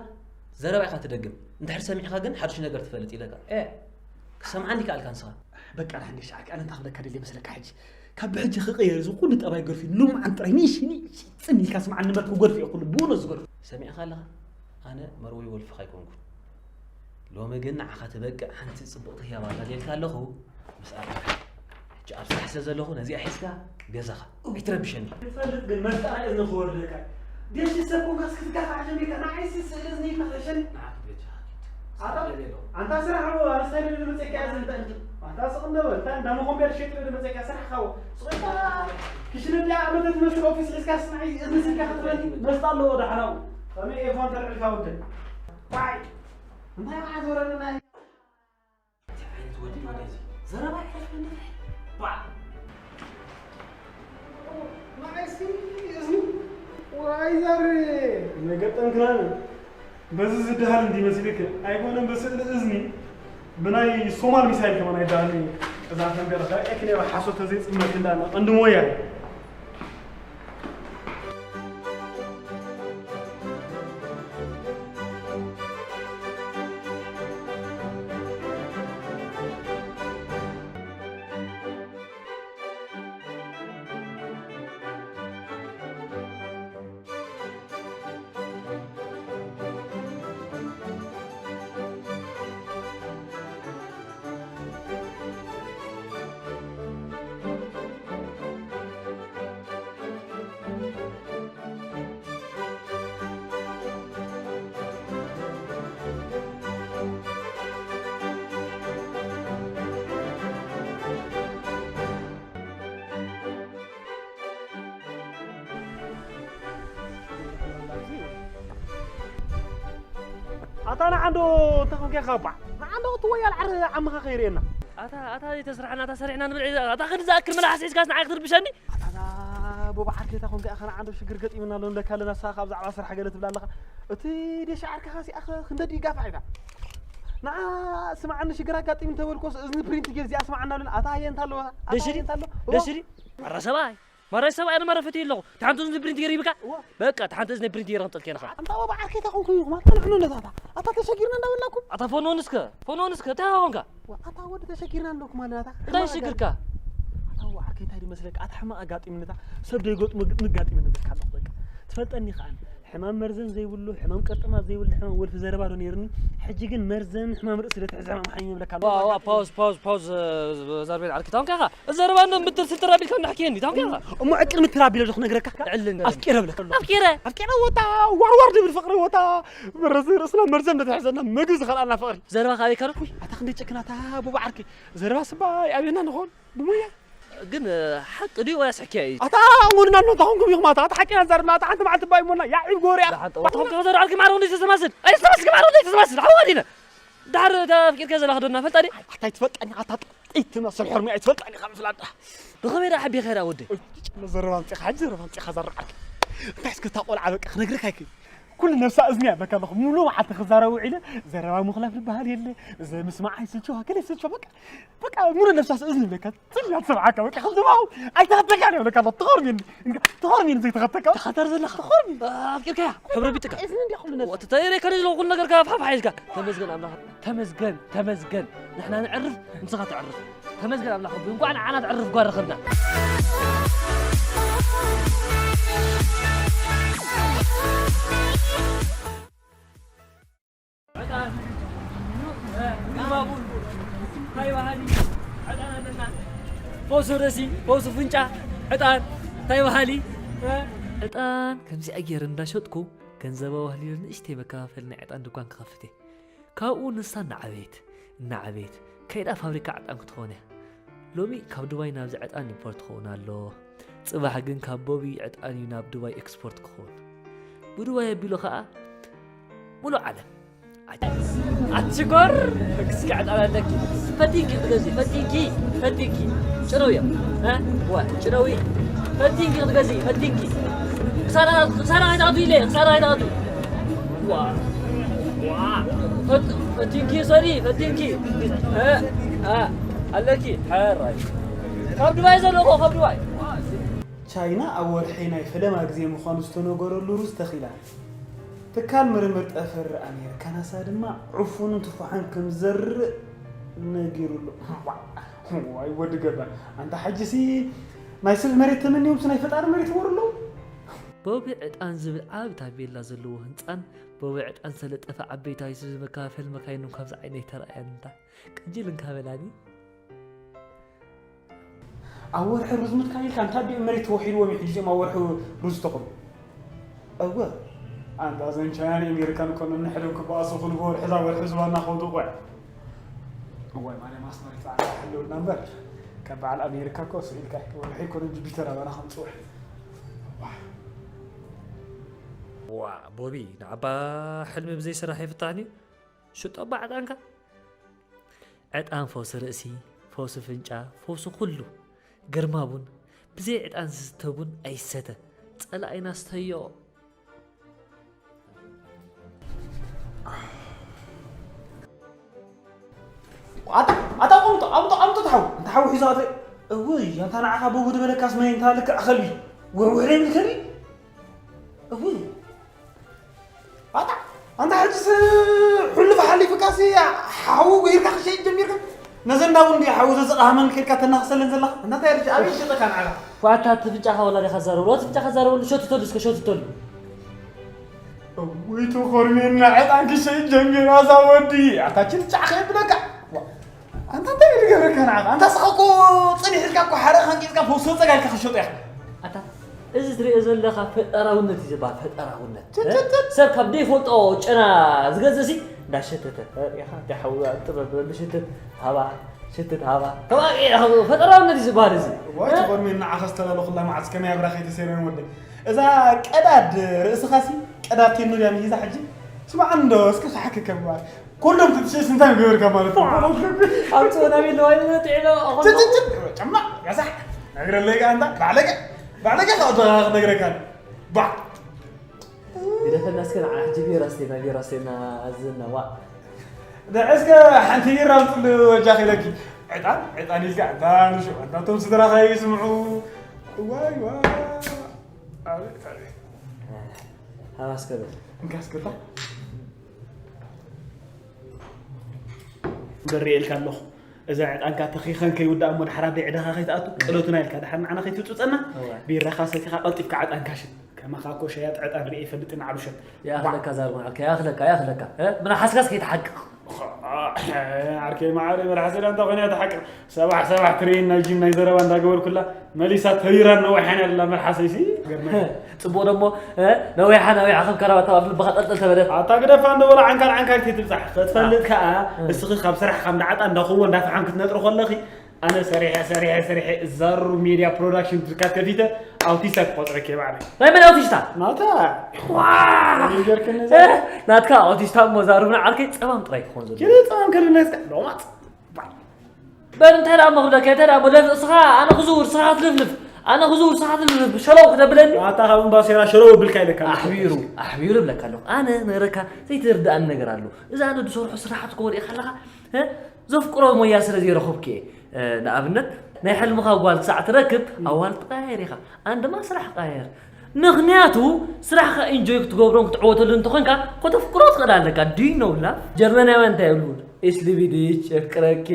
ዘረባ ኢኻ ትደግም እንድሕር ሰሚዕኻ ግን ሓድሽ ነገር ትፈልጥ ኢለካ ኤ ክሰምዓኒ ከኣልካ ንስኻ በቃ ንሓንዴሽ ዓርኪ ኣነ እንታይ ክብለካ ደልየ መስለካ ሕጂ ካብ ብሕጂ ክቕየር እዚ ኩሉ ጠባይ ገርፊ ሉምዓን ጥራይ ንሽ ንሽ ጽን ኢልካ ስምዓኒ እምበር ክጎርፍ እየ ኩሉ ብውነ ዝጎርፍ ሰሚዕኻ ኣለኻ ኣነ መርወይ ወልፍኻ ኣይኮንኩን ሎሚ ግን ንዓኻ ትበቅዕ ሓንቲ ጽቡቕቲ ህያብ ኣዳልየልካ ኣለኹ ምስ ኣርባዕተ ሕጂ ኣብ ስራሕ ስለ ዘለኹ ነዚኣ ሒዝካ ገዛኻ ኣይትረብሸኒ። ክፈልጥ ግን መጣ እዝኒ ክወርደካ። ደሽ ሰብ ኮንካስ ክትጋፋዕ ጀሚርካ ንዓይሲ ስእሊ እዝኒ ይፈተሸኒ። ንዓኺ በጃኻ ኪድ። ኣታ ኣንታ ስራሕ ሮ ኣረስታይ ዶ መጸካ እዝኒ እንታይ? ኣንታ ስቕ እንደ በል እንታይ እንዳ መኾምቢያ ትሸጥ ዶ መጸካ ስራሕ ካዎ። ስቕ ኢልካ ክሽነ እንዲያ ኣመተ ትመስል ኦፊስ ሒዝካ ስምዒ እዝኒ ስልካ ክትበኒ መስጣ ኣለዎ ዳሕናው። ከመይ ኤፎን ተልዕልካ ወደ። ዋይ እንታይ መዓት ወረደና። እንታይ ዓይነት ወዲ እዩ ወደዚ? ዘረባ ይሕረፍ በእናትህ። ባ ንዓይሲ እዝኒ ዋይ ዘር መገጠምክናን በዚ ዝደሃል እንዲ መሲልክ ኣይኮነን ብስእሊ እዝኒ ብናይ ሶማል ሚሳይል ከማን ኣይደሃልኒ እዛ ፈንገረኻ ኤክኔባ ሓሶተ ዘይፅመት እንዳና ቅንድሞ እያ ኣታ ንዓንዶ እንተኾንካ ኢኻ ባዕ ንዓንዶ ክትወያል ዓር ዓምኻ ከይርእየና ኣታ ኣታ ዘይተስራሕና ኣታ ሰሪሕና ንብል ኣታ ክንዲ ዝኣክል መላሓስ ሒዝካስ ንዓይ ክትርብሸኒ ኣታ ቦባ ዓርከይ እታ ኾንካ ኢኻ ንዓንዶ ሽግር ገጢምና ኣሎ ንለካ ኣለና ንስኻ ካብ ዛዕባ ስራሕ ገለ ትብላ ኣለኻ እቲ ዴሻ ዓርከኻ ሲኣኸ ክንደዲ ይጋፋዕ ኢኻ ንዓ ስምዓኒ ሽግር ኣጋጢም እንተበልኮስ እዝኒ ፕሪንት ጌር እዚኣ ስምዓና ሎን ኣታ ኣየ እንታ ኣለዋ ኣታ ደሽዲ ኣየ እንታ ኣለዋ ደሽዲ ኣራ ሰብኣይ ማራይ ሰብኣይ ኣነ ማራ ፈትየ ኣለኹ። እቲ ሓንቲ እዝኒ ፕሪንት ገይረ ይብካ? እዋ። በቃ እቲ ሓንቲ እዝኒ ፕሪንት ገይረ ክምፀልክ እየ ንኻ። ኣንታ ባባ ዓርከይ እንታይ ኮንኩ ኢኹም? ኣታ ንዕኑ ነታታ። ኣታ ተሸጊርና እንዳበልናኩም። ኣታ ፎኖን እስከ ፎኖን እስከ እንታይ ኮንካ? ዋ ኣታ ወዲ ተሸጊርና ኣለኩም ኣለና ኣታ። እንታይ ሽግርካ? ኣታ ዋ ዓርከይ እንታይ ድመስለካ? ኣታ ሕማቕ ኣጋጢምኒ እታ ሰብ ደይገጥሞ ግጥሚ ኣጋጢምኒ እብለካ ኣለኹ በቃ። ትፈልጠኒ ከኣ ሕማም መርዘን ዘይብሉ ሕማም ቅርጥማት ዘይብሉ ሕማም ወልፊ ዘረባ ዶ ነይርኒ። ሕጂ ግን መርዘን ሕማም ርእሲ ዶ ትሕዝ ሕማም ሓሚመ እብለካ ኣለኹ። ዋ ዋ ፓውዝ ፓውዝ ፓውዝ ዛርቤን ዓርኪ ታንካ ኢኻ። ዘረባ እንዶ ምትር ስልትር ኣቢልካ እንዳሕክየኒ ታንካ ኢኻ። እሞ ዕቅር ምትር ኣቢለ ዶ ክነግረካ? ዕልን ኣፍቂረ ብለካ ኣሎ። ኣፍቂረ ኣፍቂረ ወታ ዋር ዋር ድብል ፍቅሪ ወታ መረዘ ርእስና መርዘን ዶ ትሕዘና ምግቢ ዝኸልኣና ፍቅሪ። ዘረባ ካበይ ካሉ? ኣታ ክንደይ ጨክናታ ቡባ ዓርኪ ዘረባ ስባ ኣብየና ንኾን ብሙያ ግን ሓቂ ድዩ ወይ ኣስሕክያ እዩ? ኣታ ሞንና ኣሎ ታኹም ኢኹም ኣታ ኣታ ሓቂና ዛርብና ኣታ ሓንቲ መዓልቲ ባይ ሞና ያ ዒብ ጎርያ ኣታ ኾም ከዘር ዓርኪ ማረው እንዴት ተሰማስል? ኣይ ተሰማስል ማረው እንዴት ተሰማስል? ሓዋ ዲነ ዳር ተፍቂር ከዘላ ክደና ፈልጣ ዲ ኣታ ይትፈልጣኒ ኣታ ጥይት ትመስል ሕርሚ ኣይትፈልጣኒ ካብ ፍላዳ ብኸመይ ዳ ሓቢኻ ዳ ወዲ? ጭነ ዘረባ ኣምፂኻ ሓጂ ዘረባ ኣምፂኻ ዘርዓልክ እንታይ እስከ እታ ቆልዓ በቃ ክነግረካ ኣይክእል ኩሉ ነብሳ እዝኒ ኣለካ ኣለኹ ሙሉ መዓልቲ ክዛረብ ውዒለ ዘረባ ምኽላፍ ዝበሃል የለ ዘ ምስማዕ ኣይስልችዋ ከለ ይስልችዋ በቃ በቃ ሙሉ ነብሳስ እዝኒ ብለካ ጽልያ ትሰምዓካ በቃ ከምዚ ባው ኣይተኸተልካን እየ ብለካ ኣሎ ትኾርሚኒ ትኾርሚኒ ዘይተኸተልካ ተኸተር ዘለኻ ትኾርሚ ኣፍቂርካያ ሕብረ ቢጥካ እዝኒ እንዲ ኩሉ ነገር ወትተይረ ከነ ዝለኹ ኩሉ ነገር ካብ ሓፍ ሓይዝካ ተመስገን ኣምላኽ ተመስገን ተመስገን ንሕና ንዕርፍ ንስኻ ትዕርፍ ተመስገን ኣምላኽ እንኳዕ ንዓና ትዕርፍ ጓር ረኸብና ፈውሲ ርእሲ፣ ፈውሲ ፍንጫ፣ ዕጣን እንታይ በሃሊ? ዕጣን ከምዚኣ ገይረ እንዳሸጥኩ ገንዘብ ኣዋህሊለ ንእሽተይ መከፋፈሊ ናይ ዕጣን ድኳን ክኸፍት እየ። ካብኡ ንሳ እናዓበየት እናዓበየት ከይዳ ፋብሪካ ዕጣን ክትኾን እያ። ሎሚ ካብ ዱባይ ናብዚ ዕጣን ኢምፖርት ክኸውን ኣሎ። ጽባሕ ግን ካብ ቦቢ ዕጣን እዩ ናብ ዱባይ ኤክስፖርት ክኸውን። ብዱባይ ኣቢሉ ኸኣ ሙሉእ ዓለም ኣትሽኮር ክስከዕ ጣላለኪ ፈቲንኪ ክትገዚ ፈቲንኪ ፈቲንኪ ጭረው እዮም ዋ ጭረዊ ፈቲንኪ ክትገዚ ፈቲንኪ ክሳራ ክሳራ ኣይታቱ ኢለ ክሳራ ኣይታቱ ዋ ዋ ፈቲንኪ ሰሪ ፈቲንኪ ኣለኪ ሓራይ ካብ ድባይ ዘለኹ ካብ ድባይ ቻይና ኣብ ወርሒ ናይ ፈለማ ግዜ ምዃኑ ዝተነገረሉ ሩዝ ተኺላ። ትካል ምርምር ጠፈር ኣሜሪካ ናሳ ድማ ዕፉንን ቱፋሕን ከም ዝዘርእ ነጊሩሉ። ዋይ ወዲ ገባር፣ ኣንታ ሕጂሲ ናይ ሰብ መሬት ተመንዮምሲ ናይ ፈጣሪ መሬት ይወሩ ኣለዉ። ቦቢ ዕጣን ዝብል ዓቢ ታቤላ ዘለዎ ህንጻን ቦቢ ዕጣን ዝተለጠፈ ዓበይቲ ኣይሱዙ መከፋፈሊ መካይንን ካብዚ ዓይነይ ተራእያን እንታ ቅጅል እንካ በላኒ። ኣብ ወርሒ ሩዝ ምትካል ኢልካ እንታይ ዲኦም መሬት ተወሒድዎም እዩ ሕጂ እዚኦም ኣብ ወርሒ ሩዝ ዝተኽሉ? እወ ኣንታ እዘን ቻይናን ኣሜሪካን እኮ ነንሕዶም ክበኣሱ ክልጎ ወርሒ እዛ ወርሒ ዝባና ከውድቑ እያ። እዋይ ማርያም ኣስመሪት በዓል ሕልውና እምበር ካብ በዓል ኣሜሪካ እኮ ስኢልካ ወርሒ እኮ ነን ጁፒተር ኣባና ከም ፅውሕ ዋ ቦቢ ንዓባ ሕልሚ ብዘይ ስራሕ ኣይፍታሕን እዩ ሽጦ ኣባ ዕጣንካ ዕጣን ፈውሲ ርእሲ፣ ፈውሲ ፍንጫ፣ ፈውሲ ኩሉ። ግርማ ቡን፣ ብዘይ ዕጣን ዝስተ ቡን ኣይሰተ። ጸላኢና ስተዮ። ኣታ ኣታ ኣምጦ ኣምጦ ኣምጦ ተሓው እንተ ሓው ሒዛ ኣትሪ። እውይ ኣንታ ንዓኻ በጉ ዝበለካስ መን እንታ ልክዕ ከልቢ ውሕውሕ ዘይብል ከልቢ። እውይ ኣታ ኣንታ ሕጅስ፣ ሕሉፍ ሓሊፍካሲ ሓው ገይርካ ክሸይጥ ጀሚርካ። ነዘን ናብ እንዲ ሓው ዘዝቐሃመን ከድካ ተናኽሰለን ዘለኻ። እናታይ ርጅ ኣበይ ሸጠካ ንዓኻ? ዋታ እቲ ፍንጫኻ ወላ ዲኻ ዛረብሉ? እቲ ፍንጫኻ ዛረብሉ፣ ሸትተሉ እስከ ሸትተሉ። እውይ ተኾርሜና፣ ዕጣን ክሸይጥ ጀሚሩ ኣዛ ወዲ። ኣታ ችልቻዕ ከየብለካ። ዋ፣ ኣንታ እንታይ እዩ ዝገብረካ ንዓኻ? ኣንታ ስኻ እኮ ጽኒሕ ኢልካ እኮ ሓደ ኻንቂጽካ ፈውሲ ወጸጋ ኢልካ ክሸጦ ኢኻ። ኣታ እዚ ትሪኦ ዘለኻ ፈጠራውነት እዩ ዝበሃል፣ ፈጠራውነት። ቸቸቸ። ሰብ ካብ ዘይፈልጦ ጨና ዝገዝእ ሲ እንዳሸተተ፣ ሪኢኻ፣ እንታይ ሓውዛ ጥበብ በሉ፣ ሽትት ሃባ፣ ሽትት ሃባ። ተባቂዕ ኢኻ፣ ፈጠራውነት እዩ ዝበሃል እዚ። ዋይ፣ እ? ተኾርሜን ንዓኻ ዝተላለኹላ መዓት እስከ ናይ ኣብራ ከይተሰይረን ወደይ። እዛ ቀዳድ ርእስኻሲ፣ ቀዳድ ቴኖ ድያ ምሂዛ ሕጂ? ስማዕ እንዶ፣ እስከ ክሓክከ እባ። ኮንዶም ትትሽስ እንታይ ገበርካ ማለት ነው? ኣምፅኡ ናብ ኢሉ ወይ ጥዕሎ፣ ኮንዶም። ትትት፣ ጨማ፣ ያሳሕ። ነግረለይ ከኣ እንዳ፣ ባዕለገ፣ ባዕለገ ከኣ ደጋ ክነግረካ። ባ። ግደፈና እስከ ንዓ ሕጂ ቢራ ስቴና፣ ቢራ ስቴና ኣዝና፣ ዋ። ንዕ እስከ ሓንቲ ቢራ ኣምፅሉ ወጃኺ ኢለኪ። ዕጣን፣ ዕጣን ኢልካ፣ ዕጣን፣ ሽዑ፣ ዕጣን፣ እቶም ስድራኻ ይስምዑ። ዋይ፣ ዋይ። ኣቤት፣ ኣቤት። ሃባ እስከ በል። እንካ እስከ እታ። በሪ ኢልካ ኣለኹ። እዛ ዕጣንካ ተኺኸን ከይውዳእ እሞ፣ ድሓር ኣብ ዕዳኻ ከይትኣቱ፣ ቅለቱና ኢልካ፣ ድሓር ንዓና ከይትብጽብጸና፣ እወ። ቢራኻ ሰቲኻ ቀልጢፍካ ዕጣንካ ሽጥ። ከማኻ እኮ ሸያጥ ዕጣን ርእየ ይፈልጥን፣ ዓሉ ሸጥ። ይኣኽለካ፣ ዛርጉን ዓርከይ፣ ይኣኽለካ፣ ይኣኽለካ። እ? ምናሓስካስ ከይትሓቅቕ። ዓርከይ መዓረይ፣ መልሓሰይ ዳ እንታይ ኮይና እያ ትሓቅቕ? ሰባሕ ሰባሕ ትርእየኒ ናይ ጂም ናይ ዘረባ እንዳገበርኩላ፣ መሊሳ ተቢራን ነዊሓን እያ ዘላ መልሓሰይሲ። ገርመኒ። ጽቡቕ ደሞ፣ እ፣ ነዊሓ ነዊሓ ከም ከረባት ኣብ ልብኻ ጠልጠል ተበለት። ኣታ ግደፋ እንዶ ወላ ዓንካር ዓንካር ከይትብጻሕ። ክትፈልጥ ከኣ፣ እ። እስኺ ካብ ስራሕ ካብ እንዳዓጣ እንዳኹዎ እንዳፈሓም ክትነጥሪ ከለኺ፣ ኣነ ሰሪሐ ሰሪሐ ሰሪሐ ዛሩ ሚድያ ፕሮዳክሽን ትካል ከፊተ ኣውቲስታ ክቆጽረኪ እየ ባዕለይ። ናይ መን ኣውቲስታ? ናታ። ዋ! ይገርክኒ እ፣ ዘላ። ናትካ ኣውቲስታ እሞ ዛሩ ንዓርከይ ጸማም ጥራይ ክኾን ዘለዎ። ኪደ ጸማም ከልብና እስከ ሎማት። በል እንታይ ደኣ እሞ ክብለካ፣ እንታይ ደኣ እሞ ለፍ-፣ እስኻ ኣነ ክዝውር፣ እስኻ ክትልፍልፍ፣ ኣነ ክዝውር፣ እስኻ ክትልፍልፍ፣ ሸለው ክተብለኒ? ኣታ ካብ እምባሴራ ሸለው እብልካ ኢለካ ኣለኹ። ኣሕቢሩ፣ ኣሕቢሩ እብለካ ኣለኹ። ኣነ ነረካ ዘይትርድኣኒ ነገር ኣሎ። እዛ ኣነ ዝሰርሖ ስራሓት እኮ ወዲእካ ኣለኻ፣ እ? ዘፍቅሮ ሞያ ስለ ዘይረኸብኩ እየ። እ፣ ንኣብነት፣ ናይ ሕልምኻ ጓል ክሳዕ ትረክብ፣ ኣዋል ትቀያየር ኢኻ። ኣነ ድማ ስራሕ ቀያየር። ምኽንያቱ፣ ስራሕኻ ኢንጆይ ክትገብሮን ክትዕወተሉ እንተኾንካ፣ ከተፍቅሮ ትኽእል ኣለካ። Do you know love? ጀርመናውያን እንታይ ይብሉ? Ich liebe dich፣ የፍቅረኪ።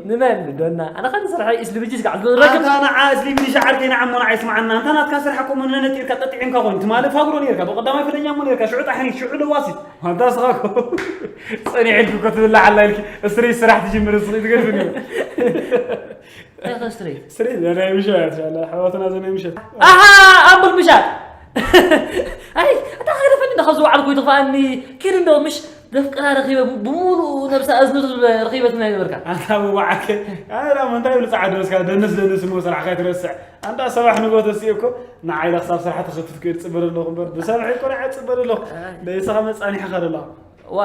ንመን? ንዶና። ኣነ ኸ ንስርሐይ Ich liebe dich ከዓ ዝብል ረክብ። ኣታ ንዓ Ich liebe dich ዓርከይ ንዓ እሞ ንዓ ይስምዓና። ኣንታ ናትካ ስራሕ እኮ እሞ ነነጢርካ ጠጢዒምካ ኮይኑ። ትማሊ ፋግሮ ነይርካ፣ ብቐዳማይ ፈለኛ እሞ ነይርካ፣ ሽዑ ጣሕኒ፣ ሽዑ ለዋሲ። ኣንታ ስኻ እኮ ጸኒሕልኪ እኮ ትብላዕ ኣላ ኢልኪ። እስሪ ስራሕ ትጅምር፣ እስሪ ትገድፍኒ። እንታይ ኸ ስትሬት? ስትሬት፣ ዘናይ ምሸት፣ ኣሕዋትና ዘናይ ምሸት። ኣሃ፣ ኣምብል ምሻት። ኣይ፣ ኣታ ኸይደፈኒ እንዳ ኸዚ ውዓል ኮይቱ ኸኣኒ፣ ኪድ እንዶ ምሽ ዘፍቅራ ረኺበ፣ ብሙሉእ ነብሳ እዝኑ ረኺበትና ይነበርካ። ኣታ ብባዓከ፣ ኣረ፣ ዳሞ እንታይ ይብል ጻዕዱ መስካ፣ ደንስ፣ ደንስ እሞ ስራሕ ከይትረስዕ። ኣንዳ ሰባሕ ንጎ ተስእ እኮ፣ ንዓይ ኢለ ክሳብ ስራሕ ተኸትት ክብል ጽበረ ኣለኹ እምበር፣ ብሰምዒ እኮ ንዓይ ጽበረ ኣለኹ። ኣይ። ደይሰኻ መጻኒሕኻ ደለኻ። ዋ፣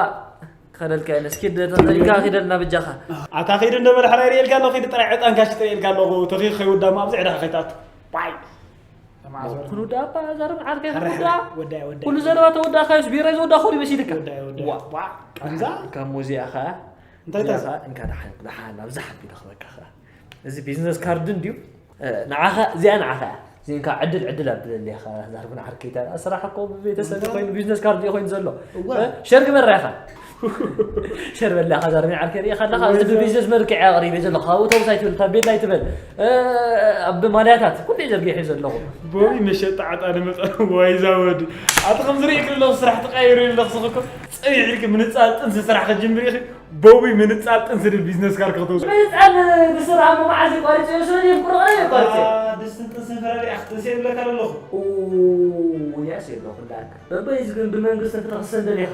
ከደልካ የለስ፣ ኪድ ተኸይካ ኪደልና በጃኻ። ኣታ ኺድ እንደ በለ ሕራይ ርእየልካ ኣለኹ፣ ኺድ ጥራይ ዕጣንካ ሽጥ ርእየልካ ኣለኹ፣ ተኺ ኸይውዳ እሞ ኣብዚ ዕዳኻ ኸይትኣቱ። ባይ። ኩን ውዳ እባ፣ ዛረብ ዓርከይ፣ ኩን ሕራይ፣ ውዳ። ሕራይ፣ ወዳይ፣ ወዳይ። ኩሉ ዘረባ ተወዳእካዮስ፣ ቢራይ ዝወዳእኹ ዲበስ ኢልካ? ወዳይ፣ ወዳይ። ዋ። ዋ፣ ቃንዛ? ከም ሙዚያ ኸኣ፣ እንታይ እንታይ? እዚኣ ኸኣ፣ እንካ ደሓን፣ ደሓን፣ ኣብዛ ሓቢለ ክበካ ኸኣ። እዚ ቢዝነስ ካርድ እንድዩ? እ፣ ንዓኻ፣ እዚኣ ንዓኻ እያ። እዚኣን ከዓ ዕድል፣ ዕድል ኣብለለይ ኢኻ፣ ዛርጉን ዓርከይ። እታ ስራሕ እኮ ብቤተሰብ እንታይ? ኮይኑ ቢዝነስ ካርድ እዩ ኮይኑ ዘሎ። እወ። እ፣ ሸር ግበራ ኢኻ። ሸር በላ ኢኻ፣ ዛርጉን ዓርከይ፣ ርኢኻ ኣለኻ? እዚ እወ። ብቢዝነስ መልክዕ እየ ኣቕሪበ ዘለኹ። ካብኡ ተውስ ኣይትበል፣ እታ ቤላ ኣይትበል። እ፣ ኣብ ማልያታት ኩሉ እየ ዘርጊሐ ዘለኹ። ቦቢ መሸጣ ዕጣን መጠን ዋይዛ ወዲ። ኣቲ ከም ዝርእየኪ ዘለኹ ስራሕ ተቐያይሩ ኣለኹ፣ ስኽ እኮ ጸኒሕ ኢልኪ ምንጻል ጥንሲ ስራሕ ክትጅምሪ ኢኺ። ቦቢ ምንጻል ጥንሲ ድብል ቢዝነስ ካርድ ከተውጽእ። ምንጻል ንስራሕ እሞ መዓዝ እዩ ቋሪጹ? ስለ ድየ ቁርቕ ድየ ቋሪጸ? ኣታ ድስትን ጥንስን ፈላሊኻ ጥንሲ የብለካ ኣለኹ። ኡ፣ ያስ የለኹ እንዳልካ። በበይ ግን ብመንግስቲ ክትኽሰን ደሊኻ?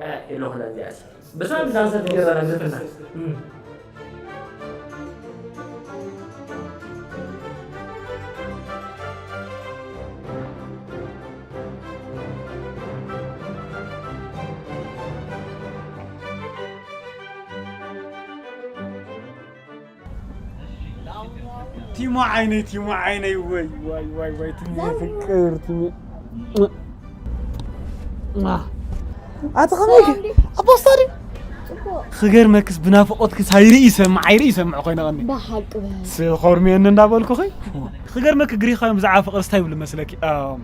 እ፣ የለኹ ላ እዚኣስ። በስመ ኣብ ዳንሰር ትገብራ ግደፈና። እም። ቲሞ ዓይነይ፣ ቲሞ ዓይነይ፣ ወይ፣ ወይ፣ ወይ፣ ወይ፣ ቲሞ ፍቅር፣ ቲሞ። ኣቲ ከመይ ሰላም ድዩ? ኣቦስታ ድዩ? ጽቡቕ። ክገርመክስ ብናፍቖትክስ ኣይርኢ ይሰምዕ፣ ኣይርኢ ይሰምዕ ኮይነ ቀኒ። ብሓቂ በል። ስለ ኮርሜኒ እንዳበልኩኺ። ክገርመኪ ግሪኻውያን ብዛዕባ ፍቕሪ እንታይ ይብሉ መስለኪ? ኣም፣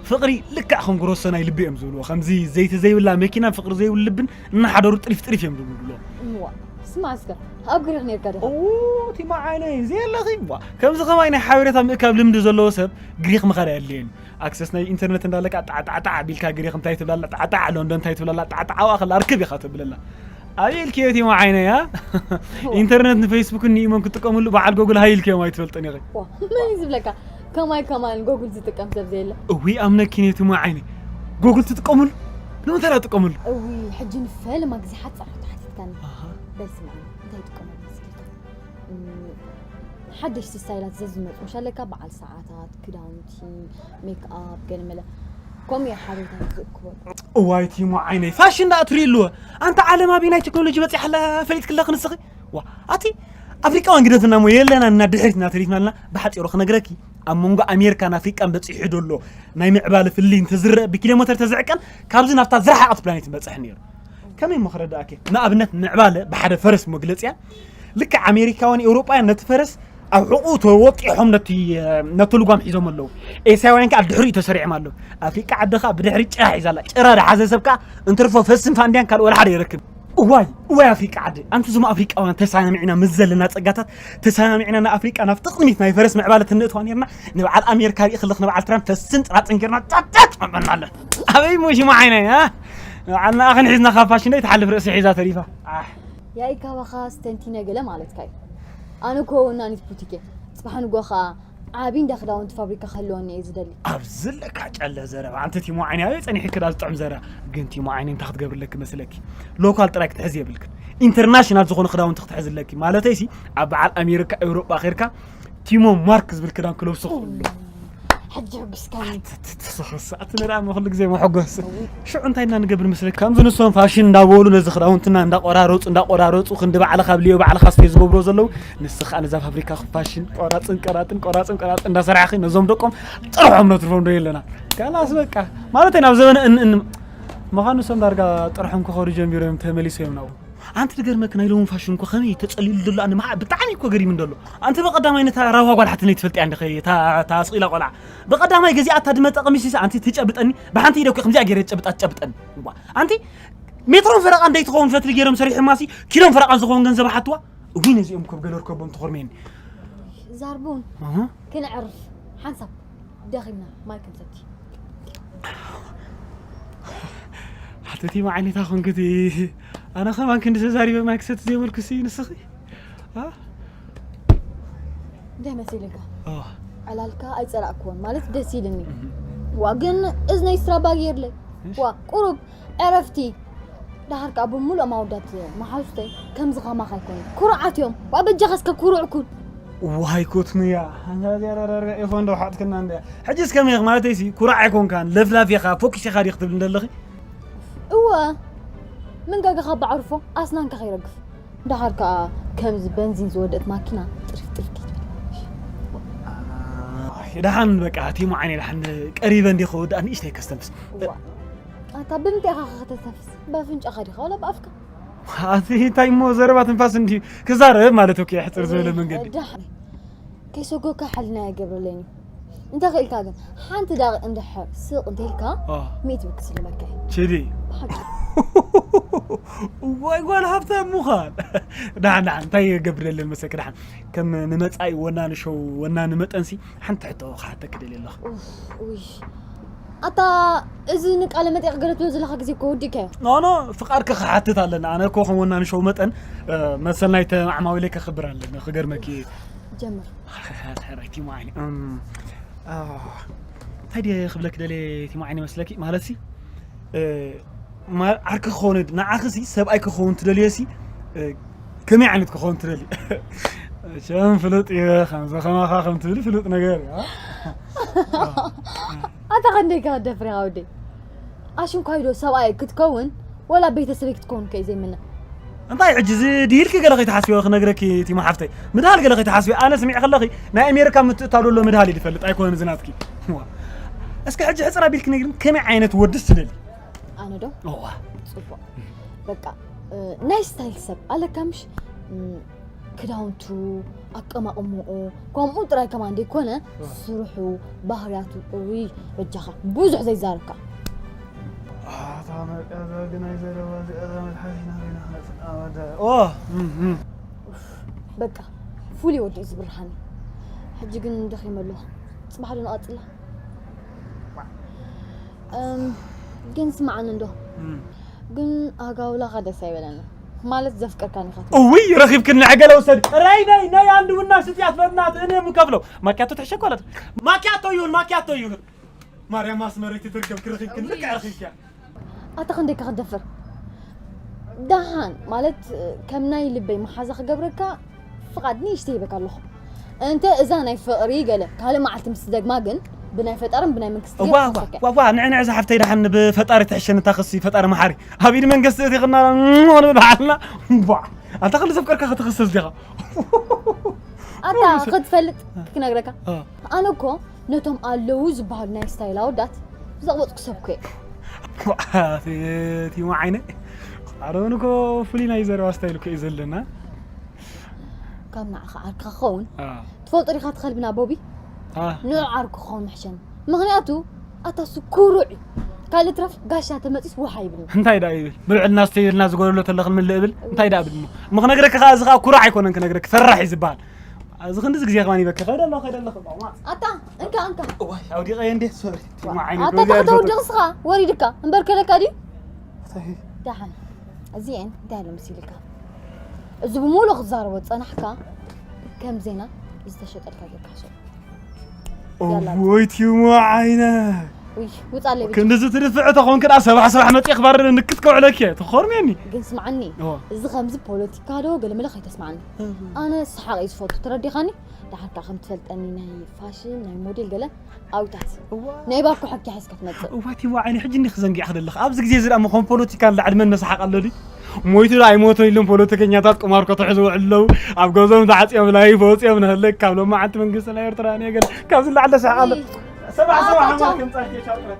ፍቕሪ ልክዕ ከም ግሮሶ ናይ ልቢ እዮም ዝብልዎ። ከምዚ ዘይቲ ዘይብላ መኪናን ፍቕሪ ዘይብሉ ልብን እናሓደሩ ጥሪፍ ጥሪፍ እዮም ዝብልዎ። እዋ፣ ስማ እስከ፣ ኣብ ግሪኽ ነርካ ዲኻ? ኦ፣ ቲማ ዓይነይ፣ እዚ የለኺ እባ። ከምዚ ከማይ ናይ ሓበሬታ ምእካብ ልምዲ ዘለዎ ሰብ ግሪኽ ምኻድ ኣየድልየን። ኣክሰስ ናይ ኢንተርነት እንዳለካ ጣዕጣዕጣዕ ኣቢልካ ግሪኽ እንታይ ትብላላ፣ ጣዕጣዕ ሎንዶን እንታይ ትብላላ፣ ጣዕጣዕ ኣብኣ ከላ ርክብ ኢኻ ተብለላ። ኣበይ ኢልክዮ ቲማ ዓይነይ፣ ኣ? ኢንተርነት ንፌስቡክን ንኢሞን ክትጥቀምሉ በዓል ጎግል ሃይ ኢልክዮም ኣይትፈልጥን ኢኺ። ዋ፣ መን እዩ ዝብለካ? ከማይ ከማን ጎግል ዝጥቀም ሰብ ዘየለ። እዊ ኣምነኪ ነቲ ሞ ዓይኒ ጎግል ትጥቀምሉ? ንምንታይ ዳ ትጥቀምሉ? እዊ፣ ሕጂ ንፈለማ ግዜ ሓጻር ሕቶ ሓቲትካኒ። ኣሃ። በል ስምዓኒ፣ እንታይ ይጥቀመሉ መሲልካ? እም፣ ሓደሽቲ ስታይላት ዘዝመጹ፣ መሻለካ በዓል ሰዓታት፣ ክዳውንቲ፣ ሜክኣፕ፣ ገለ መለ። ከምኡ እየ ሓበሬታ ዝእክቦ። እዋይ ቲሞ ዓይነይ፣ ፋሽን ደኣ ትርኢ ኣለዎ። ኣንታ ዓለም ኣበይ ናይ ቴክኖሎጂ በጺሓ ኣላ ፈሊጥኪ ኣለኺ ንስኺ? ዋ፣ ኣቲ ኣፍሪቃውያን ግደፍና እሞ የለና እና ድሕሪት እና ተሪፍና ኣለና። ብሓጺሩ ክነግረኪ፣ ኣብ መንጎ ኣሜሪካን ኣፍሪቃን በጺሑ ዘሎ ናይ ምዕባለ ፍልልይ እንተዝረአ ብኪሎ ሜተር ተዝዕቀን ካብዚ ናብታ ዝረሓቐት ፕላኔት ምበጽሐ ነይሩ። ከመይ እሞ ክረዳእኪ? ንኣብነት ምዕባለ ብሓደ ፈረስ መግለጺያ። ልክዕ ኣሜሪካውያን ኤውሮጳውያን ነቲ ፈረስ ኣብ ሕቑኡ ተወጢሖም ነቲ፣ ነቲ ልጓም ሒዞም ኣለዉ። ኤስያውያን ከኣ ድሕሪኡ ተሰሪዖም ኣለዉ። ኣፍሪቃ ዓዲ ከኣ ብድሕሪት ጭራ ሒዛ ኣላ። ጭራ ዝሓዘ ሰብ ከኣ እንትርፎ ፈስን ፋንድያን ካልእ ወላ ሓደ የረክብ። እዋይ፣ እዋይ ኣፍሪቃ ዓዲ። ኣንቲ እዞም ኣፍሪቃውያን ተሰማሚዕና ምስ ዘለና ጸጋታት ተሰማሚዕና ንኣፍሪቃ ናብቲ ቅድሚት ናይ ፈረስ ምዕባለ ትንእትዋ ኔርና። ንበዓል ኣሜሪካ ሪኢ ክልኽ ንበዓል ትራምፕ ፈስን ጥራጥን ጌርና ጫጫጭ መበልና ኣለን። ኣበይ እሞ ሽማ ዓይነይ፣ ኣ? ንባዕልና ኣኽን ሒዝና ካብ ፋሽን ዶ ይትሓልፍ ርእሲ ሒዛ ተሪፋ። ኣሕ። ያይ ካባኻ ስተንቲነ ገለ ማለትካ እዩ። ኣነ እኮ ወናኒት ቡቲክ እየ። ጽባሕ ንግሆ ኸኣ ዓቢ እንዳ ክዳውንቲ ፋብሪካ ክህልወኒ እየ ዝደሊ። ኣብዚ ኣለካ ጨለ ዘረባ። ኣንቲ ቲሞ ዓይኒ ኣበይ ጸኒሕኪ ዳ ዝጥዕም ዘረባ? ግን ቲሞ ዓይኒ እንታይ ክትገብርለኪ መስለኪ? ሎካል ጥራይ ክትሕዚ የብልክን። ኢንተርናሽናል ዝኾነ ክዳውንቲ ክትሕዝለኪ። ማለተይሲ ኣብ በዓል ኣሜሪካ፣ ኤውሮጳ ኸይርካ ቲሞ ማርክ ዝብል ክዳን ክለብሶ ክኽእሉ። ሕጂ ሕጉስካኒ። ትስኽስ፣ ኣቲ ንርኣም ኩሉ ግዜ መሐጎስ። ሽዑ እንታይ ኢና ንገብር መስለካ? ከምዚ ንሶም ፋሽን እንዳበሉ ነዚ ክዳውንትና እንዳቆራረጹ፣ እንዳቆራረጹ ክንዲ ባዕልኻ ብልዮ ባዕልኻ ስተይ ዝገብሮ ዘለዉ፣ ንስኻ ነዛ ፋብሪካ ፋሽን ቆራጽን ቀራጥን፣ ቆራጽን ቀራጥን እንዳሰራሕኺ ነዞም ደቆም ጥርሖም ነትርፎም ዶ የለና? ካላስ በቃ። ማለተይ ናብ ዘበነ እን-፣ እን-፣ ምዃኑ ንሶም ዳርጋ ጥርሖም ክኸዱ ጀሚሮም ተመሊሶም ናብኡ። ኣንቲ ዝገርመኪ ናይ ሎሚ ፋሽን እኮ ከመይ ተጸሊሉ ዘሎ ኣነ መዓ-፣ ብጣዕሚ እኮ ገሪሙኒ ዘሎ። ኣንቲ ብቐዳማይ ነታ ራዋ ጓል ሓትነይ ትፈልጥያ እንዲኺ፣ እታ፣ እታ ስቕ ኢላ ቆልዓ። ብቐዳማይ ገዚኣታ ድመጸ ቀሚስ ኣንቲ ትጨብጠኒ፣ ብሓንቲ ኢደ እኮ ከምዚኣ ገይረ ዝጨብጣ ትጨብጠኒ። እዋ፣ ኣንቲ ሜትሮን ፈረቓን ደይትኸውን ፈትሊ ገይሮም ሰሪሖማሲ፣ ኪሎን ፈረቓን ዝኸውን ገንዘብ ሓትዋ። እውይ ነዚኦም እኮ ገለ ርከቦም ተኾርሜኒ። ዛርቡን፣ ኣሃ። ክንዕርፍ፣ ሓንሳብ ደኺምና፣ ማይ ክንሰቲ። ሓተቲ መዓኒታ ኾንክቲ፣ ኣነ ኸማን ክንዲ ተዛሪበ ማይ ክሰቲ ዘይበልኩሲ ንስኺ? ኣ? እንታይ መሲልካ? ኦ። ዕላልካ ኣይጸላእክዎን፣ ማለት ደስ ኢልኒ። እህ። ዋ፣ ግን እዝነይ ስትራባ ገይርለይ። እሺ። ዋ፣ ቁሩብ ዕረፍቲ። ደሓር ከኣ ብምሉኦም ኣወዳት መሓዙተይ ከምዚ ኸማኻ ኣይኮኑን። ኩሩዓት እዮም። ዋ፣ በጃኻ እስከ ኩሩዕ ኩን። ዋይ ኮትንያ። ኣንታ እዚኣ ረረረ ኢኾ እንዶ ሓጥክና እንድያ። ሕጂስ ከመይ ኢኽ? ማለተይሲ ኩራዕ ኣይኮንካን፣ ለፍላፍ ኢኻ፣ ፎኪስ ኢኻ ዲኽ ትብል እንደለኺ? እወ። መንጋጋኻ ባዕርፎ ኣስናንካ ከይረግፍ። ደሓር ከኣ ከምዚ በንዚን ዝወደት ማኪና ጥሪፍ ጥሪፍ ከይትብል። ኣይ፣ ደሓን በቃ፣ ቲሞ ዓይነይ ደሓን ቀሪበ እንዲየ ክወድኣ ንእሽተይ ከስተንፍስ። እዋ። ኣታ ብምንታይ ኢኻ ከተስተንፍስ? በኣፍንጫኻ ዲኻ ወላ ብኣፍካ? ኣቲ እንታይ እሞ ዘረባ ትንፋስ እንዲ ክዛረብ ማለት እኮ የሕጽር ዝበለ መንገዲ። ደሓን። ከይሰጎካ ሕልና የገብረለይን እዩ። እንተ ኽኢልካ ግን ሓንቲ ደቂቕ እንድሕር ስቕ እንተኢልካ ኦ። ሚእቲ ብር ክስልመካ እዩ። ችዲ። ብሓቂ። ዋይ ጓል ሃብታም ምዃን። ደሓን፣ ደሓን፣ እንታይ የገብረለን መሰለኪ ደሓን። ከም ንመጻኢ ወናኒ ሾው፣ ወናኒ መጠንሲ ሓንቲ ሕቶ ክሓተኪ ደልየ ኣለኹ። ኡፍ፣ ውይ። ኣታ እዚ ንቃለ መጠይቕ ገለ ትብሎ ዘለኻ ግዜ እኮ ወዲእካዮ። ኖ፣ ኖ፣ ፍቓድኪ ክሓትት ኣለኒ። ኣነ እኮ ከም ወናኒ ሾው መጠን፣ እ፣ መሰል ናይተ ኣዕማዊለይ ከኽብር ኣለኒ። ክገርመኪ። ጀምር። ሕራይ ቲሞ ዓይኒ። እም፣ ኣ፣ እንታይ ድየ ክብለኪ ደልየ ቲሞ ዓይኒ መስለኪ? ማለትሲ፣ እ፣ ማ-፣ ዓርኪ ክኸውን ድ-፣ ንዓኺሲ ሰብኣይ ክኸውን ትደልዮሲ፣ እ፣ ከመይ ዓይነት ክኸውን ትደልዩ? መቸም ፍሉጥ እዩ፣ ከምዚ ከማኻ ከም ትብል ፍሉጥ ነገር እዩ፣ ኣ? ኣታ ክንደይካ ደፍሪኻ ወደይ? ኣሽንኳይዶ ሰብኣይ ክትከውን ወላ ቤተሰበይ ክትከውን ከ እዩ ዘይምነ? እንታይ ሕጂ እዚ ድሂልኪ ገለ ከይትሓስብዮ ክነግረኪ ቲማ ሓፍተይ። ምድሃል ገለ ከይትሓስብዮ። ኣነ ስሚዕ ከለኺ ናይ ኣሜሪካ ምትእታው ዘሎ ምድሃል እዩ ዝፈልጥ ኣይኮነን እዚ ናትኪ። ዋ። እስኪ ሕጂ ሕጽር ኣቢልኪ ነግርኒ ከመይ ዓይነት ወድስ ትደሊ? ኣነ ዶ? እዋ። ጽቡቕ። በቃ፣ እ፣ ናይ ስታይል ሰብ ኣለካ ምሽ? ም፣ ክዳውንቱ፣ ኣቀማቕምኡ፣ ከምኡ ጥራይ ከማን ደይኮነ፣ እዋ። ስርሑ፣ ባህርያቱ፣ እውይ፣ በጃኻ፣ ብዙሕ ዘይዛረብካ። ኣታ መርቃዛ ግን ኣይዘረባ እዚኣ እዛ መትሓዚና ኮይና ክነጽንኣ ወደ-፣ ኦ፣ እም፣ እም። ኡፍ፣ በቃ፣ ፍሉይ ወዲ እዩ ዝብርሃኒ። ሕጂ ግን ደኺመ ኣለኹ። ጽባሕ ዶ ንቐጽላ? እም፣ ግን ስማዓኒ እንዶ። እም። ግን ኣጋውላኻ ደስ ኣይበለኒ። ማለት ዘፍቀርካኒ ኢኻ ትብል። እውይ፣ ረኺብክኒ፣ ዕገለ ውሰድ። ራይ ናይ፣ ናይ ኣንድ ቡና ስጥያት በእናትህ፣ እኔ የምከፍለው። ማኪያቶ ትሕሸ እኮ ኣላት። ማኪያቶ ይሁን፣ ማኪያቶ ይሁን። ማርያም ኣስመረይቲ ትርከብ፣ ክረኺብክኒ፣ እውይ። ልክዕ ረኺብክያ። ኣታ ክንደይ ክትደፍር? ደሓን፣ ማለት፣ ከም ናይ ልበይ መሓዛ ክገብረካ ፍቓድ ንእሽተይ ይበካ ኣለኹ። እንተ እዛ ናይ ፍቕሪ ገለ ካልእ መዓልቲ ምስ ትደግማ ግን፣ ብናይ ፈጣርን ብናይ መንግስቲ እዋ፣ እዋ፣ ክትሓሰካ። እዋ፣ እዋ፣ ንዕ፣ ንዕ፣ እዛ ሓፍተይ ደሓን ብፈጣሪ ትሕሸኒ፣ እታ ክሲ ፈጣሪ መሓሪ። ኣብ ኢድ መንግስቲ እቲኽና ንብል በዓልና። እምቧ፣ ኣንታ ክሊ ዘፍቀርካ ክትኽስስ ዲኻ? ኣታ ክትፈልጥ ክነግረካ። እ። ኣነ እኮ ነቶም ኣለዉ ዝበሃሉ ናይ ስታይል ኣወዳት ዘቕበጥኩ ሰብ እኮ እየ። ቲማ ዓይነ፣ ኣሮን እኮ ፍሉይ ናይ ዘረባ ስታይል እኮ እዩ ዘለና። ካብ ንዓኻ ዓርክኻ ክኸውን አ። ትፈልጦ ዲኻ እቲ ከልብና ቦቢ? አ። ንዑ ዓርኩ ክኸውን ምሕሸኒ። ምኽንያቱ ኣታ እሱ ኩሩዕ እዩ። ካልእ ትረፍ ጋሻ ተመጺስ ውሓ ይብል። እንታይ ደኣ ይብል? ብልዕልና ስተይልና ዝጎደሎ ተለ ክንምልእ እብል? እንታይ ደኣ እብል እሞ? እሞ ክነግረኪ ከኣ እዚ ከኣ ኩራዕ ኣይኮነን ክነግረኪ፣ ፈራሕ እዩ ዝበሃል። እዚ ክንድዚ ግዜ ከማን ይበኪ። ከይደ ኣለኹ፣ ከይደ ኣለኹ። ኣታ፣ እንካ፣ እንካ። እዋይ፣ ኣውዲቐዮ እንዴ? ሶሪ። ቲማ ዓይነ ኣታ፣ ጎዚ ተኸተ ኣይፈቱ። ውድቕ ስኻ፣ ወሪድካ። እምበር ከለካ ድዩ? እንታይ? ደሓን። እዚኤን እንታይ ኢሎም መሲልካ? እዚ ብምሉእ ክትዛረቦ ዝጸናሕካ ከም ዜና ዝተሸጠልካ ጌርካ ሕሰብ። ያላ። እወይ ቲሞ ዓይነ። ውይ፣ ውጻለይ ብቻ። ክንድዚ ትድፍዕ ተኾንክ ደኣ ሰባሕ ሰባሕ መጺእ ክባርር ንክት ከውዕለኪ እየ። ትኾርምየኒ። ግን ስምዓኒ፣ እዎ። እዚ ከምዚ ፖለቲካ ዶ ገለመለ ከይተስምዓኒ። እህ። ኣነ ሰሓቕ እዩ ዝፈቱ፣ ተረዲኻኒ? ደሓር ከኣ ከም ትፈልጠኒ ናይ ፋሽን፣ ናይ ሞዴል ገለ ኣውታት። እዋ። ናይ ባኮ ሕጊ ሒዝካ ትመጽእ። እዋ ቲሞ ዓይነ፣ ሕጂ እንዲኺ ዘንጊዕኺ ዘለኺ። ኣብዚ ግዜ እዚ ደኣ እሞ ከም ፖለቲካ ንላዕሊ መን መሰሓቕ ኣሎ ድዩ? ሞይቱ ዶ ኣይሞቶን ኢሎም ፖለቲከኛታት ቁማር ከተሕዙ ውዕል ኣለዉ። ኣብ ገዝኦም ተዓጽዮም ላይፍ ወጽዮም ንህለክ ካብ ሎማዓንቲ መንግስቲ ናይ ኤርትራ እኔ ገለ ካብዚ ንላዕሊ ሰሓቕ ኣሎ። ውይ። ሰባሕ ሰባሕ ኣታ ኣማር ቻው። ከም ጻድቂ ሻው ጥረ።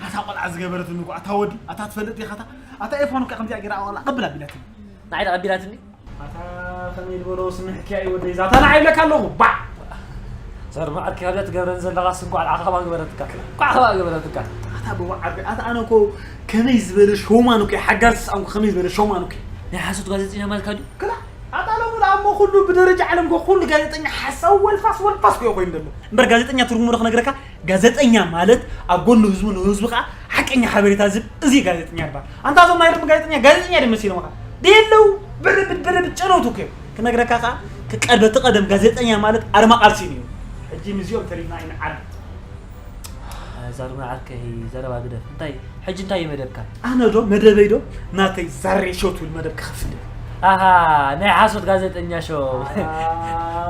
ኣታ ቆልዓ ዝገበረትኒ እኮ፣ ኣታ ወዲ፣ ኣታ ትፈልጥ ዲኻ፣ ኣታ፣ ኣታ ኤርፎን እኮ ከምዚኣ ገይራ፣ ዋላ ቀብል ኣቢላትኒ። ንዓይ ተቐቢላትኒ? ኣታ ከመይ ዝበሎ ስምሕኪያ እዩ ወደይ፣ ዛታ ንዓይ ይብለካ ኣለኹ፣ ባዕ! ዘርማዕኪ ካብዛ ትገብረኒ ዘለኻስ እንኳዕ ንዓኻ ከማን ገበረትካ። እንኳዕ ከማን ገበረትካ። ኣታ ብዋዕ ዓርከይ፣ ኣታ ኣነ እኮ ከመይ ዝበለ ሾማን እኮ፣ ሓጋዚ ሰኣንኩ ከመይ ዝበለ ሾማን እኮ። ናይ ሓሶት ጋዜጠኛ ማለትካ ድዩ? ክላ፣ ኣታ ሎሚ ደኣ እሞ ኩሉ ብደረጃ ዓለም እኮ ኩሉ ጋዜጠኛ ሓሳዊ ወልፋስ ወልፋስ እኮ እዩ ኮይኑ ዘሎ። እምበር ጋዜጠኛ ትርጉሙ ዶ ክነግረካ? ጋዜጠኛ ማለት ኣብ ጎኒ ህዝቡ ንህዝቡ ከዓ ሓቀኛ ሓበሬታ ዝህብ፣ እዚ ጋዜጠኛ ይባሃል። ኣንታ እዞም ናይ ሎሚ ጋዜጠኛ፣ ጋዜጠኛ ድዮም መሲሎምኻ? ደየለዉ፣ ብርብድ ብርብድ ጨነውቲ እኮ እዮም። ክነግረካ ከዓ፣ ክቀድመ እቲ ቀደም ጋዜጠኛ ማለት ኣርማ ቃልሲ እዩ ነይሩ። ሕጂ ምስዚኦም ተሪፍና ኣይንዓርፍ። እዛ ድማ ዓርከይ ዘረባ ግደፍ። እንታይ፣ ሕጂ እንታይ እዩ መደብካ? ኣነ ዶ፣ መደበይ ዶ፣ ናተይ ዛሬ ሾው ትብል መደብ ክኸፍት እየ። ኣሃ፣ ናይ ሓሶት ጋዜጠኛ ሾው።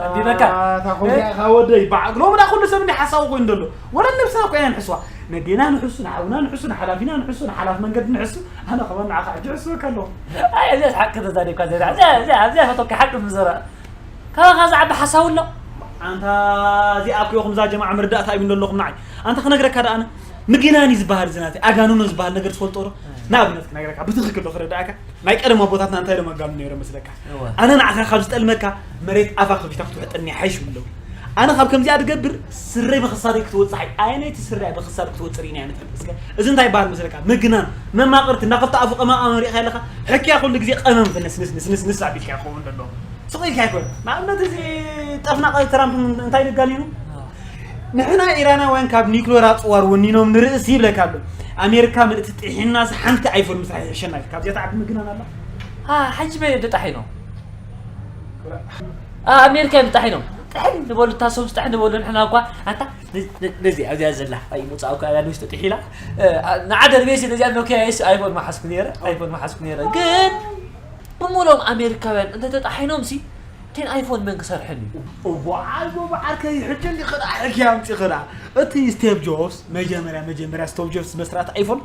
ኣንቢበካ? ኣታ ኹምካ እ? ኢኻ ወደይ፣ ባዕ-፣ ሎሚ ዳ ኩሉ ሰብ እንዲ ሓሳዊ ኮይኑ ዘሎ። ወላ ነብስና እኮ ኢና ንሕስዋ። ነዴና ንሕሱ፣ ንሓውና ንሕሱ፣ ንሓላፊና ንሕሱ፣ ንሓላፍ መንገዲ ንሕሱ። ኣነ ከማን ንዓኻ ሕጂ እሕስወካ ኣለኹ። ኣይ፣ እዚኣ ሓቂ ተዛሪብካ ዘሪዓ። እዚኣ፣ እዚኣ፣ እዚኣ ፈቶካ ሓቂ ምዘራ። ካባኻ ዝዓቢ ሓሳዊ ኣሎ? ኣንታ እዚኣ እኮ ኢኹም እዛ ጀማዓ መርዳእታ ኣይብን ዘለኹም ንዓይ። ኣንታ ክነግረካ ደኣ ኣነ፣ ምግናን እዩ ዝበሃል እዚ ናተይ፣ ኣጋንኖ ዝበሃል ነገር ትፈልጦ ዶ? ንኣብነት ክነግረካ፣ ብትኽክል ዶ ክረዳእካ? ናይ ቀደም ኣቦታትና እንታይ ኢሎም ኣጋንኑ ነይሮም መስለካ? እወ። ኣነ ንዓኻ ካብ ዝጠልመካ፣ መሬት ኣፋ ከፊታ ክትውሕጠኒ ይሓይሽ ይብሉ ኣለዉ። ኣነ ካብ ከምዚኣ ዝገብር፣ ስረይ ብኽሳደይ ክትወጽእ ሓይ-፣ ኣየነይቲ ስረይ ብኽሳድ ክትወጽእ ርኢና እያ ንፈልጥ። እስከ፣ እዚ እንታይ ይበሃል መስለካ? ምግናን፣ መማቕርቲ፣ እንዳ ክልተ ኣፉ ቀማቃሚ ርኢኻ ኣለኻ? ሕክያ ኩሉ ግዜ ቀመም ንስ፣ ንስ፣ ንስ፣ ንስ፣ ንስ ኣቢልካ ይኸውን ዘሎ። ስቕ ኢልካ ኣይኮን። ንኣብነት፣ እዚ ጠፍናቓይ ትራምፕ እንታይ ኢሉ ኣጋኒኑ? ኣዎ። ንሕና ኢራናውያን ካብ ኒክሌር ኣጽዋር ወኒኖም ንርእሲ ይብለካ ኣሎ። ኣሜሪካ ምእንቲ ጥሒናስ ሓንቲ ኣይፎን ምስራሕ ይሕሸና ኢሉ። ካብዚኣ ትዓቢ ምግናን ኣላ? ኣ፣ ሕጂ መን እዮም ተጣሒኖም? ኣ፣ ኣሜሪካ እዮም ተጣሒኖም። ጥሕን ንበሉ፣ እታ ሶምስ ጥሕን ንበሉ፣ ንሕና እኳ፣ ኣታ፣ ነ-፣ ነ-፣ ነዚ ኣብዚኣ ዘላ፣ ኣይ፣ ሙጻእኳ እያ ንውሽጢ ጥሒላ። እ፣ ኣ፣ ንዓደ ርቤሲ ነዚኣ ኖኪያ የስ ኣይፎን መሓዝኩ ነይረ፣ ኣይፎን መሓዝኩ ነይረ። ግን ብምሎም ኣሜሪካውያን እንተተጣሒኖም ሲ፣ ቴን ኣይፎን መን ክሰርሐን እዩ? እዋዓል ጎባዓርከይ ሕጂ እንዲ ክዳ ሕጂ ኣምፂ ክዳ እቲ ስቴቭ ጆብስ መጀመርያ መጀመርያ ስቴቭ ጆብስ መስራት ኣይፎን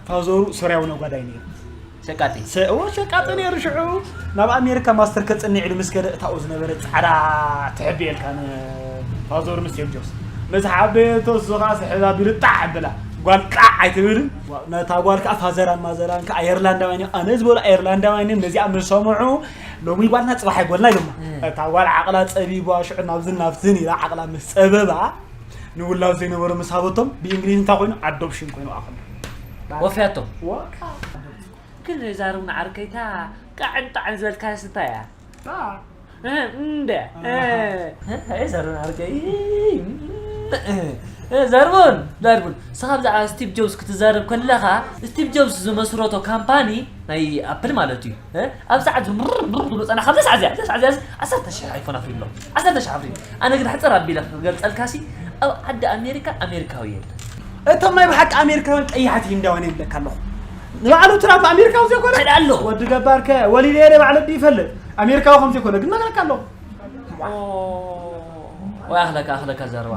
ፋዘሩ ሶርያዊ ነጓዳይ ነይሩ። ሸቃጢ ሰ- እዎ ሸቃጢ ነይሩ። ሽዑ ናብ ኣሜሪካ ማስተር ከፅንዕ ኢሉ ምስ ከደ እታኡ ዝነበረ ፃዕዳ ትሕብየልካ ንፋዘሩ ምስ ስቴቭ ጆብስ ምስ ሓበየቶ እሱ ከዓ ስሕብ ኣቢሉ ጣዕ ኣብላ ጓል ጣዕ ኣይትብልን። ነታ ጓል ከዓ ፋዘራን ማዘራን ከዓ ኣየርላንዳውያን እዮም። ኣነ ዝበሉ ኣየርላንዳውያን እዮም። ነዚኣ ምስ ሰምዑ ሎሚ ጓልና ፅባሕ ኣይጎልና ኢሎማ። እታ ጓል ዓቕላ ፀቢባ ሽዑ ናብዝን ናብዝን ኢላ ዓቕላ ምስ ፀበባ ንውላድ ዘይነበሮ ምስ ሃበቶም ብእንግሊዝ እንታይ ኮይኑ ኣዶፕሽን ኮይኑ ኣኸሉ ወፍያቶም። ግን ዛርም ንዓርከይታ ቃዕን ጣዕን ዝበልካ ስንታይ እያ? እንደ ዛርም ንዓርከይ ዘርቡን ዘርቡን ንስኻ ብዛዕባ ስቲቭ ጆብስ ክትዛረብ ከለኻ ስቲቭ ጆብስ ዝመስረቶ ካምፓኒ ናይ ኣፕል ማለት እዩ። ኣብ ሰዓት ዝብርብር ዝብሎ ጸና ካብዛ ሰዓት እዚኣ እዛ ሰዓት እዚኣ ዓሰርተ ሽሕ ኣይፎን ኣፍሪምሎም ዓሰርተ ሽሕ ኣፍሪም ኣነ ግን ሕጽር ኣቢለ ክገልጸልካ ሲ ኣብ ዓዲ ኣሜሪካ ኣሜሪካዊ የለን። እቶም ናይ ብሓቂ ኣሜሪካውያን ቀያሕቲ ህንዳውያን ይብለካ ኣለኹ። ንባዕሉ ትራምፕ ኣሜሪካዊ ዘይኮነ ሕድ ኣሎ። ወዲ ገባርከ ወሊድ ኤረ ባዕለ ዲ ይፈልጥ ኣሜሪካዊ ከም ዘይኮነ ግን ነገረካ ኣለኹ። ወይ ኣኽለካ ኣኽለካ ዘርባ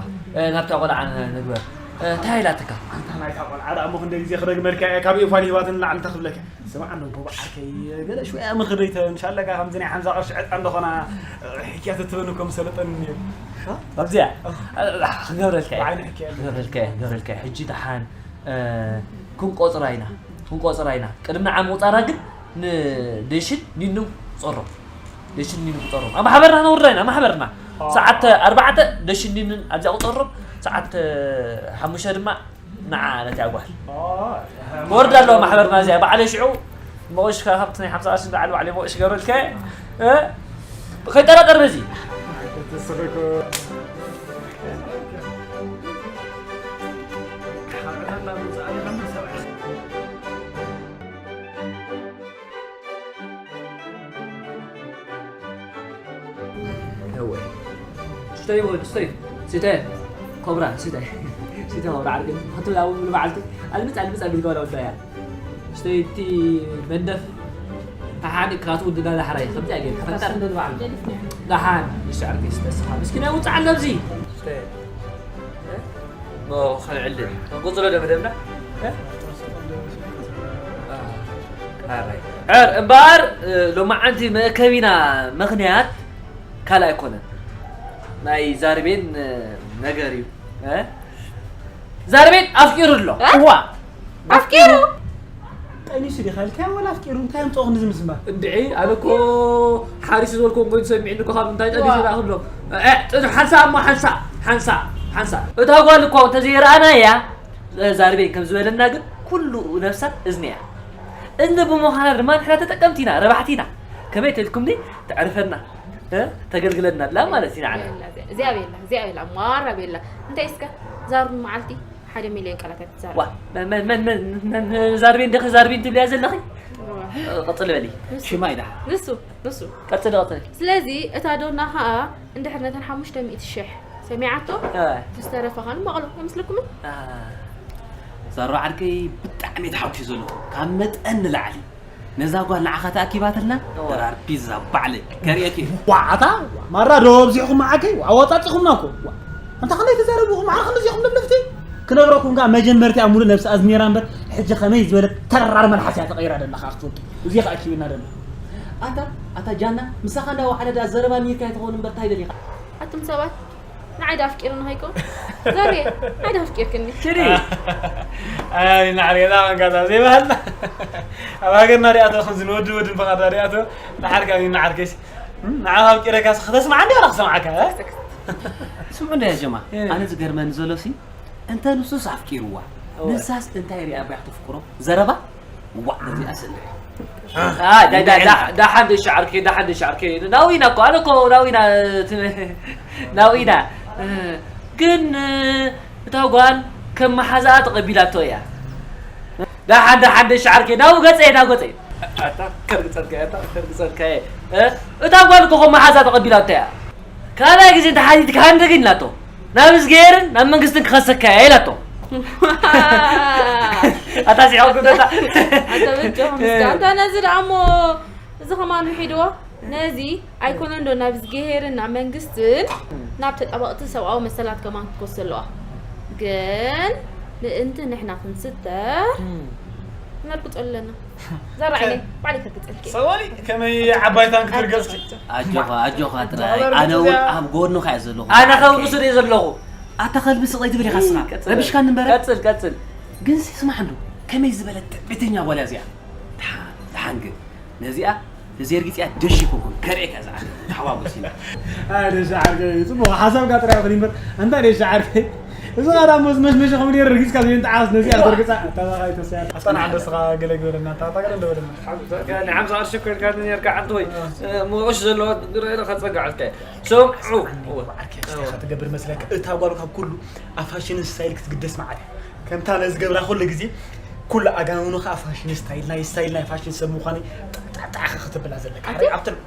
ናብታ ቆልዓ ንግበር እንታይ ኢላትካ? ኣንታ ናይታ ቆልዓ ደኣ እሞ ክንደይ ግዜ ክደግመልካ እየ ካብ ኤፋን ሂባትን ንላዕሊ እንታይ ክብለካ። ስማዕ እንዶ ጎቦ ዓርከይ ገለ ሽወያ ምኽሪ ተንሻለካ ከምዚ ናይ ሓምሳ ቅርሺ ዕጣ እንደኾና ሕክያ ተትበኒ እኮ ምሰለጠኒ ነይሩ። ኣብዚኣ ክገብረልካ እየ ብዓይኒ ሕክያ ክገብረልካ እየ ክገብረልካ እየ ሕጂ ደሓን ክንቆፅራ ኢና ክንቆፅራ ኢና ቅድሚ ንዓ ምቁፃራ ግን ንደሽን ኒኑ ቁፀሮም ደሽን ኒኑ ቁፀሮም ኣብ ማሕበርና ነውርዳ ኢና ማሕበርና ሰዓት ኣርባዕተ ደሽን ኒኑን ኣብዚኣ ቁፀሮም ሰዓት ሓሙሽተ ድማ ንዓ ነቲ ኣጓል ወርዳ ኣለዋ ማሕበርና እዚኣ ባዕለ ሽዑ መቑሽ ካብቲ ናይ ሓምሳ ቅርሺ ንላዕሊ ባዕለ መቑሽ ገብረልካ ከይጠራጠር በዚ እወ ስተይ ወድ ስተይ ስተይ ኮብራ ስተይ ስተይ ኮብራ ዓርገ ክትብል ኣብ ምሉ በዓልቲ ኣልምፅ ኣልምፅ ኣቢልካ ወላ ወዳያ ስተይ እቲ መንደፍ ተሓኒ ክራቱ ውድዳ ዳሕራይ ከምዚኣ ገይርካ ፈጠር ደሓን ንሻዕርገ ስተስኻ ምስኪና ይውፅዓና ኣብዚ ስተይ ከልዕልን ቀፅሎ ዶ መደብና ሕር እምበኣር ሎማዓንቲ መእከቢና ምኽንያት ካልእ ኣይኮነን ናይ ዛርቤን ነገር እዩ ዛርቤን ኣፍቂሩ ኣሎ እዋ ኣፍቂሩ ጠኒሱ ዲኻ ኢልካዮ ወላ ኣፍቂሩ እንታይ ኣምፅኦ ክንዲ ዝምስማር እንድዒ ኣነ እኮ ሓሪሱ ዝበልክዎም ኮይኑ ሰሚዕኒ እኮ ካብ እንታይ ጠኒሱ ዳ ክብሎ ሓንሳእ እሞ ሓንሳእ ሓንሳእ ሓንሳእ እታ ጓል እኮ እንተዘይረኣናያ ዛርቤን ከም ዝበለና ግን ኩሉ ነፍሳ እዝኒ እያ እዝኒ ብምዃና ድማ ንሕና ተጠቀምቲ ኢና ረባሕቲ ኢና ከመይ ተልኩም ተዕርፈና ተገልግለና ኣላ ማለት ኢና እዚኣ ቤላ እዚኣ ቤላ ማራ ቤላ እንታይ እስከ ዛሩን መዓልቲ ሓደ ሚልዮን ቃላታት ትዛረብ ዋ መን መን መን መን ዛርቤን ደኸ ዛርቤን ትብልያ ዘለኺ ቀጽል በሊ ሽማ ኢዳ ንሱ ንሱ ቀጽል ቀጽል ስለዚ እታ ዶና ኸኣ እንድሕር ነተን ሓሙሽተ ሚእቲ ሽሕ ሰሚዓቶ ዝተረፈ ኸን መቕሎ ኣይመስለኩምን ዛሮ ዓርከይ ብጣዕሚ ተሓጉሲ ዘለኹ ካብ መጠን ንላዕሊ ነዛ ጓል ንዓኻ ተኣኪባትልና ደራር ፒዛ ባዕለይ ከርእየኪ ዋዕታ ማራ ዶ ኣብዚሕኹም መዓከይ ኣወጻጺኹምና እኮ ኣንታ ከመይ ተዛረብኹም ዓር ከመዚ ኢኹም ለፍለፍቲ ክነግረኩም ጋር መጀመርቲያ ሙሉ ነብሲ ኣዝሚራ እምበር ሕጂ ከመይ ዝበለ ተራር መልሓስ እያ ተቐይራ ደላ ካብ ትፈልጡ እዚ ከኣ ኪብና ደላ ኣታ ኣታ ጃና ምሳኻ እንዳ ወዓለ ዳ ዘረባ ሚርካ ይትኸውን እምበር ታይ ደሊኻ ኣቱም ሰባት ንዓይ ዶ ኣፍቂርኒ ከይኮ ዘርየ ንዓይ ዶ ኣፍቂርክኒ ሽሪ ኣይ ናዕሬና መንጋታ ዘይባህልና ኣብ ሃገርና ሪኣቶ ከምዚ ንወዲ ወዲ ንፈቓዳ ሪኣቶ ንዓርካ ናዓርከሽ ንዓኻ ኣፍቂረካስ ከተስማዓ እንዲ ኣላ ክሰምዓካ ስምዑ እንዳ ጀማ ኣነ ዝገርመኒ ዘሎ ሲ እንተ ንሱስ ኣፍቂርዋ ንሳስ እንታይ ሪኣ ባያ ክተፍቅሮ ዘረባ ዋዕ ነዚኣ ስእሊ ዳሓን ደሻዓርከ ዳሓን ደሻዓርከ ናዊና እኮ ኣነ እኮ ናዊና ናዊና ግን እታ ጓል ከም መሓዛኣ ተቐቢላቶ እያ ዳሓን ዳሓን ደሻዓርከ ናው ገፀ ናው ገፀ ኣታ ከርግፀልካ ኣታ ከርግፀልካ እታ ጓል እኮ ከም መሓዛ ተቐቢላቶ እያ ካልኣይ ግዜ እንተሓቲትካ ሃንደግ ኢልናቶ ናብ እዝግሄርን ናብ መንግስትን ክኸሰካ እያ ኢላቶ ኣታ ሲዖ ክብደታ ኣታ በጃኹም እስከ ኣንታ ነዚ ደኣ እሞ እዚ ከማን ምሒድዎ ነዚ ኣይኮነን ዶ ናብ እዝግሄርን ናብ መንግስትን ናብ ተጣበቕቲ ሰብኣዊ መሰላት ከማን ክትወስድ ኣለዋ። ግን ምእንቲ ንሕና ክንስተር ነርግጾ ኣለና። ዘራዕለ ባዕልካ ግጸልኪ። ሰዋሊ ከመይ ዓባይታን ክትርገጽኪ? ኣጆኻ ኣጆኻ ጥራይ ኣነ እውን ኣብ ጎንኻ እየ ዘለኹ። ኣነ ከም ቁሱር እየ ዘለኹ። ኣታ ከልቢ ስቕ ዘይትብል ኢኻ ስኻ። ረቢሽካኒ እምበር። ቀጽል ቀጽል። ግን ስማዕ እንዶ ከመይ ዝበለት ትዕቢተኛ ጓል እያ እዚኣ። ደሓን ደሓን ግን ነዚኣ ተዘርጊጽያ ደሽ ይኮንኩን ከርእየካ እዛ ዓርከይ ተሓዋጎስ ኢላ። ኣይ ደሽ ዓርከይ ጽቡቕ ሓሳብካ ጥራይ ይኹን እምበር ኣንታ ደሽ ዓርከይ እዚ ቃራ ሞስ መሽ መሽ ኸም ዲር ርጊጽካ ዘይን ተዓስ ነዚኣ ዘርግጻ ኣታ ባኻይ ተሳያ ኣስታና ዓንደ ስኻ ገለ ግበረና ኣታ ኣታ ገለ እንደበለና ንዓም ዝኣርሽ ኮይንካ ነርካ ዓንተ ወይ ምቑሽ ዘለዎ ድረይ ኢለ ከጸጋዓልካ ሰምዑ ዓርከይ ክትገብር መስለካ እታ ጓል ካብ ኩሉ ኣብ ፋሽን ስታይል ክትግደስ መዓት እያ ከምታ ነዚ ገብራ ኩሉ ግዜ ኩሉ ኣጋንኑ ከዓ ፋሽን ስታይል ናይ ስታይል ናይ ፋሽን ሰብ ምዃነይ ጣዕጣዕ ክትብላ ዘለካ ኣታ ኣብተን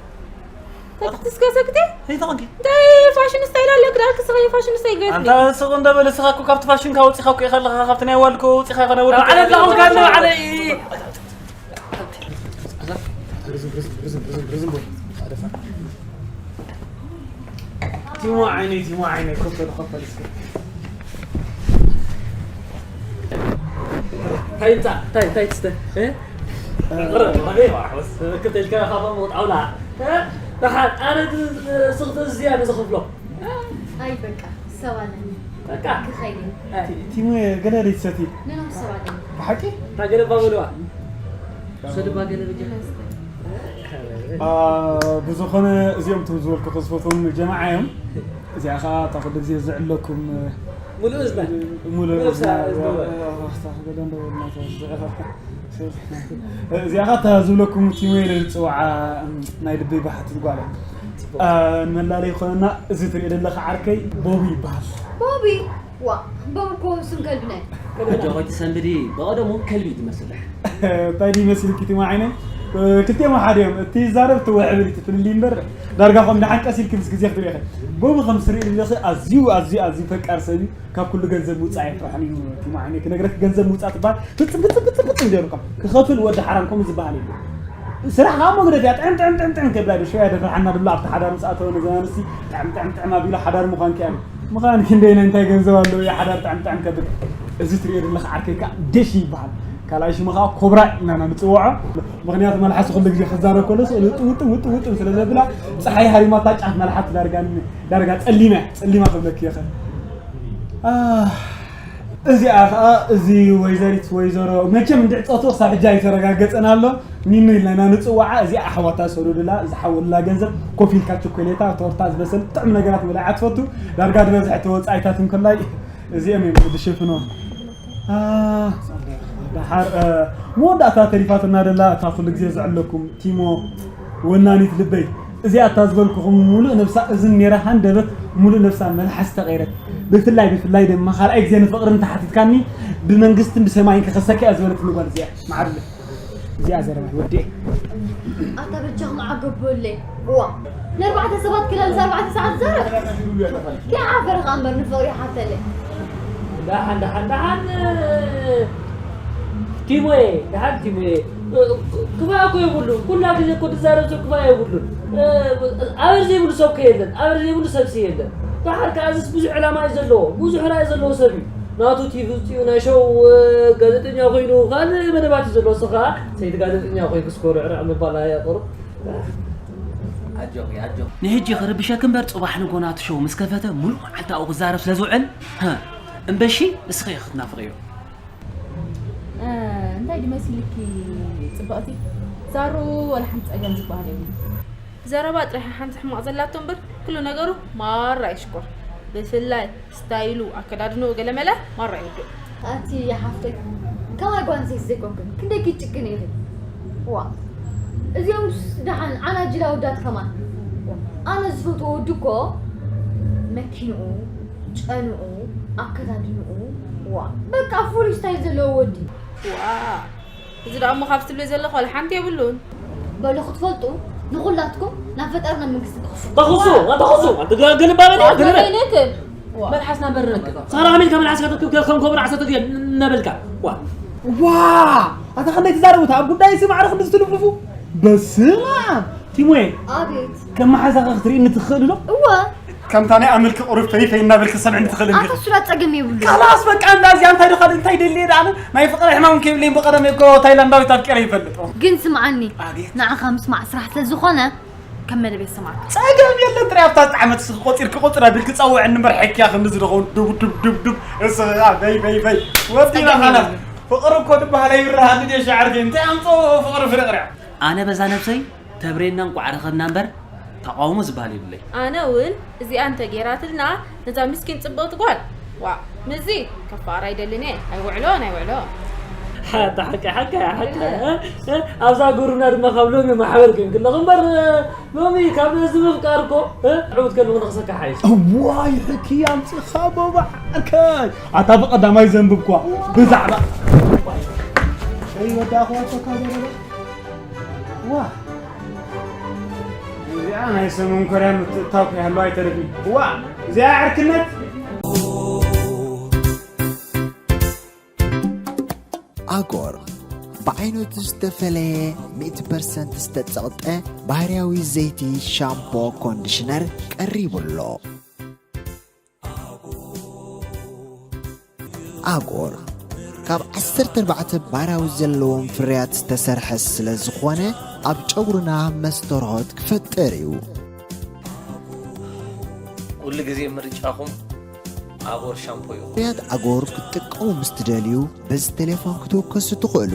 ተትስከሰክቲ እንታይ ተኾንኪ እንታይ ፋሽን ስታይል ኣለክ ዳልክ ስኸ ፋሽን ስታይል ገይርኒ ኣንታ ስቕ እንደ በለ ስኻ እኮ ካብቲ ፋሽን ካብ ወፂኻ እኮ ኢኻ ኣለኻ ካብቲ ናይ ዋልኮ ወፂኻ ከነ ወዲ ዓለ ኣለኹም ካብ ዓለ ቲሞ ዓይነይ ቲሞ ዓይነይ ኮፈ ኮፈ ልስከ እንታይ እንታይ እንታይ ትስተ እ? ቅረ፣ ቅረ፣ ቅረ፣ ክልተ ኢልካ ካብኦም ወጣውላ። እ? ደሓን፣ ኣነ ድ-፣ ስኽቲ እዚኣ ንዝኽፍሎ። ኣይ በቃ፣ ሰብ ኣለኒ። በቃ። ክኸይድ እየ። ቲ-፣ ቲሙ ገለ ደይትሰቲ። ንኖም ሰብ ኣለኒ። ብሓቂ? እንታይ ገለ እባ በልዋ። ሰድባ ገለ በጃ። አ፣ ብዝኾነ እዚኦም ትም ዝበልኩ ዝፈትዎም ጀማዓ እዮም። እዚኣ ኸዓ እታ ኩሉ ግዜ ዝዕለኩም፣ ሙሉእ እዝና። ሙሉእ ሙሉእ እዝና፣ እዝና። እዚኣ ኸዓ እታ ዝብለኩም ቲሞ ኢለ ዝፅውዓ ናይ ልበይ ብሓትት ጓል እያ። አ፣ ንመላለይ ይኾነና፣ እዚ ትሪኦ ዘለኻ ዓርከይ ቦቢ ይበሃል። ቦቢ? ዋ፣ ቦቢ እኮ ስም ከልቢ ናይ። ኣጆኺ ትሰንብዲ፣ ብቐደሙ ከልቢ እዩ ዝመስል። እንታይ ድዩ መሲልኪ ቲሞ ዓይነይ? ክልቲኦም ሓደ እዮም። እቲ ይዛረብ፣ እቲ ውዕብል እዩ፣ እቲ ፍልልይ እምበር፣ ዳርጋ ከምኡ ደሓን ቀስ ኢልኪ ምስ ግዜ ክትሪኦ ኢኺ። ቦቢ ከም ትሪኦ ዘለኺ ኣዝዩ፣ ኣዝዩ፣ ኣዝዩ ፈቃር ሰብ እዩ። ካብ ኩሉ ገንዘብ ምውፃእ ኣይፍርሕን እዩ ቲሞ ዓይነይ። ክነግረኪ ገንዘብ ምውፃእ ትበሃል ፍፅም፣ ፍፅም፣ ፍፅም፣ ፍፅም ገይሩካ። ክኸፍል ወዲ ሓራም ከምኡ ዝበሃል የለን። ስራሕ ከዓ መግደፊያ ጥዕም ጥዕም ጥዕም ጥዕም ከብላ ዶ ሸያ ደፍርሓና ድብላ ኣብቲ ሓዳር ምስ ኣተወ ነዘን ኣንስቲ ጥዕም ጥዕም ጥዕም ኣቢሉ ሓዳር ምዃን ክያሉ ምዃን ክንደይ ናይ እንታይ ገንዘብ ኣለዎ እዩ ሓዳር ጥዕም ጥዕም ከብል እዚ ትሪኦ ዘለኻ ዓርከይ ከዓ ደሽ ይበሃል ካልኣይ ሽሙ ከዓ ኮብራ ኢና ኢና ንፅውዖ ምኽንያቱ መልሓስ ኩሉ ግዜ ክዛረብ ከሎ ስእሊ ውጥም ውጥም ውጥም ውጥም ስለ ዘብላ ፀሓይ ሃሪማታ ጫፍ መልሓስ ዳርጋ ዳርጋ ፀሊማ እያ ፀሊማ ክብለክ ይኽእል ኣህ እዚኣ ኸዓ እዚ ወይዘሪት ወይዘሮ መቸም እንድዒ ፆትኡ ክሳብ ሕጂ ኣይተረጋገፀን ኣሎ። ኒኖ ኢልና ኢና ንፅውዓ። እዚኣ ኣሕዋታ ሰሉላ ዝሓወሉላ ገንዘብ ኮፍ ኢልካ ቸኮሌታ፣ ቶርታ፣ ዝበሰለ ጥዑም ነገራት ምብላዕ እያ ትፈቱ። ዳርጋ ዝበዝሐ እቲ ወፃኢታት እንከላይ እዚኦም እዮም ዝሽፍንዎ። ኣህ፣ ደሓር መወዳእታ ተሪፋትና ደላ እታ ኩሉ ግዜ ዝዕለኩም ቲሞ ወናኒት ልበይ እዚኣ እታ ዝበልኩኹም ሙሉእ ነብሳ እዝን ኔራ ሃንደበት ሙሉእ ነብሳ መልሓስ ተቐይረት ብፍላይ ብፍላይ ድማ ካልኣይ ግዜ ንፍቕሪ እንተሓቲትካኒ ብመንግስትን ብሰማይን ክኸሰካ እያ ዝበለትኒ ጓል እዚኣ መዓር እዚኣ ዘረባ ወዲኤ ኣታ በጃኹም ዓገቦለይ ዋ ንኣርባዕተ ሰባት ክላ ምስ ኣርባዕተ ሰዓት ዘረብ ከይዓፈርኻ እምበር ንፍቕሪ ሓተለይ ደሓን ደሓን ደሓን ቲሞየ ደሓን ቲሞየ ክፋእ እኮ የብሉን ኩላ ግዜ እኮ ትዛረብ ሰብ ክፋእ የብሉን ኣበር ዘይብሉ ሰብ ከ የለን ኣበር ዘይብሉ ሰብሲ የለን ደሓር ከዓዝስ ብዙሕ ዕላማ እዩ ዘለዎ ብዙሕ ራእይ ዘለዎ ሰብ እዩ ናቱ ቲቪ ውፅኡ ናይ ሸው ጋዜጠኛ ኮይኑ ካልእ መደባት እዩ ዘለዎ ስኻ ሰይቲ ጋዜጠኛ ኮይንክስ ኮርዕርዕ ምባል ኣየቕርብ ኣጆኺ ኣጆኺ ንሕጂ ክርብሸኪ እምበር ፅባሕ ንጎ ናቱ ሸው ምስ ከፈተ ሙሉእ መዓልቲ ኣብኡ ክዛረብ ስለ ዝውዕል እምበሺ ንስኺ ኢኺ ክትናፍቕዮ እንታይ ድመሲልኪ ፅብቕቲ ዛሩ ወላ ሓንቲ ፀገም ዝበሃል የብሉ ዘረባ ጥራሕ ሓንቲ ሕማቕ ዘላቶ እምበር ኩሉ ነገሩ ማራ ይሽኮር ብፍላይ ስታይሉ ኣከዳድንኡ ገለመለ ማራ ይውድእ ኣቲ ሓፍተይ ከማይ ጓል ኣንስተይቲ ዘይኮንክን ክንደይ ክትጭክኒ ኢኺ ዋ እዚኦምስ ደሓን ዓናጅል ኣወዳት ከማን ኣነ ዝፈትዎ ወዲ እኮ መኪንኡ ጨንኡ ኣከዳድንኡ ዋ በቃ ፍሉይ ስታይል ዘለዎ ወዲ ዋእ እዚ ደኣ እሞ ካብዚ ትብልዮ ዘለኺ ዋላ ሓንቲ የብሉን። በሉ ክትፈልጡ ንኹላትኩም ናብ ፈጣሪ ናብ መንግስቲ ክኽሱ። ተኹሱ ተኹሱ ኣንተ ግልባበ ዲኻ ግልበ። ኣትበይነክን መልሓስ ናበርነክን። ሳራ ከመይ ኢልካ መልሓስካ ተክብ ከም ኮብራ ዓሰርተ ግዜ እናበልካ ዋ። ዋ ኣታ ከመይ ትዛረቡ እታ ኣብ ጉዳይ ሲ ማዕረ ክንዲ ዝትልፍልፉ በስመ ኣብ ዲሞየ ኣቤት ከም መሓዛኻ ክትርእኒ ትኽእል ዶ? እወ ከምታ ናይ ኣመልኪ ቁሩብ ፈይ ፈይ እናበልክ ሰምዕኒ ትኽእል እንዲኻ ኣታ ሱራ ጸገም የብሉ ካላስ በቃ እንዳዚ እንታይ ደኻ እንታይ ደልየ ደኣ ናይ ፍቕሪ ሕማም ከይብለይ ብቐደም እኮ ታይላንዳዊት ኣፍቂረ ይፈልጥ ግን ስምዓኒ ኣቤት ንዓኻ ምስማዕ ስራሕ ስለ ዝኾነ ከም መደብ የሰማዕካ ጸገም የለን ጥራይ ኣብታ ዝጠዓመት ስልኪ ቆጺርኪ ቁጽር ኣቢልኪ ጸውዕኒ እምበር ሕክያ ክንዲ ዝደኸውን ዱብ ዱብ ዱብ ዱብ እስኻ በይ በይ በይ ወዲና ጸገም ኻላ የለን። ፍቕሪ እኮ ድበሃለ ይብርሃኒ ድየ ሻዕርኪ እንታይ ኣምጾ ፍቕሪ ፍርቕርያ ኣነ በዛ ነብሰይ ተብሬና እንቋዕ ረኸብና እምበር ተቓውሞ ዝበሃል የብለይ። ኣነ እውን እዚኣ እንተ ጌራትልና ነዛ ምስኪን ጽብቕቲ ጓል ዋ ምዚ ከፋቕራ ኣይደልን እየ ኣይውዕሎ ናይ ውዕሎ ሓታ ሓቂ ሓቂ ሓቂ ኣብዛ ጎሩና ድማ ካብ ሎሚ ማሕበር ኮይንክ ኣለኹ እምበር ሎሚ ካብ ነዚ ምፍቃር እኮ ዕውት ከለኹ ንኽሰካ ሓይሽ እዋይ ሕኪ ኣምፅኻ ቦባ ዓርከይ ኣታ ብቐዳማይ ዘንብብኳ ብዛዕባ ከይወዳእኹ ኣልኮካ ዘረባ ዋ እዚኣ ናይ ሰሙን ኮርያ ምትእታው ከይሃለዋ ኣይተርፍን ዋ እዚኣ ዕርክነት ኣጎር ብዓይነቱ ዝተፈለየ ሚእቲ ፐርሰንት ዝተጸቕጠ ባህርያዊ ዘይቲ ሻምፖ ኮንዲሽነር ቀሪቡ ኣሎ። ኣጎር ካብ ዓሰርተ ኣርባዕተ ባህርያዊ ዘለዎም ፍርያት ዝተሰርሐ ስለ ዝኾነ ኣብ ጨጉርና መስተርሆት ክፈጥር እዩ። ኩሉ ግዜ ምርጫኹም ኣጎር ሻምፖ ይኹን። ፍርያት ኣጎር ክትጥቀሙ ምስ ትደልዩ በዚ ቴሌፎን ክትውከሱ ትኽእሉ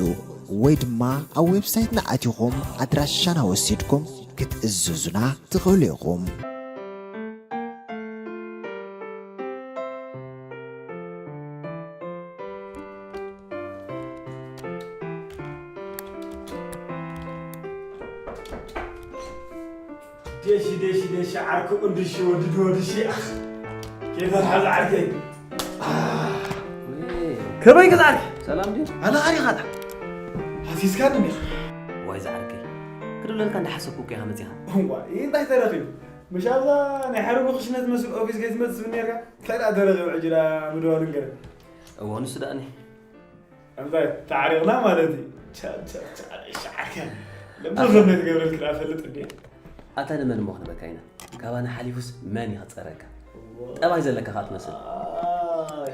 ወይ ድማ ኣብ ዌብሳይትና ኣቲኹም ኣድራሻና ወሲድኩም ክትእዝዙና ትኽእሉ ኢኹም። ደሺ ደሺ ደሺ ዓርኪ ቁንድሺ ወዲ ድወድሺ ኣኽ ከይፈርሓ ዝዓርከይ ከመይ ክዛዕርኪ ሰላም ድዩ? ኣነ ኻሪኻታ ሃሲስካ ድኒ ዋይ ዝዓርከይ ክድብለልካ እንዳሓሰብኩ እኮ ኢኻ መፂኻ ዋ እንታይ ተረኺቡ ምሽ ኣብዛ ናይ ሓረጉ ክሽነ ትመስል ኦፊስ ከይትመፅእ ትብል ነርካ እንታይ ደኣ ተረኺቡ ሕጂ ደኣ ምድዋሉ ንገረኒ እዎ ንሱ ደኣኒ እንታይ ተዓሪቕና ማለት እዩ ቻ ቻ ቻ ሻዓርከ ለምዘመ ትገብረልክ ደኣ ፈልጥ እንዴ ኣታ ንመን እሞ ክንበካ ኢና ካባና ሓሊፉስ መን እዩ ክፀረካ ጠባይ ዘለካ ከዓ ትመስል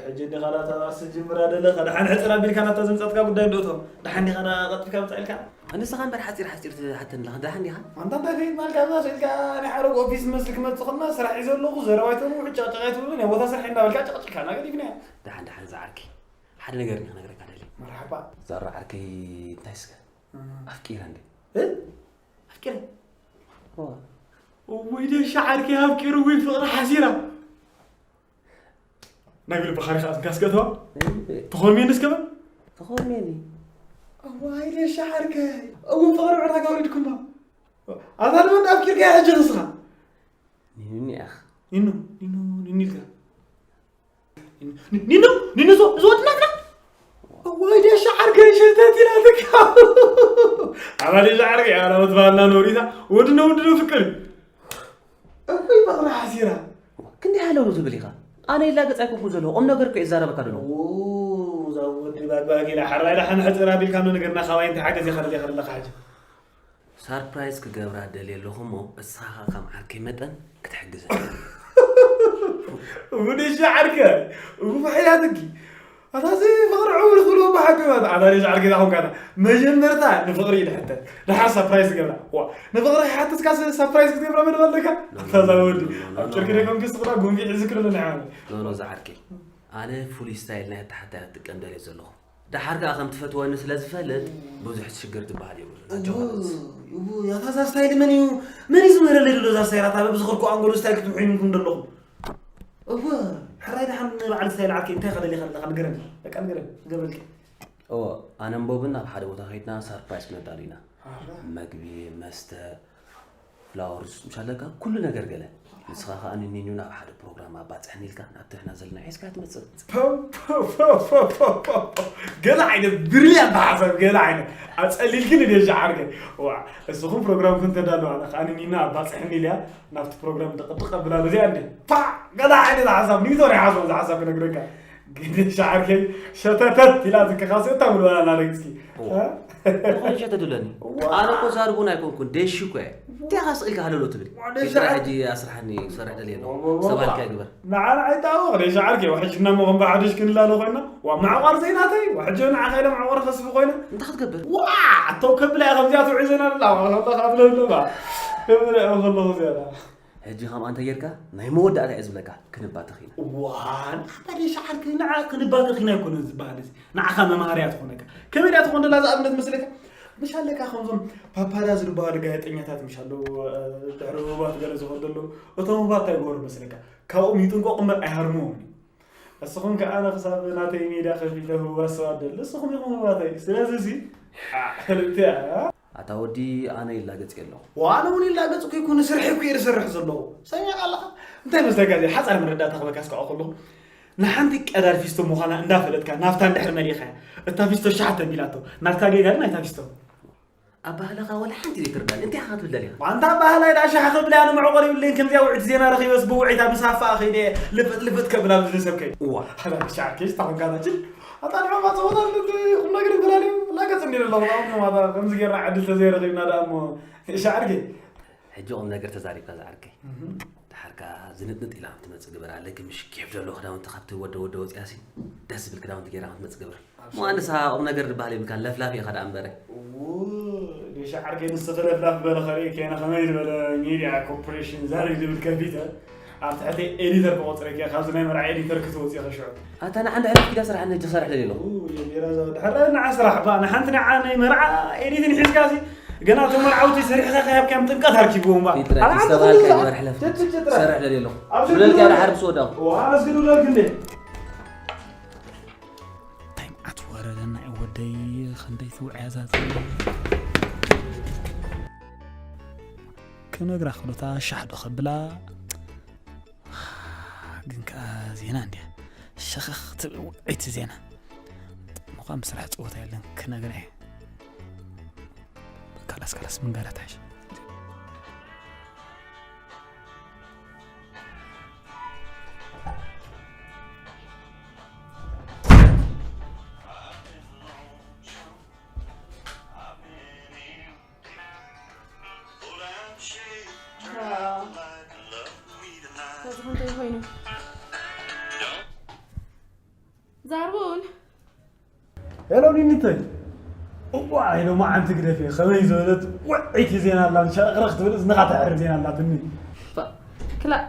ሕጂ እንዲኻ ናታ ራስ ጅምራ ደለኻ ደሓን ሕፅር ኣቢልካ ናታ ዘምፃትካ ጉዳይ እንዶ እቶም ደሓን ዲኻ ና ቀጥልካ ምፃ ኢልካ ንስኻ እምበር ሓፂር ሓፂር ትሓተኒ ኣለኻ ደሓን ዲኻ ኣንታ እንታይ ከይድ ማልካ ብዛ ስኢልካ ናይ ሓረግ ኦፊስ መስል ክመፅእ ከልና ስራሕ እዩ ዘለኹ ዘረባ ኣይተብሉ ጨቅጨቅ ኣይትብሉን ናይ ቦታ ስራሕ እንዳበልካ ጨቅጭካ ናገዲፍና ደሓን ደሓን ዝዓርኪ ሓደ ነገር እኒ ክነግረካ ደሊ መርሓባ ዛሮ ዓርከይ እንታይ እስከ ኣፍቂረ እንዴ ኣፍቂረ ወይ ደሻ ዓርከይ ኣፍቂሩ ወይ ፍቅሪ ሓሲራ ናይ ብልብኻ ሪኻ እንካስከእተዋ ተኾርሜኒ እስከ በል ተኾርሜኒ እዋይ ደሻ ዓርከይ እውን ፍቅሪ ዕዳጋ ወሪድኩማ ኣታ ንመን ኣፍቂርካ ሕጂ ንስኻ ኒኒ ኣኽ ኒኑ ኒኑ ኒኑ ኢልካ ኒኖ ኒኖ እዚ ወዲ ናትና ወይ ደሻ ዓርከይ ሸተት ኢላትካ ኣባለ ሻዓርከ ያላ ወትባልና ኖሪታ ወድነ ወድነ ፍቅር እኮይ በቕላ ሓሲራ ክንደይ ሃለው ትብል ኢኻ ኣነ ይላገጽ ኣይኮንኩ ዘለኹ ቁም ነገር እኮ ይዛረበካ ደሎ እዛ ወዲ ባግባጊላ ሓራይ ዳሓን ሕፅር ኣቢልካ ኖ ነገርና ካባይ እንታይ ሓገዝ ኢኻ ደሊኻ ዘለኻ ሕጂ ሳርፕራይዝ ክገብራ ደልየ ኣለኹ እሞ እሳኻ ከም ዓርከይ መጠን ክትሕግዘ ውድሻ ዓርከ ውፋሕያትኪ ኣታዚ ፍቕሪ ዕውር ክብሉ ብሓቂ ማለት ኣታ ሬሽ ዓርከ ዳኹም ካታ መጀመርታ ንፍቕሪ ይድሕተት ድሓ ሳፕራይዝ ገብራ ዋ ንፍቕሪ ሓትስካ ሳፕራይዝ ክትገብራ መደብ ኣለካ ኣታ ዛ ወዲ ኣብ ጨርቂ ደይኮንክስ ትኽእላ ጉንፊዕ ዝክርሉ ናይ ዓመት ኖኖ ዝዓርከይ ኣነ ፍሉይ ስታይል ናይ ኣተሓታይ ኣትጥቀም ደልየ ዘለኹ ደሓር ከኣ ከም ትፈትወኒ ስለ ዝፈልጥ ብዙሕ ሽግር ዝበሃል የብሉን ኣጆኻ ርግጽ ያታ ዛ ስታይል መን እዩ መን እዩ ዝምህረለይ ዘሎ ዛ ስታይል ኣታ በብዝኸርኩ ኣንጎሎ ስታይል ክትምሕዩንኩም ዘለኹም እወ ሕራይ ደሓን ንበዓል ስታይል ዓርከይ እንታይ ከደሊኻ ኣለኻ ንገረኒ በቃ ንገረኒ ክገብረልካ እወ ኣነን ቦብን ኣብ ሓደ ቦታ ከይድና ሳርፕራይዝ ክነዳሉ ኢና መግቢ መስተ ፍላወር ጁስ ምሽ ኣለካ ኩሉ ነገር ገለ ንስኻ ከኣ ንኒኑ ናብ ሓደ ፕሮግራም ኣባፅሕኒ ኢልካ ናብቲ ንሕና ዘለና ሒዝካ ትመፅእ ገለ ዓይነት ብርልያንት ሓሳብ ገለ ዓይነት ኣፀሊልክን ደሻ ዓርከ ዋ እስኹም ፕሮግራምኩም ተዳሉ ኣነ ከኣ ንኒና ኣባፅሕኒ ኢልያ ናብቲ ፕሮግራም ደቕድቕ ኣብላ በዚኣ እንደ ፓ ገለ ዓይነት ሓሳብ ኒቶ ናይ ሓሳብ እዚ ሓሳብ ክነግረካ ግን ሻዓርከይ ሸተተት ኢላ ትከኻሲ እታ ምልበላ ናረግፅኪ ዝኾነ ሸተ ድለኒ ኣነ እኮ ዛርቡን ኣይኮንኩን ደሽ እኮ እየ እንታይ ኻስቕ ኢልካ ሃለሎ ትብል ስራሕ ሕጂ ኣስራሕኒ ክሰርሕ ደልየ ኣለኹ ሰባልካ ይግበር ንዓና ኣይጣወቕ ደሽ ዓርከይ ሕጂ እና መኾን ብሓድሽ ክንላለ ኮይና ዋ ማዕቋር ዘይናተይ ሕጂ ንዓኻ ኢለ ማዕቋር ከስቢ ኮይነ እንታይ ክትገብር ዋ ኣተው ከብላ እያ ከምዚኣ ትውዒ ዘና ላ ካብለለባ ከብላ እያ ከለኹ ዝያዳ ሕጂ ከምኣ እንተ ጌርካ ናይ መወዳእታ እየ ዝብለካ ክንባተኽ ኢና። ዋን ኣታ ደሻዓርከይ ንዓ ክንባተኽ ኢና ኣይኮነን ዝበሃል እዚ ንዓኻ መምሃርያ ትኾነካ ከመይ ድኣ ትኾን ደላ ዝኣብነት መስለካ ምሽ ኣለካ ከምዞም ፓፓራዝ ዝበሃሉ ጋዜጠኛታት ምሽ ኣለዉ ድሕሪ ህቡባት ገለ ዝኸዱ ኣለዉ እቶም ህቡባት እንታይ ይገብሩ መስለካ ካብኦም ይጥንቀቑ እምበር ኣይሃርምዎም እዩ እስኹም ከኣ ኣነ ክሳብ ናተይ ሜድያ ከፊተ ህቡባት ሰባት ደሊ እስኹም ኢኹም ህቡባተይ ስለዚ እዚ ክልተ ኣታ ወዲ ኣነ ይላገጽ የለኹ። ዋነ እውን ይላገጽ እኮ ይኮነ ስርሐ እኮ እየ ዝሰርሕ ዘለኹ። ሰሚዕካ ኣለኻ? እንታይ መስለካ እዚ ሓጻር መረዳእታ ክበካ እስካዕ ከለኹ ንሓንቲ ቀዳድ ፊስቶ ምዃና እንዳፈለጥካ ናፍታ እንድሕር መሊእኻያ እታ ፊስቶ ሻሕ ተቢላቶ ናትካ ጌጋ ግን ኣይታ ፊስቶ። ኣባህላኻ ወላ ሓንቲ ዘይትርዳን እንታይ ኢኻ ክትብል ደሊኻ? ኣንታ ኣባህላይ ዳ ሻሕ ክብላ ንመዕቆር ይብለይን ከምዚኣ ውዕቲ ዜና ረኺበስ ብውዒታ ምስ ሃፋ ኸይደ ልፍጥ ልፍጥ ከብላ ብዝሰብከይ። እዋ። ሓላ ሻሕ ኬስ ታኾንካ ናችን ኣታ ንዑ ማጸወታ ቁም ነገር እንተላልዩ ላገጽ እንዲለ ኣለኹ ከምዚ ጌርና ዕድል ተዘይረኺብና ደኣ እሞ ሻዕርገይ ሕጂ ቁም ነገር ተዛሪብካ ዝዓርከይ ድሓርካ ዝንጥንጥ ኢላ ከም ትመጽእ ግበራ ለኪ ምሽ ኬፍ ዘሎ ክዳውንቲ ካብቲ ወደ ወደ ወጽያሲ ደስ ዝብል ክዳውንቲ ጌራ ከም ትመጽእ ግበራ እሞ ኣንሳ ቁም ነገር ዝበሃል የብልካን ለፍላፍ ኢኻ ደኣ እምበረ ሻዕርከይ ንስኺ ለፍላፍ በለ ከርኢ ከይነ ከመይ ዝበለ ሚድያ ኮርፖሬሽን ዛሪ ዝብል ከፊተ ኣብ ትሕቲ ኤዲተር ክቆፅረኪ እየ ካብዚ ናይ መርዓ ኤዲተር ክትወፅኢ ከሽዑ ኣታ ንዓንዲ ሕለፍ ኪዳ ስራሕ ነጅ ክሰርሕ ደልየ ኣለኹ ድሕረ ንዓ ስራሕ ባ ንሓንቲ ንዓ ናይ መርዓ ኤዲትን ሒዝካ ሲ ገና እቶም መርዓውቲ ሰሪሕካ ከያብካዮም ጥምቀት ኣርኪብዎም ባ ፊጥረ ኣልዓንቲ ዝተባልካ ኩሉ ይበርሕ ለፍት ክሰርሕ ደልየ ኣለኹ ዝብለልካ ያለ ሓርብ ስወዳኹ ኣስገዱለልክ እንዴ እንታይ መዓት ወረደና እዩ ወደይ ክንደይ ትውዕያ ዛት ክነግራ ክሎታ ሻሕ ዶ ከብላ ግን ከዓ ዜና እንዲያ ሸኸኽ ትብል ውዕይቲ ዜና ምዃን ምስራሕ ፀወታ የለን ክነግራ እየ ካላስ ካላስ ምንጋራት ሓሽ ዛርቡን ሄሎ ኒኒተይ እዋ ኢሎማ ዓንቲ ግደፊ ከመይ ዝበለት ውዕይቲ ዜና ኣላ ሸረቕረቕ ትብል እዝንኻ ተዕርብ ዜና ኣላትኒ ክላእ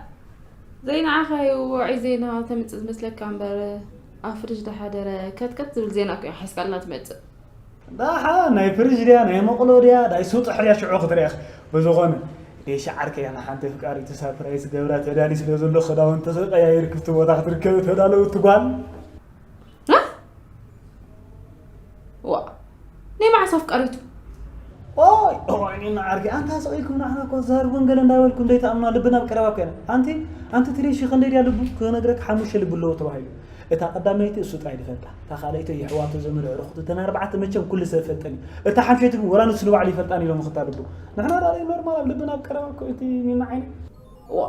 ዘይንዓኻ እዩ ውዑይ ዜና ተምፅእ ዝመስለካ እምበር ኣብ ፍርጅ ዝሓደረ ከትከት ዝብል ዜና እኮ እያ ሓይስካልና ትመፅእ ዳሓ ናይ ፍርጅ ድያ ናይ መቕሎ ድያ ናይ ሱጥሕ ድያ ሽዑ ክትሪኣኽ ብዝኾነ ዴሻ ዓርከይ ኣነ ሓንቲ ኣፍቃሪቱ ሳፕራይዝ ክገብራ ተዳልዩ ስለ ዘሎ ክዳውንቲ ቀያይር ክፍቲ ቦታ ክትርከብ ተዳለወት ጓል ዋ ናይ መዓስ ኣፍቃሪቱ ኦይ ኦይ ኒና ዓርኪ ኣንታ ስቕ ኢልኩም ንዓና እኮ ዘርቡን ገለ እንዳበልኩም ዘይትኣምና ልብና ኣብ ቀረባ እኮ ኢና ኣንቲ ኣንቲ ትሪሺ ክንደይ ድያ ልቡ ክነግረክ ሓሙሽተ ልቢ ኣለዎ ተባሂሉ እታ ቀዳመይቲ እሱ ጥራይ ዝፈልጣ እታ ካልኣይቲ የሕዋቱ ዘመድ ኣዕሩኽቱ እተን ኣርባዕተ መቸም ኩሉ ሰብ ፈልጠን እዩ እታ ሓምሸይቲ ግን ወላ ንሱ ንባዕሉ ይፈልጣን ኢሎም ክታልቡ ንሕና ዳ ኖርማል ኣብ ልብና ኣብ ቀረባ እኮ እቲ ኒና ዓይኒ ዋ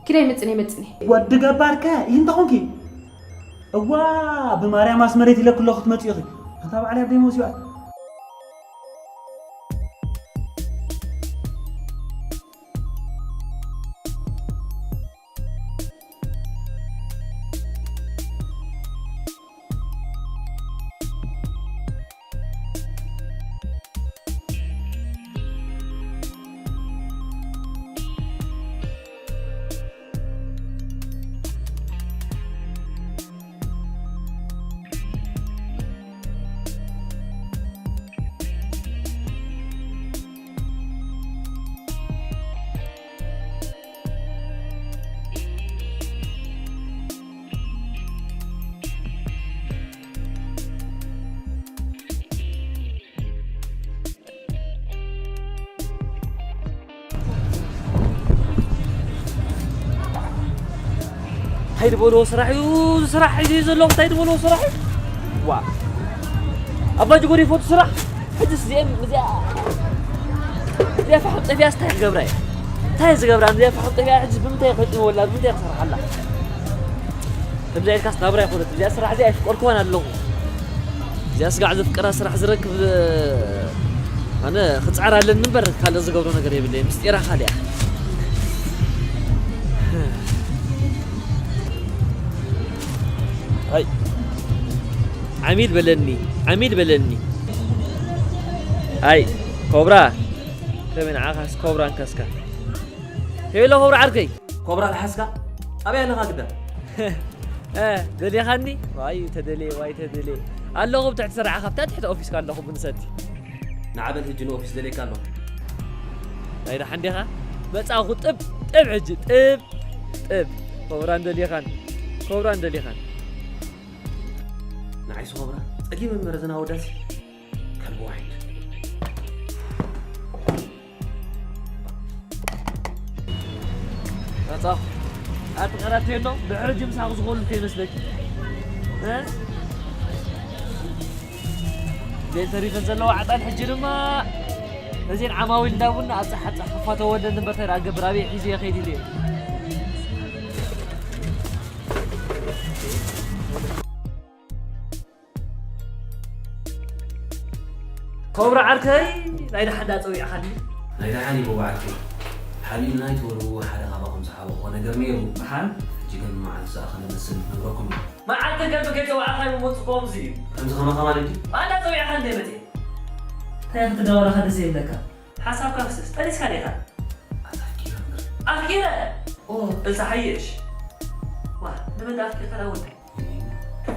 ኪዳይ መጽኔ መጽኔ ወዲ ገባርከ ይህን ተኾንኪ እዋ ብማርያም ኣስመሬት ኢለኩ ኣለኹ ክትመጽ ኢኺ ኣታ ባዕለይ ኣብ ደይመ ሲባት እንታይ ዝበልዎ ስራሕ እዩ እዚ ስራሕ ሒዘ ዘለኹ እንታይ ዝበልዎ ስራሕ እዩ ዋ ኣባ ጅጎሪ ይፈቱ ስራሕ ሕጅስ እዚኦም እዚኣ እዚኣ ፋሕም ጠፊኣስ እንታይ ክገብራ እየ እንታይ ዝገብራ እዚኣ ፋሕም ጠፊኣ ሕጅስ ብምንታይ ከጢመወላ ብምንታይ ክሰርሓላ ከምዚ ኢልካስ ናብራ ኣይኮነት። እዚኣ ስራሕ እዚኣ ኣይፍቀርክዋን ኣለኹ። እዚኣ ስጋዕ ዘፍቀራ ስራሕ ዝረክብ ኣነ ክፅዓር ኣለኒ እምበር ካልእ ዝገብሮ ነገር የብለይ። ምስጢራ ካልያ። ኣይ ዓሚል በለኒ፣ ዓሚል በለኒ። ኣይ ኮብራ ከመይ ንዓኻስ ኮብራ እንከስካ። ሄሎ ኮብራ ዓርከይ። ኮብራ ልሓስካ ኣበይ ኣለኻ ግዳ? እ፣ ደሊኻኒ? ዋይ ተደልየ፣ ዋይ ተደልየ። ኣለኹ ብትሕቲ ስራሕኻ፣ ኣብታ ትሕቲ ኦፊስካ ኣለኹ ብንሰቲ። ንዓበል ህጂ ንኦፊስ ደልየካ ኣለኹ። ናይ ደሓን ዲኻ? መጻኹ ጥብ ጥብ ሕጂ፣ ጥብ ጥብ። ኮብራን ደሊኻን፣ ኮብራን ደሊኻን። ንዓይሲ ኮብራ፣ ጸጊበ መረዘና ወዳሲ። ከልቢ ዋሒድ። መጻኹ። ኣቲ ቀረት የሎ፣ ድሕሪ ሕጂ ምሳኹ ዝኾኑ ከይመስለኪ። እ? ዘይተሪፈን ዘለዋ ዕጣን ሕጂ ድማ እዚን ዓማዊል እንዳ ቡና ኣጻሕ ኣጻሕ ክፋተወ ወደን እምበር እንታይ ደኣ ገብር ኣበይ ሒዘ ከይድ ኢለ። ኮብራ ዓርከይ ናይ ደሓን ዳ ጸዊዕኻኒ። ናይ ደሓን እዩ ዓርከይ። ሓቢእና ኣይትበሉ ሓደ ካባኹም ዝሓበኾ ነገር ነይሩ። ደሓን? ሕጂ ግን መዓልቲ ዝኣኸለ መስል ነግረኩም እዩ። መዓልቲ ገርቢ ከይጸዋዕኻዮ ምውጽእ ከምዚ እዩ። ከምዚ ከማኻ ማለት ድዩ? ኣንዳ ጸዊዕኻ እንደ መጽእ። እንታይ ክትደዋወልካ ደስ ይብለካ? ሓሳብካ ፍስስ፣ ጠኒስካ ዲኻ? ኣፍቂረ እምበር። ኣፍቂረ? ኦ፣ እዛ ሓየሽ። ዋ፣ ንመን ኣፍቂርካ ዳ ወደይ?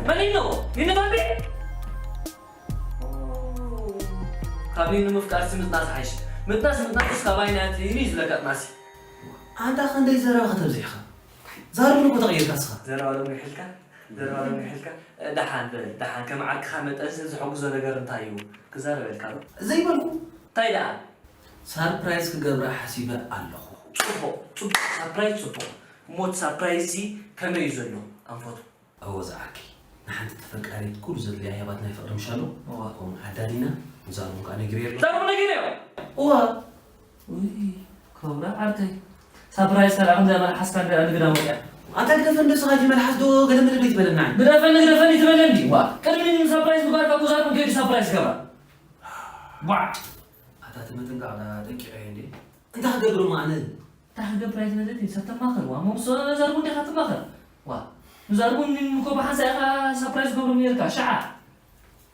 መን ነው? ይንባቤ? ኦ፣ ካብ ይኑ ምፍቃር ሲ ምጥናስ ሓይሽ። ምጥናስ፣ ምጥናስ ካባይ ናት ይኑ ይዝለካ ጥናሲ። ኣንታ ክንደይ ዘረባ ከተብዚሕኻ? ዛርብ እኮ ተቐይርካ እስኻ። ዘረባ ሎሚ ይሕልካ፣ ዘረባ ሎሚ ይሕልካ። እ፣ ደሓን በል፣ ደሓን ከም ዓርክኻ መጠን ሲ ዝሕግዞ ነገር እንታይ እዩ? ክዛረበልካ ዶ? ዘይበልኩ። እንታይ ደኣ? ሳርፕራይዝ ክገብራ ሓሲበ ኣለኹ። ጽቡቕ፣ ጽቡቕ፣ ሳርፕራይዝ ጽቡቕ። እሞ እቲ ሳርፕራይዝ ሲ ከመይ እዩ ዘሎ? ኣንፈቱ። እወ ዝዓርከይ፣ ንሓንቲ ተፈቃሪት ኩሉ ዘድልያ ህያባት ናይ ፍቕሪ ምሻሎ፣ እወ። ከምኡ ኣዳሊና፣ ንዛርቦም ከኣ ነጊረዮ ኣለኹ። ዛርቦም ነጊረዮ? እወ። ውይ፣ ኮብራ ዓርከይ። ሳፕራይዝ ተራ ከምዚኣ መልሓስካ እንደ ንግዳ መውፅያ። ኣንታ ግደፈ እንዶ ስኻ እቲ መልሓስ ዶ ገለ መለ ዶ ይትበለና? ግደፈኒ፣ ግደፈኒ ትበለኒ። ዋ፣ ቅድሚ ሳፕራይዝ ምግባርካ እኮ ዛርቦም ከይዱ ሳፕራይዝ ገብራ። ዋ። ኣታ እቲ ምጥንቃቕ ዳ ጠንቂቐ እየ እንዴ? እንታይ ክገብር እሞ ኣነ? እንታይ ክገብር ኣይትበለኒ፣ ሰብ ተማኽር። ዋ፣ እሞ ምስ ዛርቡ እንዲኻ ትማኽር። ዋ፣ ንዛርቡ እኮ ብሓንሳእ ኢኻ ሳፕራይዝ ገብሩ ነይርካ፣ ሸዓ።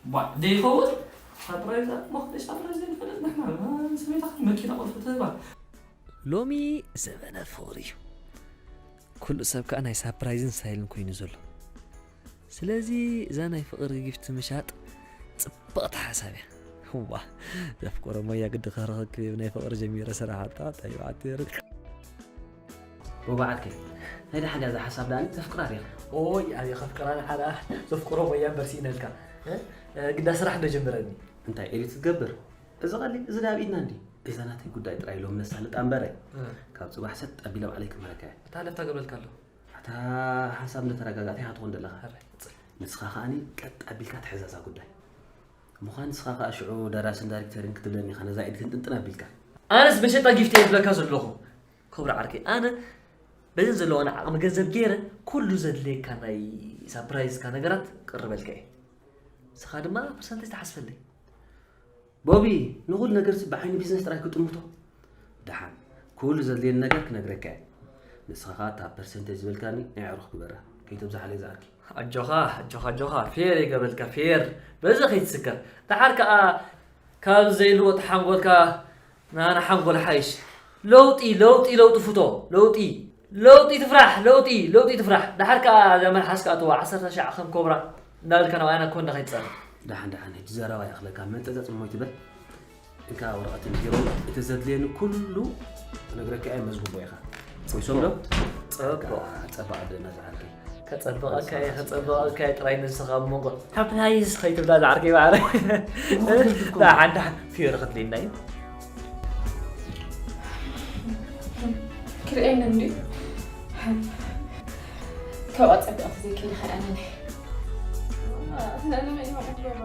ዋ፣ ደይኸውን? ሳፕራይዝ፣ እሞ ክንደይ ሳፕራይዝ ዘይንፈልጥ ንሕና፣ ሰበይትኻ መኪና ቁልፊ ትህባ። ሎሚ ዘበነ ፍቕሪ እዩ። ኩሉ ሰብ ከኣ ናይ ሳፕራይዝን ስታይልን ኮይኑ ዘሎ። ስለዚ እዛ ናይ ፍቕሪ ጊፍት ምሻጥ ጽብቕቲ ሓሳብ እያ። እዋ፣ ዘፍቅሮ ሞያ ግዲ ክረኽብ ናይ ፍቕሪ ጀሚረ ስራሕ ኣጣ፣ እንታይ ይበዓል ትብል? ወባዓልከ፣ ናይ ደሓን እዛ ሓሳብ ደኣ ዘፍቅራ ዲኻ? ኦይ፣ ኣየ ከፍቅራ ንሓዳ ዘፍቅሮ ሞያ እምበር ስኢነልካ። እ? ግዳ ስራሕ እንዶ ጀምረኒ። እንታይ ኤዲት ትገብር? እዚ ቀሊል፣ እዚ ደኣ ኣብ ኢድና እንዲ። እዛ ናተይ ጉዳይ ጥራይ ሎም ነሳልጣ እምበረ። እ። ካብ ጽባሕ ሰጥ ኣቢለ ባዕለይ ክመረካ እየ። እታ ለፍታ ገብረልካ ኣሎ። ኣታ ሓንሳብ እንደተረጋጋእካ ኢኻ ትኾን ዘለኻ። ሕራይ፣ ቅጽል። ንስኻ ከኣኒ ቀጥ ኣቢልካ ትሕዘዛ ጉዳይ። ምዃን ንስኻ ከኣ ሽዑ ደራስን ዳይሬክተርን ክትብለኒ ኢኻ ነዛ ኢድ ክንጥንጥን ኣቢልካ። ኣነስ መሸጣ ጊፍት እየ ዝብለካ ዘለኹ። ክቡር ዓርከይ፣ ኣነ በዘን ዘለዋና ዓቕሚ ገንዘብ ገይረ ኩሉ ዘድልየካ ናይ ሳፕራይዝካ ነገራት ቅርበልካ እየ። ንስኻ ድማ ፐርሰንቴጅ ትሓስበለይ። ቦቢ፣ ንኹሉ ነገርሲ ብዓይኒ ቢዝነስ ጥራይ ክጥምቶ። ደሓን፣ ኩሉ ዘድልየኒ ነገር ክነግረካ እየ። ንስኻ ኸኣ እታ ፐርሰንቴጅ ዝበልካኒ ናይ ኣዕሩኽ ግበራ። ከይተብዝሓለይ ዝኣኪ። ኣጆኻ፣ ኣጆኻ፣ ኣጆኻ። ፌር ይገበልካ፣ ፌር። በዚ ከይትስከፍ። ደሓር ከኣ ካብ ዘይልወጥ ሓንጎልካ ናና ሓንጎል ሓይሽ። ለውጢ፣ ለውጢ፣ ለውጢ ፍቶ። ለውጢ፣ ለውጢ ትፍራሕ፣ ለውጢ፣ ለውጢ ትፍራሕ። ደሓር ከኣ እዛ መልሓስካ እትዋ ዓሰርተ ሻዕ ከም ኮብራ እናበልካ ናባይና ኮንና ከይትጸርፍ። ደሓን፣ ደሓን፣ ሕጂ ዘረባ ይኣኽለካ። መንጠጸጽ እሞ ይትበል። እንካ ወረቐትን ቢሮን፣ እቲ ዘድልየኒ ኩሉ ክነግረካ እየ፣ መዝግቦ ኢኻ። ወይሶም ዶ? ጸብቕ። ጸብቕ ኣደና ዝዓርከይ። ከጸብቐካ እየ፣ ከጸብቐካ እየ ጥራይ ንስኻ ኣብ መንጎ። ሳፕራይዝ ከይትብላ ዝዓርከይ ማዕረ። እሞ ክትብል እኮ። ደሓን፣ ደሓን፣ ፊዮሪ ክትልይና እዩ። ክርእየኒ እንድዩ። ካብኣ ጸብቕ ተዘይከይኒ ኸኣ ኣነ። ኣነ መን ይመዓት ገባ።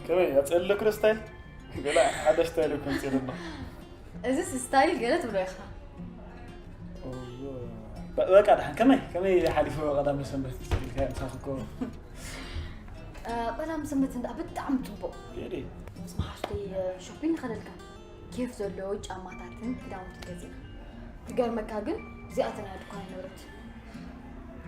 ከመይ፣ ኣጸለኩ ዶ ስታይል? ገለ ሓደ ስታይል እኮ ኣምጺእ ኣለኹ። እዚስ ስታይል ገለ ትብሎ ኢኻ። ኦ፣ በ-፣ በቃ ደሓን፣ ከመይ፣ ከመይ ሓሊፉ ቀዳመ ሰንበት ኢልካ ምሳኺ እኮ። እ፣ ቀዳመ ሰንበት እንዳ ብጣዕሚ ጽቡቕ። የደይ። ምስ መሓዙተይ፣ እ፣ ሾፒንግ ንኸደልካ። ኬፍ ዘለዎ ጫማታትን ክዳውንትን ገዚእና። ክገርመካ ግን እዚኣተን እያ ድኳን ንብረት።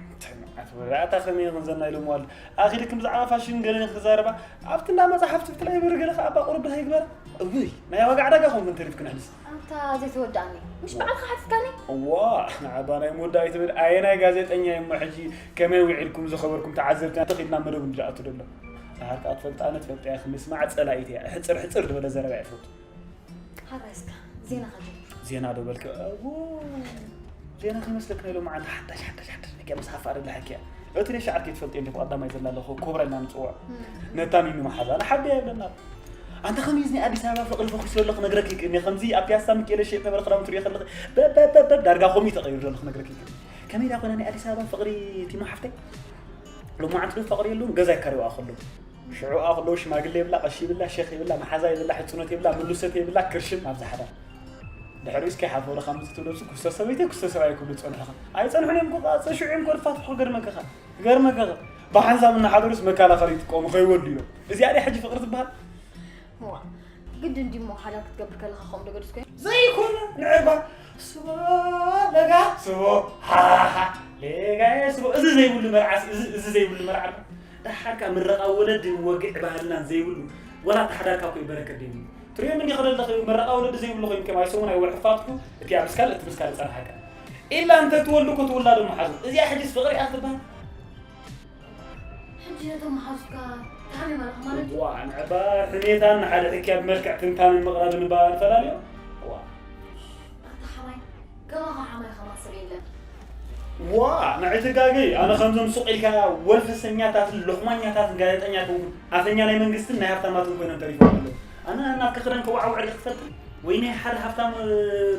እንታይ መዓት ወረ፣ ኣታ ከመይ ይኹን ዘና ኢሎምዋ ኣሎ። ኣኺልክን ብዛዕባ ፋሽን ገለ ክዛረባ፣ ኣብቲ እንዳ መጻሕፍቲ ኣብቲ ላይብረሪ ገለ ከኣ ኣባ ቁሩብ ድኻ ይግበራ። እውይ፣ ናይ ዋጋ ዕዳጋ ኸም ምን ተሪፍክን ኣሕልስ። ኣንታ ዘይተወዳእኒ፣ ምሽ በዓልኻ ሓቲትካኒ? እዋ፣ ንዓባ ናይ ምውዳእ ኣይትብል። ኣየናይ ጋዜጠኛ እሞ ሕጂ ከመይ ውዒልኩም ዝኸበርኩም ተዓዘብትና ተኺልና መደቡ እንድኣ ኣቱ ደሎ። ኣሃር ከኣ ትፈልጣ፣ ኣነ ትፈልጣ ኢኺ፣ ምስማዕ ጸላኢት እያ። ሕጽር ሕጽር ዝበለ ዘረባ እየ እፈቱ። ሃራይ እስከ ዜናኻ ጀምር። ዜና ዶ በልክ? እዎ፣ ዜና ከይመስለክ ናይ ሎማዓንቲ ሓዳሽ፣ ሓዳሽ፣ ሓዳሽ፣ ሓዳሽ፣ ሓዳሽ፣ ምስ ሓፋ ኣደላ ሓኪያ። እቲ ሬሻ ዓርከይ ትፈልጥ እንዲ ቀዳማይ ዘላ ኣለኹ፣ ኮብራ ኢልና ንጽውዖ። እም። ነታ ሚሚ መሓዛ፣ ንሓደ የብለና። ኣንታ ከመይ እዚ ናይ ኣዲስ ኣበባ ፍቕሪ ፈኺሱ ዘሎ ክነግረክ ይክእል እየ። ከምዚ ኣብ ፒያሳ ሚካኤል ሸየጥ ነበረ ክዳውንቲ ሪኦ ከለኺ፣ በብ፣ በብ፣ በብ፣ ዳርጋ ከምኡ እዩ ተቐይሩ ዘሎ ክነግረክ ይክእል እየ። ከመይ ዳ ኮነ ናይ ኣዲስ ኣበባ ፍቕሪ ቲማ ሓፍተይ? ሎማዓንቲ ዶ ፍቕሪ የለውን፣ ገዛ ይካረይዋ ከለዉ። ሽዑ ከለዉ ሽማግለ የብላ፣ ቀሺ የብላ፣ ሸኽ የብላ፣ መሓዛ የብላ፣ ሕጽኖት የብላ፣ ምሉሰት የብላ፣ ክርሽም ኣብዛ ሓዳር። ድሕሪኡ እስከ ይሓልፎ፣ ወላ ካብ ምዚ ትብሎ፣ እዚ ክስቶ ሰበይተይ ክስቶ ሰብኣይ ክብሉ ዝጸንሑ ኸ? ኣይጸንሑን እዮም እኮ፣ ኸኣ ሽዑ እዮም እኮ ዝፋትሑ፣ ክገርመካ ኸ? ክገርመካ ኸ? ብሓንሳብ እናሓደሩስ መከላኸሊ ይጥቀሙ፣ ከይወልዱ እዮም። እዚኣ ድያ ሕጂ ፍቕሪ ትበሃል? እዋ፣ ግድን ድሞ ሓዳር ክትገብር ከለኻ ከምኡ ዶ ገዲስኮ? ዘይኮነ፣ ንዕባ፣ ስቦ፣ ለጋ፣ ስቦ፣ ሃሃሃ፣ ለጋየ፣ ስቦ። እዚ ዘይብሉ መርዓሲ፣ እዚ፣ እዚ ዘይብሉ መርዓ ኣሎ። ደሓርካ ምረቓ ወለድን ወግዒ ባህልናን ዘይብሉ፣ ወላ እቲ ሓዳርካ እኮ ይበረከት ደይብሉ። ትሪኦም እንዲ ከለለኽ መረቓ ወለዲ ዘይብሉ ኮይኑ ከም ኣይሰሙን ኣይወርሒ ፋትሑ፣ እቲ ኣብ ምስካል፣ እቲ ምስካል ይጸንሓካ። ኢላ እንተ ትወልዱ እኮ ትውላዶ መሓዙ። እዚኣ ሕጂስ ፍቕሪ እያ ክትበሃል? ሕጂ ነቶም መሓዙትካ ትሃምዮም ኣለኻ ማለት እዩ? ዋእ፣ ንዕባ ሕሜታን ንሓደ ሕክያ ብመልክዕ ትንታነን ምቕራብን እባ ንፈላልዮ? ዋእ። ኣታ ሓማይ፣ ከማኻ ሓማይ ከማን ሰብ የለን። ዋእ፣ ንዕቲ ጋገይ፣ ኣነ ከምዞም ሱቕ ኢልካ ወልፈሰኛታትን ሎኽማኛታትን ጋዜጠኛ ኮንኩን፣ ኣፈኛ ናይ መንግስትን ናይ ሃብታማትን ኮይኖም ተሪፎም ኣለዉ። ኣነ ናትካ ክዳን ከዋዕውዕ ሪኢ ክትፈልጥ? ወይ ናይ ሓደ ሃብታም፣ እ፣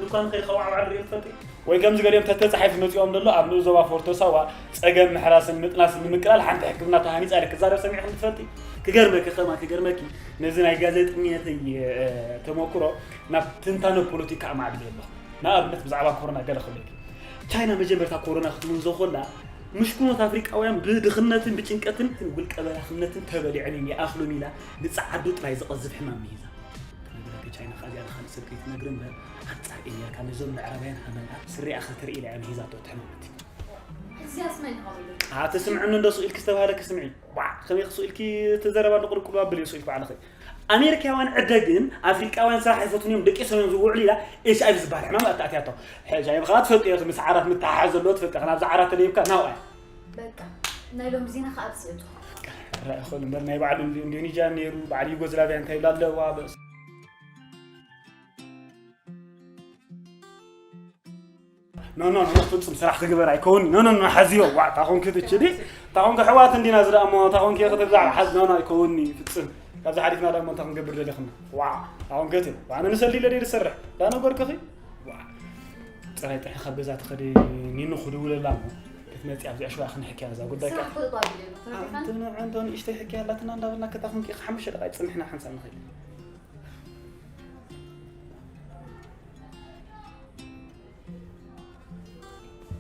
ድኳን ከይደ ከዋዕውዕ ሪኢ ክትፈልጥ? ወይ ከምዚ ገሊኦም ተተጻሒፉ መጺኦም ዘሎ ኣብ ንኡስ ዞባ ፎርቶ ሳዋ ጸገም ምሕራስን ምጥናስን ንምቅላል ሓንቲ ሕክምና ተሃኒጻ ኢለ ክዛረብ ሰሚዕክን ትፈልጢ? ክገርመኪ ከማን ክገርመኪ ነዚ ናይ ጋዜጠኝነተይ፣ እ፣ ተመኩሮ ናብ ትንታነ ፖለቲካ ኣማዕብለ ኣለኹ። ንኣብነት ብዛዕባ ኮሮና ገለ ክብለኪ። ቻይና መጀመርታ ኮሮና ክትምንዞ ኮላ ምሽኩኖት ኣፍሪቃውያን ብድኽነትን ብጭንቀትን ውልቀ በላኽነትን ተበሊዖም እዮም ይኣኽሎም ኢላ ንጸዓዱ ጥራይ ዝቐዝፍ ሕማም ምሂዛ። ክነግረኪ ቻይና ከኣ እዚኣ ንኻልእ ሰብ ከይትነግሪ እምበር ኣንጻር ኣሜሪካ ነዞም ምዕራባውያን ሃመልኣት ስሪኣ ከተርኢ ኢላ እያ ምሂዛቶ እቲ ሕማም እቲ። እዚኣስ መን ኢኻ በሉ? ኣቲ ስምዕኒ እንዶ ስቕ ኢልኪ ዝተባህለኪ ስምዒ። ዋዕ፣ ከመይ ክስቕ ኢልኪ እቲ ዘረባ እንዶ ቁልቁል ኣብል እዩ ስቕ ኢልኪ ባዕልኺ። ኣሜሪካውያን ዕደግን ኣፍሪቃውያን ስራሕ ኣይፈትኑን እዮም፣ ደቂሶም እዮም ዝውዕሉ ኢላ ኤች ኣይ ቪ ዝበሃል ሕማም ኣተኣትያቶ። ኤች ኣይ ቪ ከኣ ትፈልጥዮ፣ እቲ ምስ ዓራት ምትሓሓዝ ዘለዎ ትፈልጥዮ፣ ናብዛ ዓራት ተደይብካ ናብኣ እያ። በቃ፣ ናይ ሎሚ ዜና ከኣ ኣብዚ የእቱ። ርእ ይኽእል እምበር ናይ በዓል ኢንዶ-፣ ኢንዶኔዥያ ነይሩ፣ በዓል ዩጎዝላቪያ እንታይ ይብላ ኣለዋ፣ በስ። ኖ፣ ኖ፣ ኖ፣ ፍጹም ስራሕ ክግበር ኣይከውን'ዩ። ኖ፣ ኖ፣ ኖ፣ ሓዝዮ። ዋዕ፣ ታኹንኪ ትችዲ፣ ታኹንኪ ኣሕዋት እንዲና ዝደኣሞ፣ ታኹንኪ ክትብዛዕ ሓዝ፣ ኖ፣ ኖ፣ ኣይከውን'ዩ፣ ፍጹም። ካብዚ ሓሊፍና ደሞ እንታይ ክንገብር ደሊኽና? ዋዕ፣ ታኹንኪ እቲ፣ ዋዕ፣ ኣነ ንሰሊ ኢለ ድየ ዝሰርሕ? ዳነገርኩኺ? ዋዕ። ጥራይ ጥራይ ካብ ገዛ ትኸዲ ኒኑ ክድውለላ እሞ፣ ክትመጺ ኣብዚ ዕሽዋ ክንሕክያ እዛ ጉዳይ ስራሕ ከኣ። ቁጥቋጥ ድዩ? ተረዲእካኒ? ኣንተ ንዕንቶ ንእሽተይ ሕክያ ኣላትና እንዳበልና ከታኹንኪ ሓሙሽተ ደቂቕ ጽንሕና ሓንሳብ ንኸይድ።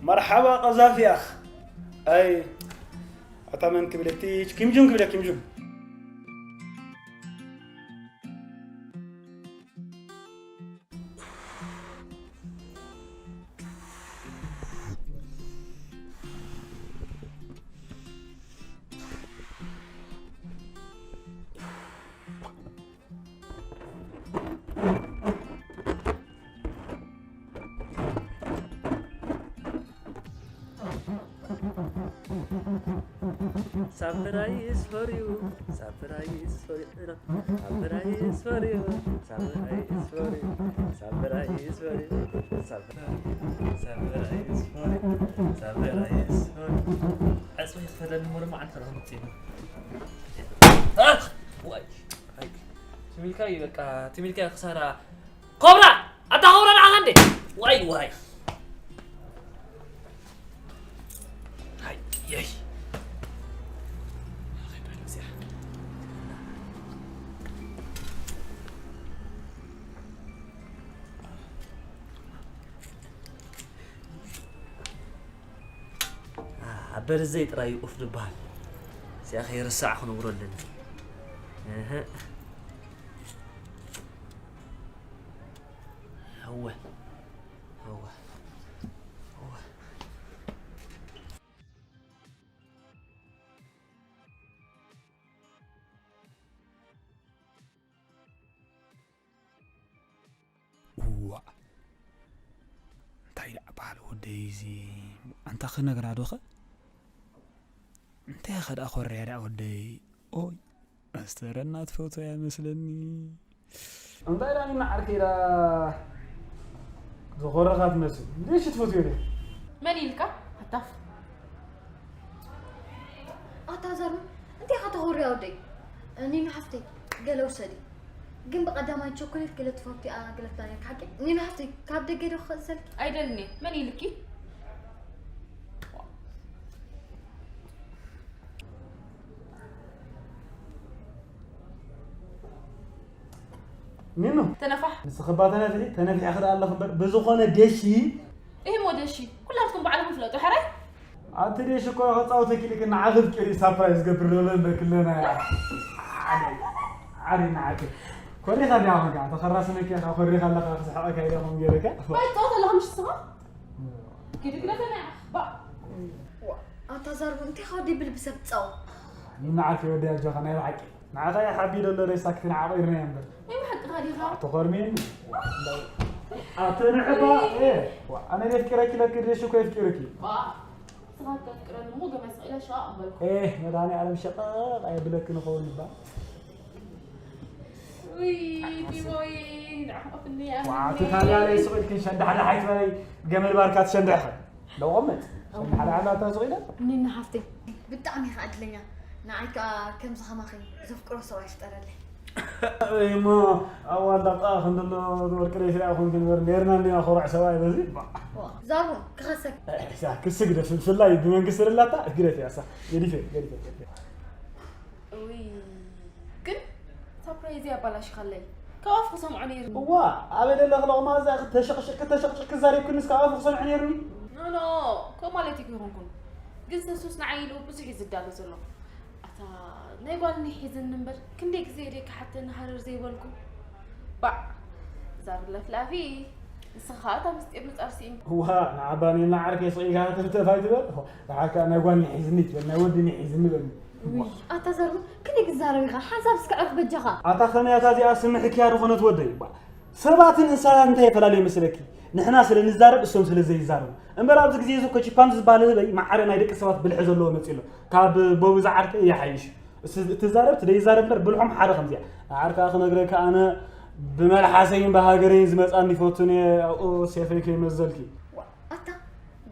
መርሓባ ቀዛፊ ኣኽ። ኣይ፣ ኣታ መን ክብል እቲ ኪም ጁንግ ክብል ኪም ጁንግ። Surprise for you, surprise for you, surprise for you, surprise for you, surprise for you, surprise for you, surprise for you. ዕፅዋ ይኽፈለኒ እሞ ድማ ዓንተ ረኽምፅ ኢሉ። ኣኽ! ዋይ! ኣይ! ትም ኢልካ እዩ በቃ፣ ትም ኢልካ እዩ ክሳራ። ኮብራ! ኣታ ኮብራ ንዓኻ እንዴ? ዋይ ዋይ! በርዘይ ጥራይ እዩ ኡፍ ዝበሃል። እዚኣ ከይርሳዕ ክነግሮ ኣለኒ። እህ። እወ። እወ። እወ። እዋእ፣ እንታይ ደኣ በሃል ወደይ እዚ? ኣንታ ክነግራ ዶ ኸ? እንታይ ኸ ደኣ ኮርያ ደኣ ወደይ? ኦይ፣ ኣስተረና ትፈትዎ እያ መስለኒ። እንታይ ደኣ ኒና ዓርከይ ደኣ ዝኾረኻ ትመስል? እንዴ ሽት ትፈትዮ ዶ? መን ኢልካ? ሃታፍ። ኣታ ዘሩ፣ እንታይ ኢኻ ተኾርያ ወደይ? ኒና ሓፍተይ፣ ገለ ውሰዲ። ግን ብቐዳማይ ቸኮሌት ገለ ትፈቱ እያ ገለ ትብላ ነርኪ ሓቂ? ኒና ሓፍተይ፣ ካብ ደገ ዶ ክኽእዘልኪ? ኣይደልን እየ። መን ኢልኪ? ኒኑ፣ ተነፋሕ። ንስኺ እባ ተነፍሒ፣ ተነፊሐ ክርኢ ኣለኹ እምበር፣ ብዝኾነ ደሺ። እሂ እሞ ደሺ፣ ኩላትኩም ባዕልኹም ፍለጡ፣ ሕራይ? ኣቲ ደሺ እኮ ከጻውተኪ ኢልኪ ንዓኺ ኣፍቂሩ ሳፕራይዝ ገብር ዶ በልበ ክለና እያ። ዓሪ፣ ዓሪ ንዓኺ። ኮሪኻ ዲኻ ኸዓ፣ ተኸራስነኪ ኢኻ፣ ኮሪኻ ኣለኻ፣ ክስሕቐካ ኢለ ከም ገይረካ። ባይ ትጻወት ኣለኻ ምሽ ንስኻ? ኪድ ግደፈና ኢኻ፣ ባእ። ዋ፣ ኣታ ዛርቡ፣ እንታይ ኢኻ ወዲ ብልቢ ሰብ ትጻወት? ንዓኺ ወዲ ኣጆኻ፣ ናይ ብሓቂ። ንዓኻ እያ ሓቢሎ ኣሎ ሬሳ ክትንዓቕ ኢርና እያ እምበር። ናይ ብሓቅኻ ዲኻ? ኣትኾርሜኒ። ኣትንዕባ፣ እይ። ኤ፣ ዋ፣ ኣነ የፍቅረኪ ኢለኪ ድሽ እኮ የፍቅርኪ። ዋ፣ ንስኻ ተፍቅረኒ እሞ ገመድ ስቕ ኢለ ሸቓቕ ምበልኩ። ኤ፣ መድሃኔ ዓለም ሸቓቕ ኣየብለኪ ንኸውን እባ። ውይ፣ ዲቦይ፣ ንዓኻ ፍንያ ዋ፣ ኣፍንያ። ኣቲ ታዲያ ለይ ስቕ ኢልክን ሸንዳሕዳሕ ኣይትበለይ፣ ገመድ ባርካ ትሸንድሕኸ። ደው ቐመጥ። ሸንዳሕዳሕ ኣላ እታ ስቕ ኢለ። ኒና ሓፍተይ፣ ብጣዕሚ ኢኻ ዕድለኛ። ንዓይ ከኣ ከምዚ ከማኺ ዘፍቅሮ ሰብኣይ ይፍጠረለይ። እሞ ኣብ ዋልዳ ጥቓ ክንድሎ ወርቂ ደይ ስሪኣ ኮንኪ ንበር ነርና እንዲና ኮራዕ ሰብኣይ በዚ። ዋ፣ ዛሩ ክኸሰክ። እዛ ክሲ ግደፍ፣ ብፍላይ ብመንግስቲ ደላታ ግደፍ እያ እሳ። ገዲፈ፣ ገዲፈ፣ ገዲፈ። እውይ፣ ግን ሳፕራይዘይ ኣባላሽኻለይ። ካብ ኣፉ ክሰምዖ ነይርኒ። እዋ፣ ኣበይ ደለኺ ሎቕማ እዛ ተሸቕሽቅ፣ ተሸቕሽቅ ክዛረብክንስ ካብ ኣፉ ክሰምዖ ነይርኒ። ኖ፣ ኖ፣ ከምኡ ማለት ኣይኮንኩን። ግን ሰሱስ ንዓይ ኢሉ ብዙሕ እዩ ዝዳሎ ዘሎ። ኣታ ናይ ጓል እኒኣ ሒዝኒ እምበር፣ ክንደይ ግዜ ድየ ክሓተኒ ሃረር ዘይበልኩ? ባዕ፣ ዛር ለፍላፊ፣ ንስኻ እታ ምስጢር ምጻር ስኢንካ። እዋ፣ ንዓባ ኒና ዓርከይ ስቕ ኢልካ ተፍተፍ ኣይትበል። ንዓካ ናይ ጓል እኒኣ ሒዝኒ ትበል፣ ናይ ወዲ እኒኣ ሒዝኒ በል። ውይ፣ ኣታ ዘርቡ፣ ክንደይ ክትዛረብ ኢኻ? ሓንሳብ እስከ ዕረፍ በጃኻ። ኣታ ከመይ እታ እዚኣ ስምዕክያ ዝኾነት ወደይ? ባ-፣ ሰባትን እንስሳታትን እንታይ ይፈላለዩ ይመስለኪ? ንሕና ስለ ንዛረብ፣ እሶም ስለ ዘይዛረቡ። እምበር ኣብዚ ግዜ እዚ እኮ ቺምፓንዚ ዝበሃል ህበይ ማዕረ ናይ ደቂ ሰባት ብልሒ ዘለዎ መጺኡ ኣሎ። ካብ ቦቢ ዝዓርከ ይሓይሽ። እስ-፣ እትዛረብ ትደይዛረብ እምበር ብልሖም ሓደ ከምዚኣ። ንዓርካ ክነግረካ ኣነ ብመልሓሰይን ብሃገረይን ዝመጻኒ ይፈቱን እየ። ኣብኡ ሴፈይ ከይመዘልኪ። ኣታ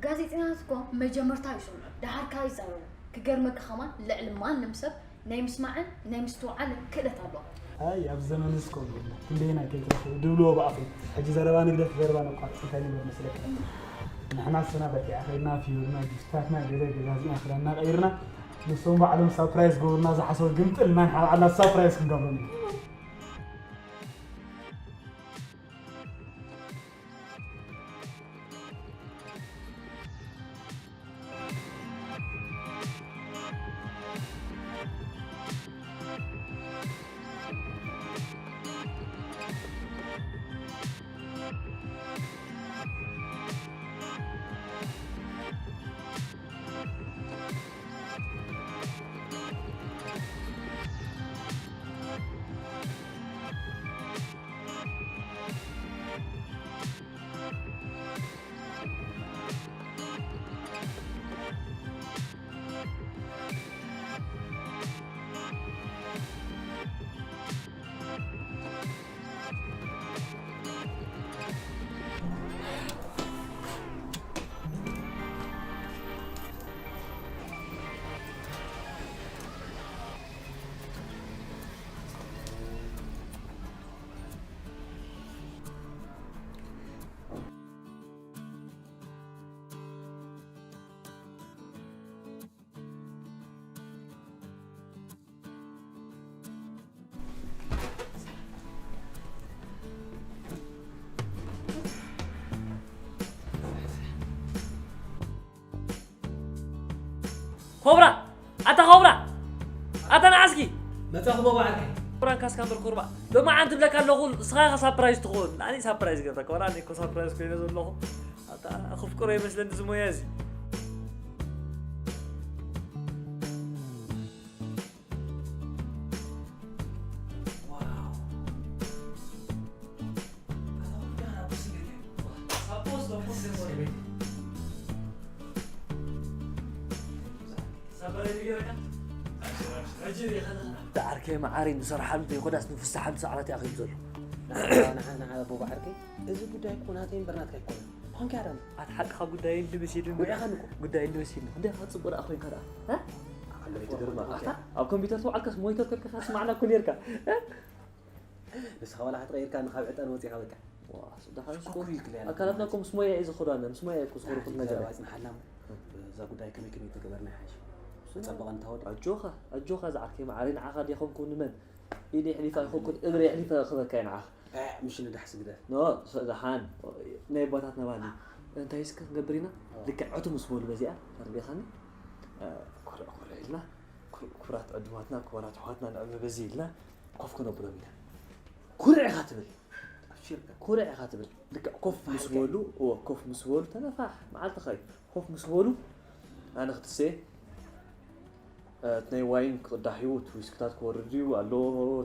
ጋዜጠኛታት እኮ መጀመርታ ይስምዑ፣ ደሓር ከኣ ይዛረቡ። ክገርመካ ከማን ልዕሊ ማንም ሰብ ናይ ምስማዕን ናይ ምስትውዓልን ክእለት ኣለዎም። ኣይ፣ ኣብ ዘመንስ ከምኡ የለን። ክንደየናይ ከይትረኽቡ ድብልዎ ብኣፎም። ሕጂ ዘረባ ንግደፍ፣ ዘረባ ነቋርጽ። እንታይ ንግበር መስለካ? ንሕና ስና በቲዓ ከይድና፣ ፊዮርና፣ ጁስታትና፣ ገለ ገዛዚእና፣ ክዳንና ቀይርና፣ ንሶም ባዕሎም ሳፕራይዝ ገብሩና፣ ዝሓሰቡ ግምጥል እና ንሓ ባዕልና ሳፕራይዝ ክንገብሮም ኢና። ኮብራ! ኣታ ኮብራ! ኣታ ንዓስኪ! መጻኹ ባባ ዓርከይ። ኮብራ እንካስካ እምበር ኮርባ። ሎማዓንቲ እብለካ ኣለኹ፣ ንስኻ ኢኻ ሳፕራይዝ ትኸውን። ኣነ ሳፕራይዝ ገብረካ፣ ወላ ኣነ እኮ ሳፕራይዝ ኮይነ ዘለኹ። ኣታ ክፍቅሮ ይመስለኒ እዚ ሞያ እዚ። ዋው። ኣታ ኮብራ፣ ኣታ ኮብራ፣ ዓርከይ መዓረይ፣ ንሰርሓሉ ዘይኮናስ ንፍስሓሉ ሰዓራት ይኣኽል ዘሎ። ንዓ፣ ንዓ፣ ንዓ፣ ቦባ ዓርከይ፣ እዚ ጉዳይ እኮ ናተይ እምበር ናትካ ኣይኮነን። ኳንካ ያዳም። ኣት ሓቅኻ ጉዳይ እንዲ መሲሉ። ጉዳይ እንዲ መሲሉ። እንደ ጽቡቕ ደኣ ኮይንካ ደኣ። እ? ኣታ ኣብ ኮምፒውተር ተውዓልካስ ሞኒተር ከልክኻ ስማዕና እኮ ኔርካ። እ? ንስኻ ዋላ ክትቐይርካ ንኻብ ዕጣን ወጺኻ በቃ። ዋ፣ ስዳኻ ሽኮር። ሽኮር ይግለያ። ኣካላትና እኮ ምስ ሞያ እዩ ዝኸዱ፣ ኣነ ምስ ሞያ እኮ ዝኸዱ ኩሉ ነገር። ኣይጽንሓልና እሞ። እዛ ጉዳይ ከመይ ከመይ ተገበርና ይሓይሽ። ጸበቐ እንታወዲ። ኣጆኻ፣ ኣጆኻ ዝዓርከይ መዓረይ፣ ንዓኻ ዲኾንኩ ንመን? ኢደ ይሕሊፋ ይኾንኩን እግረ ይሕሊፋ ክበካ እዩ ንዓኻ። ኣይ፣ ምሽ ንዳሕሲ ግደፍ። ኖ፣ ደሓን። ናይ ኣቦታትና ባህሊ። እንታይ እስከ ክንገብር ኢና? ኣዎ። ልክዕ ዕቱ ምስ በሉ በዚኣ፣ ተረዲእኻኒ? እ፣ ኮርዕ ኮርዕ ኢልና፣ ክቡ-፣ ክቡራት ዕዱማትና፣ ክቡራት ኣሕዋትና ንዕመ በዚ ኢልና ኮፍ ከነብሎም ኢና። ኩርዕ ኢኻ ትብል። ኣፍሽርካ። ኩርዕ ኢኻ ትብል። ልክዕ ኮፍ ምስ በሉ፣ እወ፣ ኮፍ ምስ በሉ፣ ተነፋሕ፣ መዓልትኻ እዩ። ኮፍ ምስ በሉ፣ ኣነ ክትሰየ፣ እ፣ እቲ ናይ ዋይን ክቕዳሕ እዩ፣ እቲ ዊስክታት ክወርድ እዩ፣ ኣሎ፣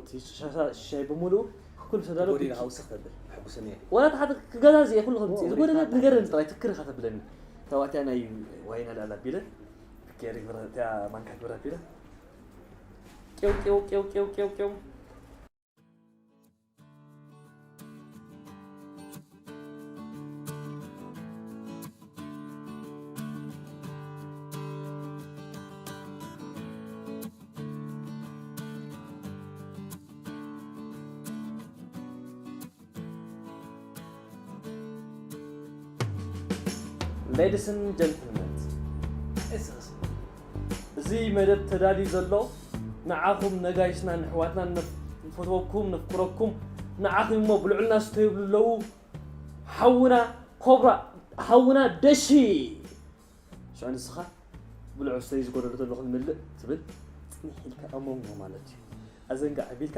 እቲ ሻ-፣ ሻ-፣ ሻይ ብምሉኡ፣ ኩሉ ተዳሎ ጎዲሉ ክውስኽ ተብል፣ ሕጉሰኒ እየ። ወላ እቲ ሓደ ክገዛዝእ እየ፣ ኩሉ ከምጽእ። እወ፣ ዝጎደለ ወላ ንገረኒ ጥራይ፣ ትክር ኢኻ ተብለኒ። ተባእትያ ናይ ዋይን ኣልኣል ኣቢለ፣ ኬሪ ግብረ-፣ እቲኣ ማንካ ግብረ ኣቢለ። ቄው፣ ቄው፣ ቄው፣ ቄው፣ ቄው፣ ቄው። Ladies and gentlemen, እዚ መደብ ተዳልዩ ዘሎ ንዓኹም ነጋይስናን ኣሕዋትናን፣ ነፍ-፣ ንፈትወኩም፣ ነፍቅረኩም፣ ንዓኹም እሞ ብልዑልና ስተዩ ይብሉ ኣለዉ። ሓውና ኮብራ፣ ሓውና ደሺ። ሽዑ ንስኻ ብልዑ ስተዩ ዝጎደሎ ዘሎ ክንምልእ ትብል፣ ጽኒሕ ኢልካ እመሞ ማለት እዩ። ኣዘንጋዕ ኣቢልካ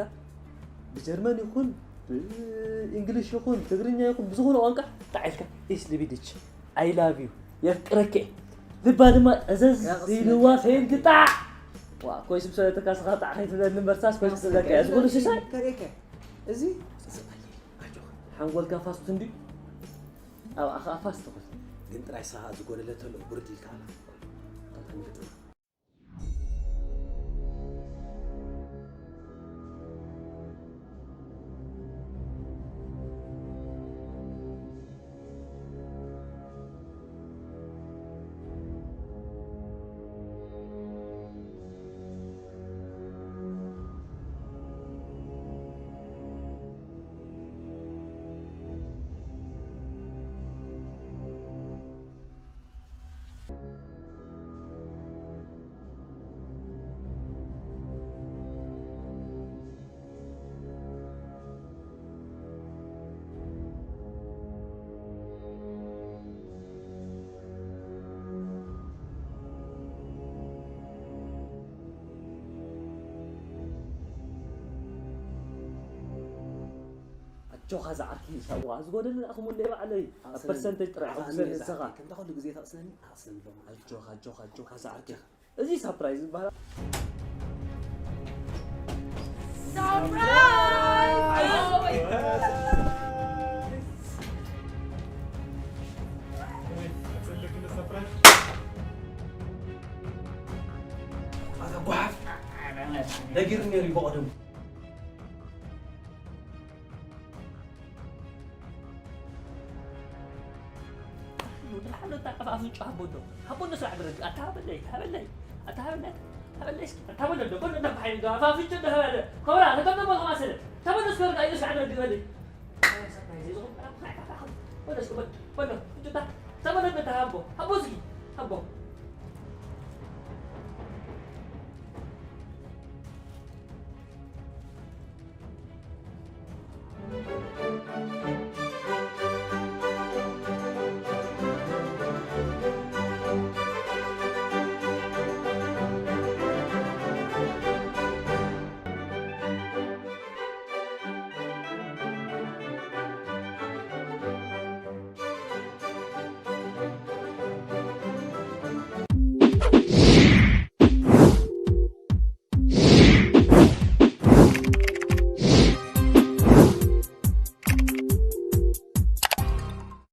ብጀርመን ይኹን ብእንግሊሽ ይኹን ትግርኛ ይኹን ብዝኾነ ቋንቋ ጣዕ ኢልካ፣ "Ich liebe dich፣ I love you፣ የፍቅረኪ"፣ ልባ ድማ እዘዝ ያቕስነካ። ኢልዋ ፈንግጣዕ። ዋ፣ ኮይስ ብሰለተካ ስኻ ጣዕ ከይትብለኒ እምበርሳስ ኮይስ ክስለካ እያ። ዝጎዱ ሽሻይ? ከርእየካ። እዚ ሓንጎልካ ፋስት እንድዩ። ኣብ ኣኻ ፋስት ትኹን። ግን ጥራይ ስኻ ዝጎደለ ተሎ ብርድ ኢልካ ኣላ። ኣጆኻ ዝዓርከይ፣ ሳዋ ዝጎደለ ኣኹም እንደ ባዕለይ ኣብ ኣቕስነኒ። ፐርሰንቴጅ ጥራይ ኣቕስነኒ ኣቕስነኒ ንስኻ። ዝዓርከይ። ከምታ ኩሉ ግዜ ተቕስነኒ፣ ኣቕስነኒ ሎማ። ኣጆኻ፣ ኣጆኻ፣ ኣጆኻ ዝዓርከይ። እዚ ሳፕራይዝ ይበሃል። ሳፕራይዝ! ኣታ ጓሓፍ! ነጊሩ ነይሩ እዩ ብቐደሙ። ሓሎ፣ ኣፍ ኣፍንጫ ሃቦ እንዶ። ሃቦ እንዶ ስራሕ ብረድ። ኣታ ሃበለይ፣ ሃበለይ። ኣታ ሃበለይ፣ ሃበለይ እስኪ። ኣታ በሎ እንዶ፣ በሎ እንዶ ብሓይሊ እንዶ። ኣፍ ኣፍንጫ እንዶ ሃበለ። ኮብራ፣ ተጠምጠም በልካ ማሰለ። ኣታ በሎ እስኪ ወርቃ፣ ኢሉ ስራሕ ብረድ ይበለይ። ኣይ፣ ሰብኣይ፣ ዘይዝኹም፣ ኣታ፣ ኣታ፣ ኣታ፣ በሎ እስኪ፣ በሎ።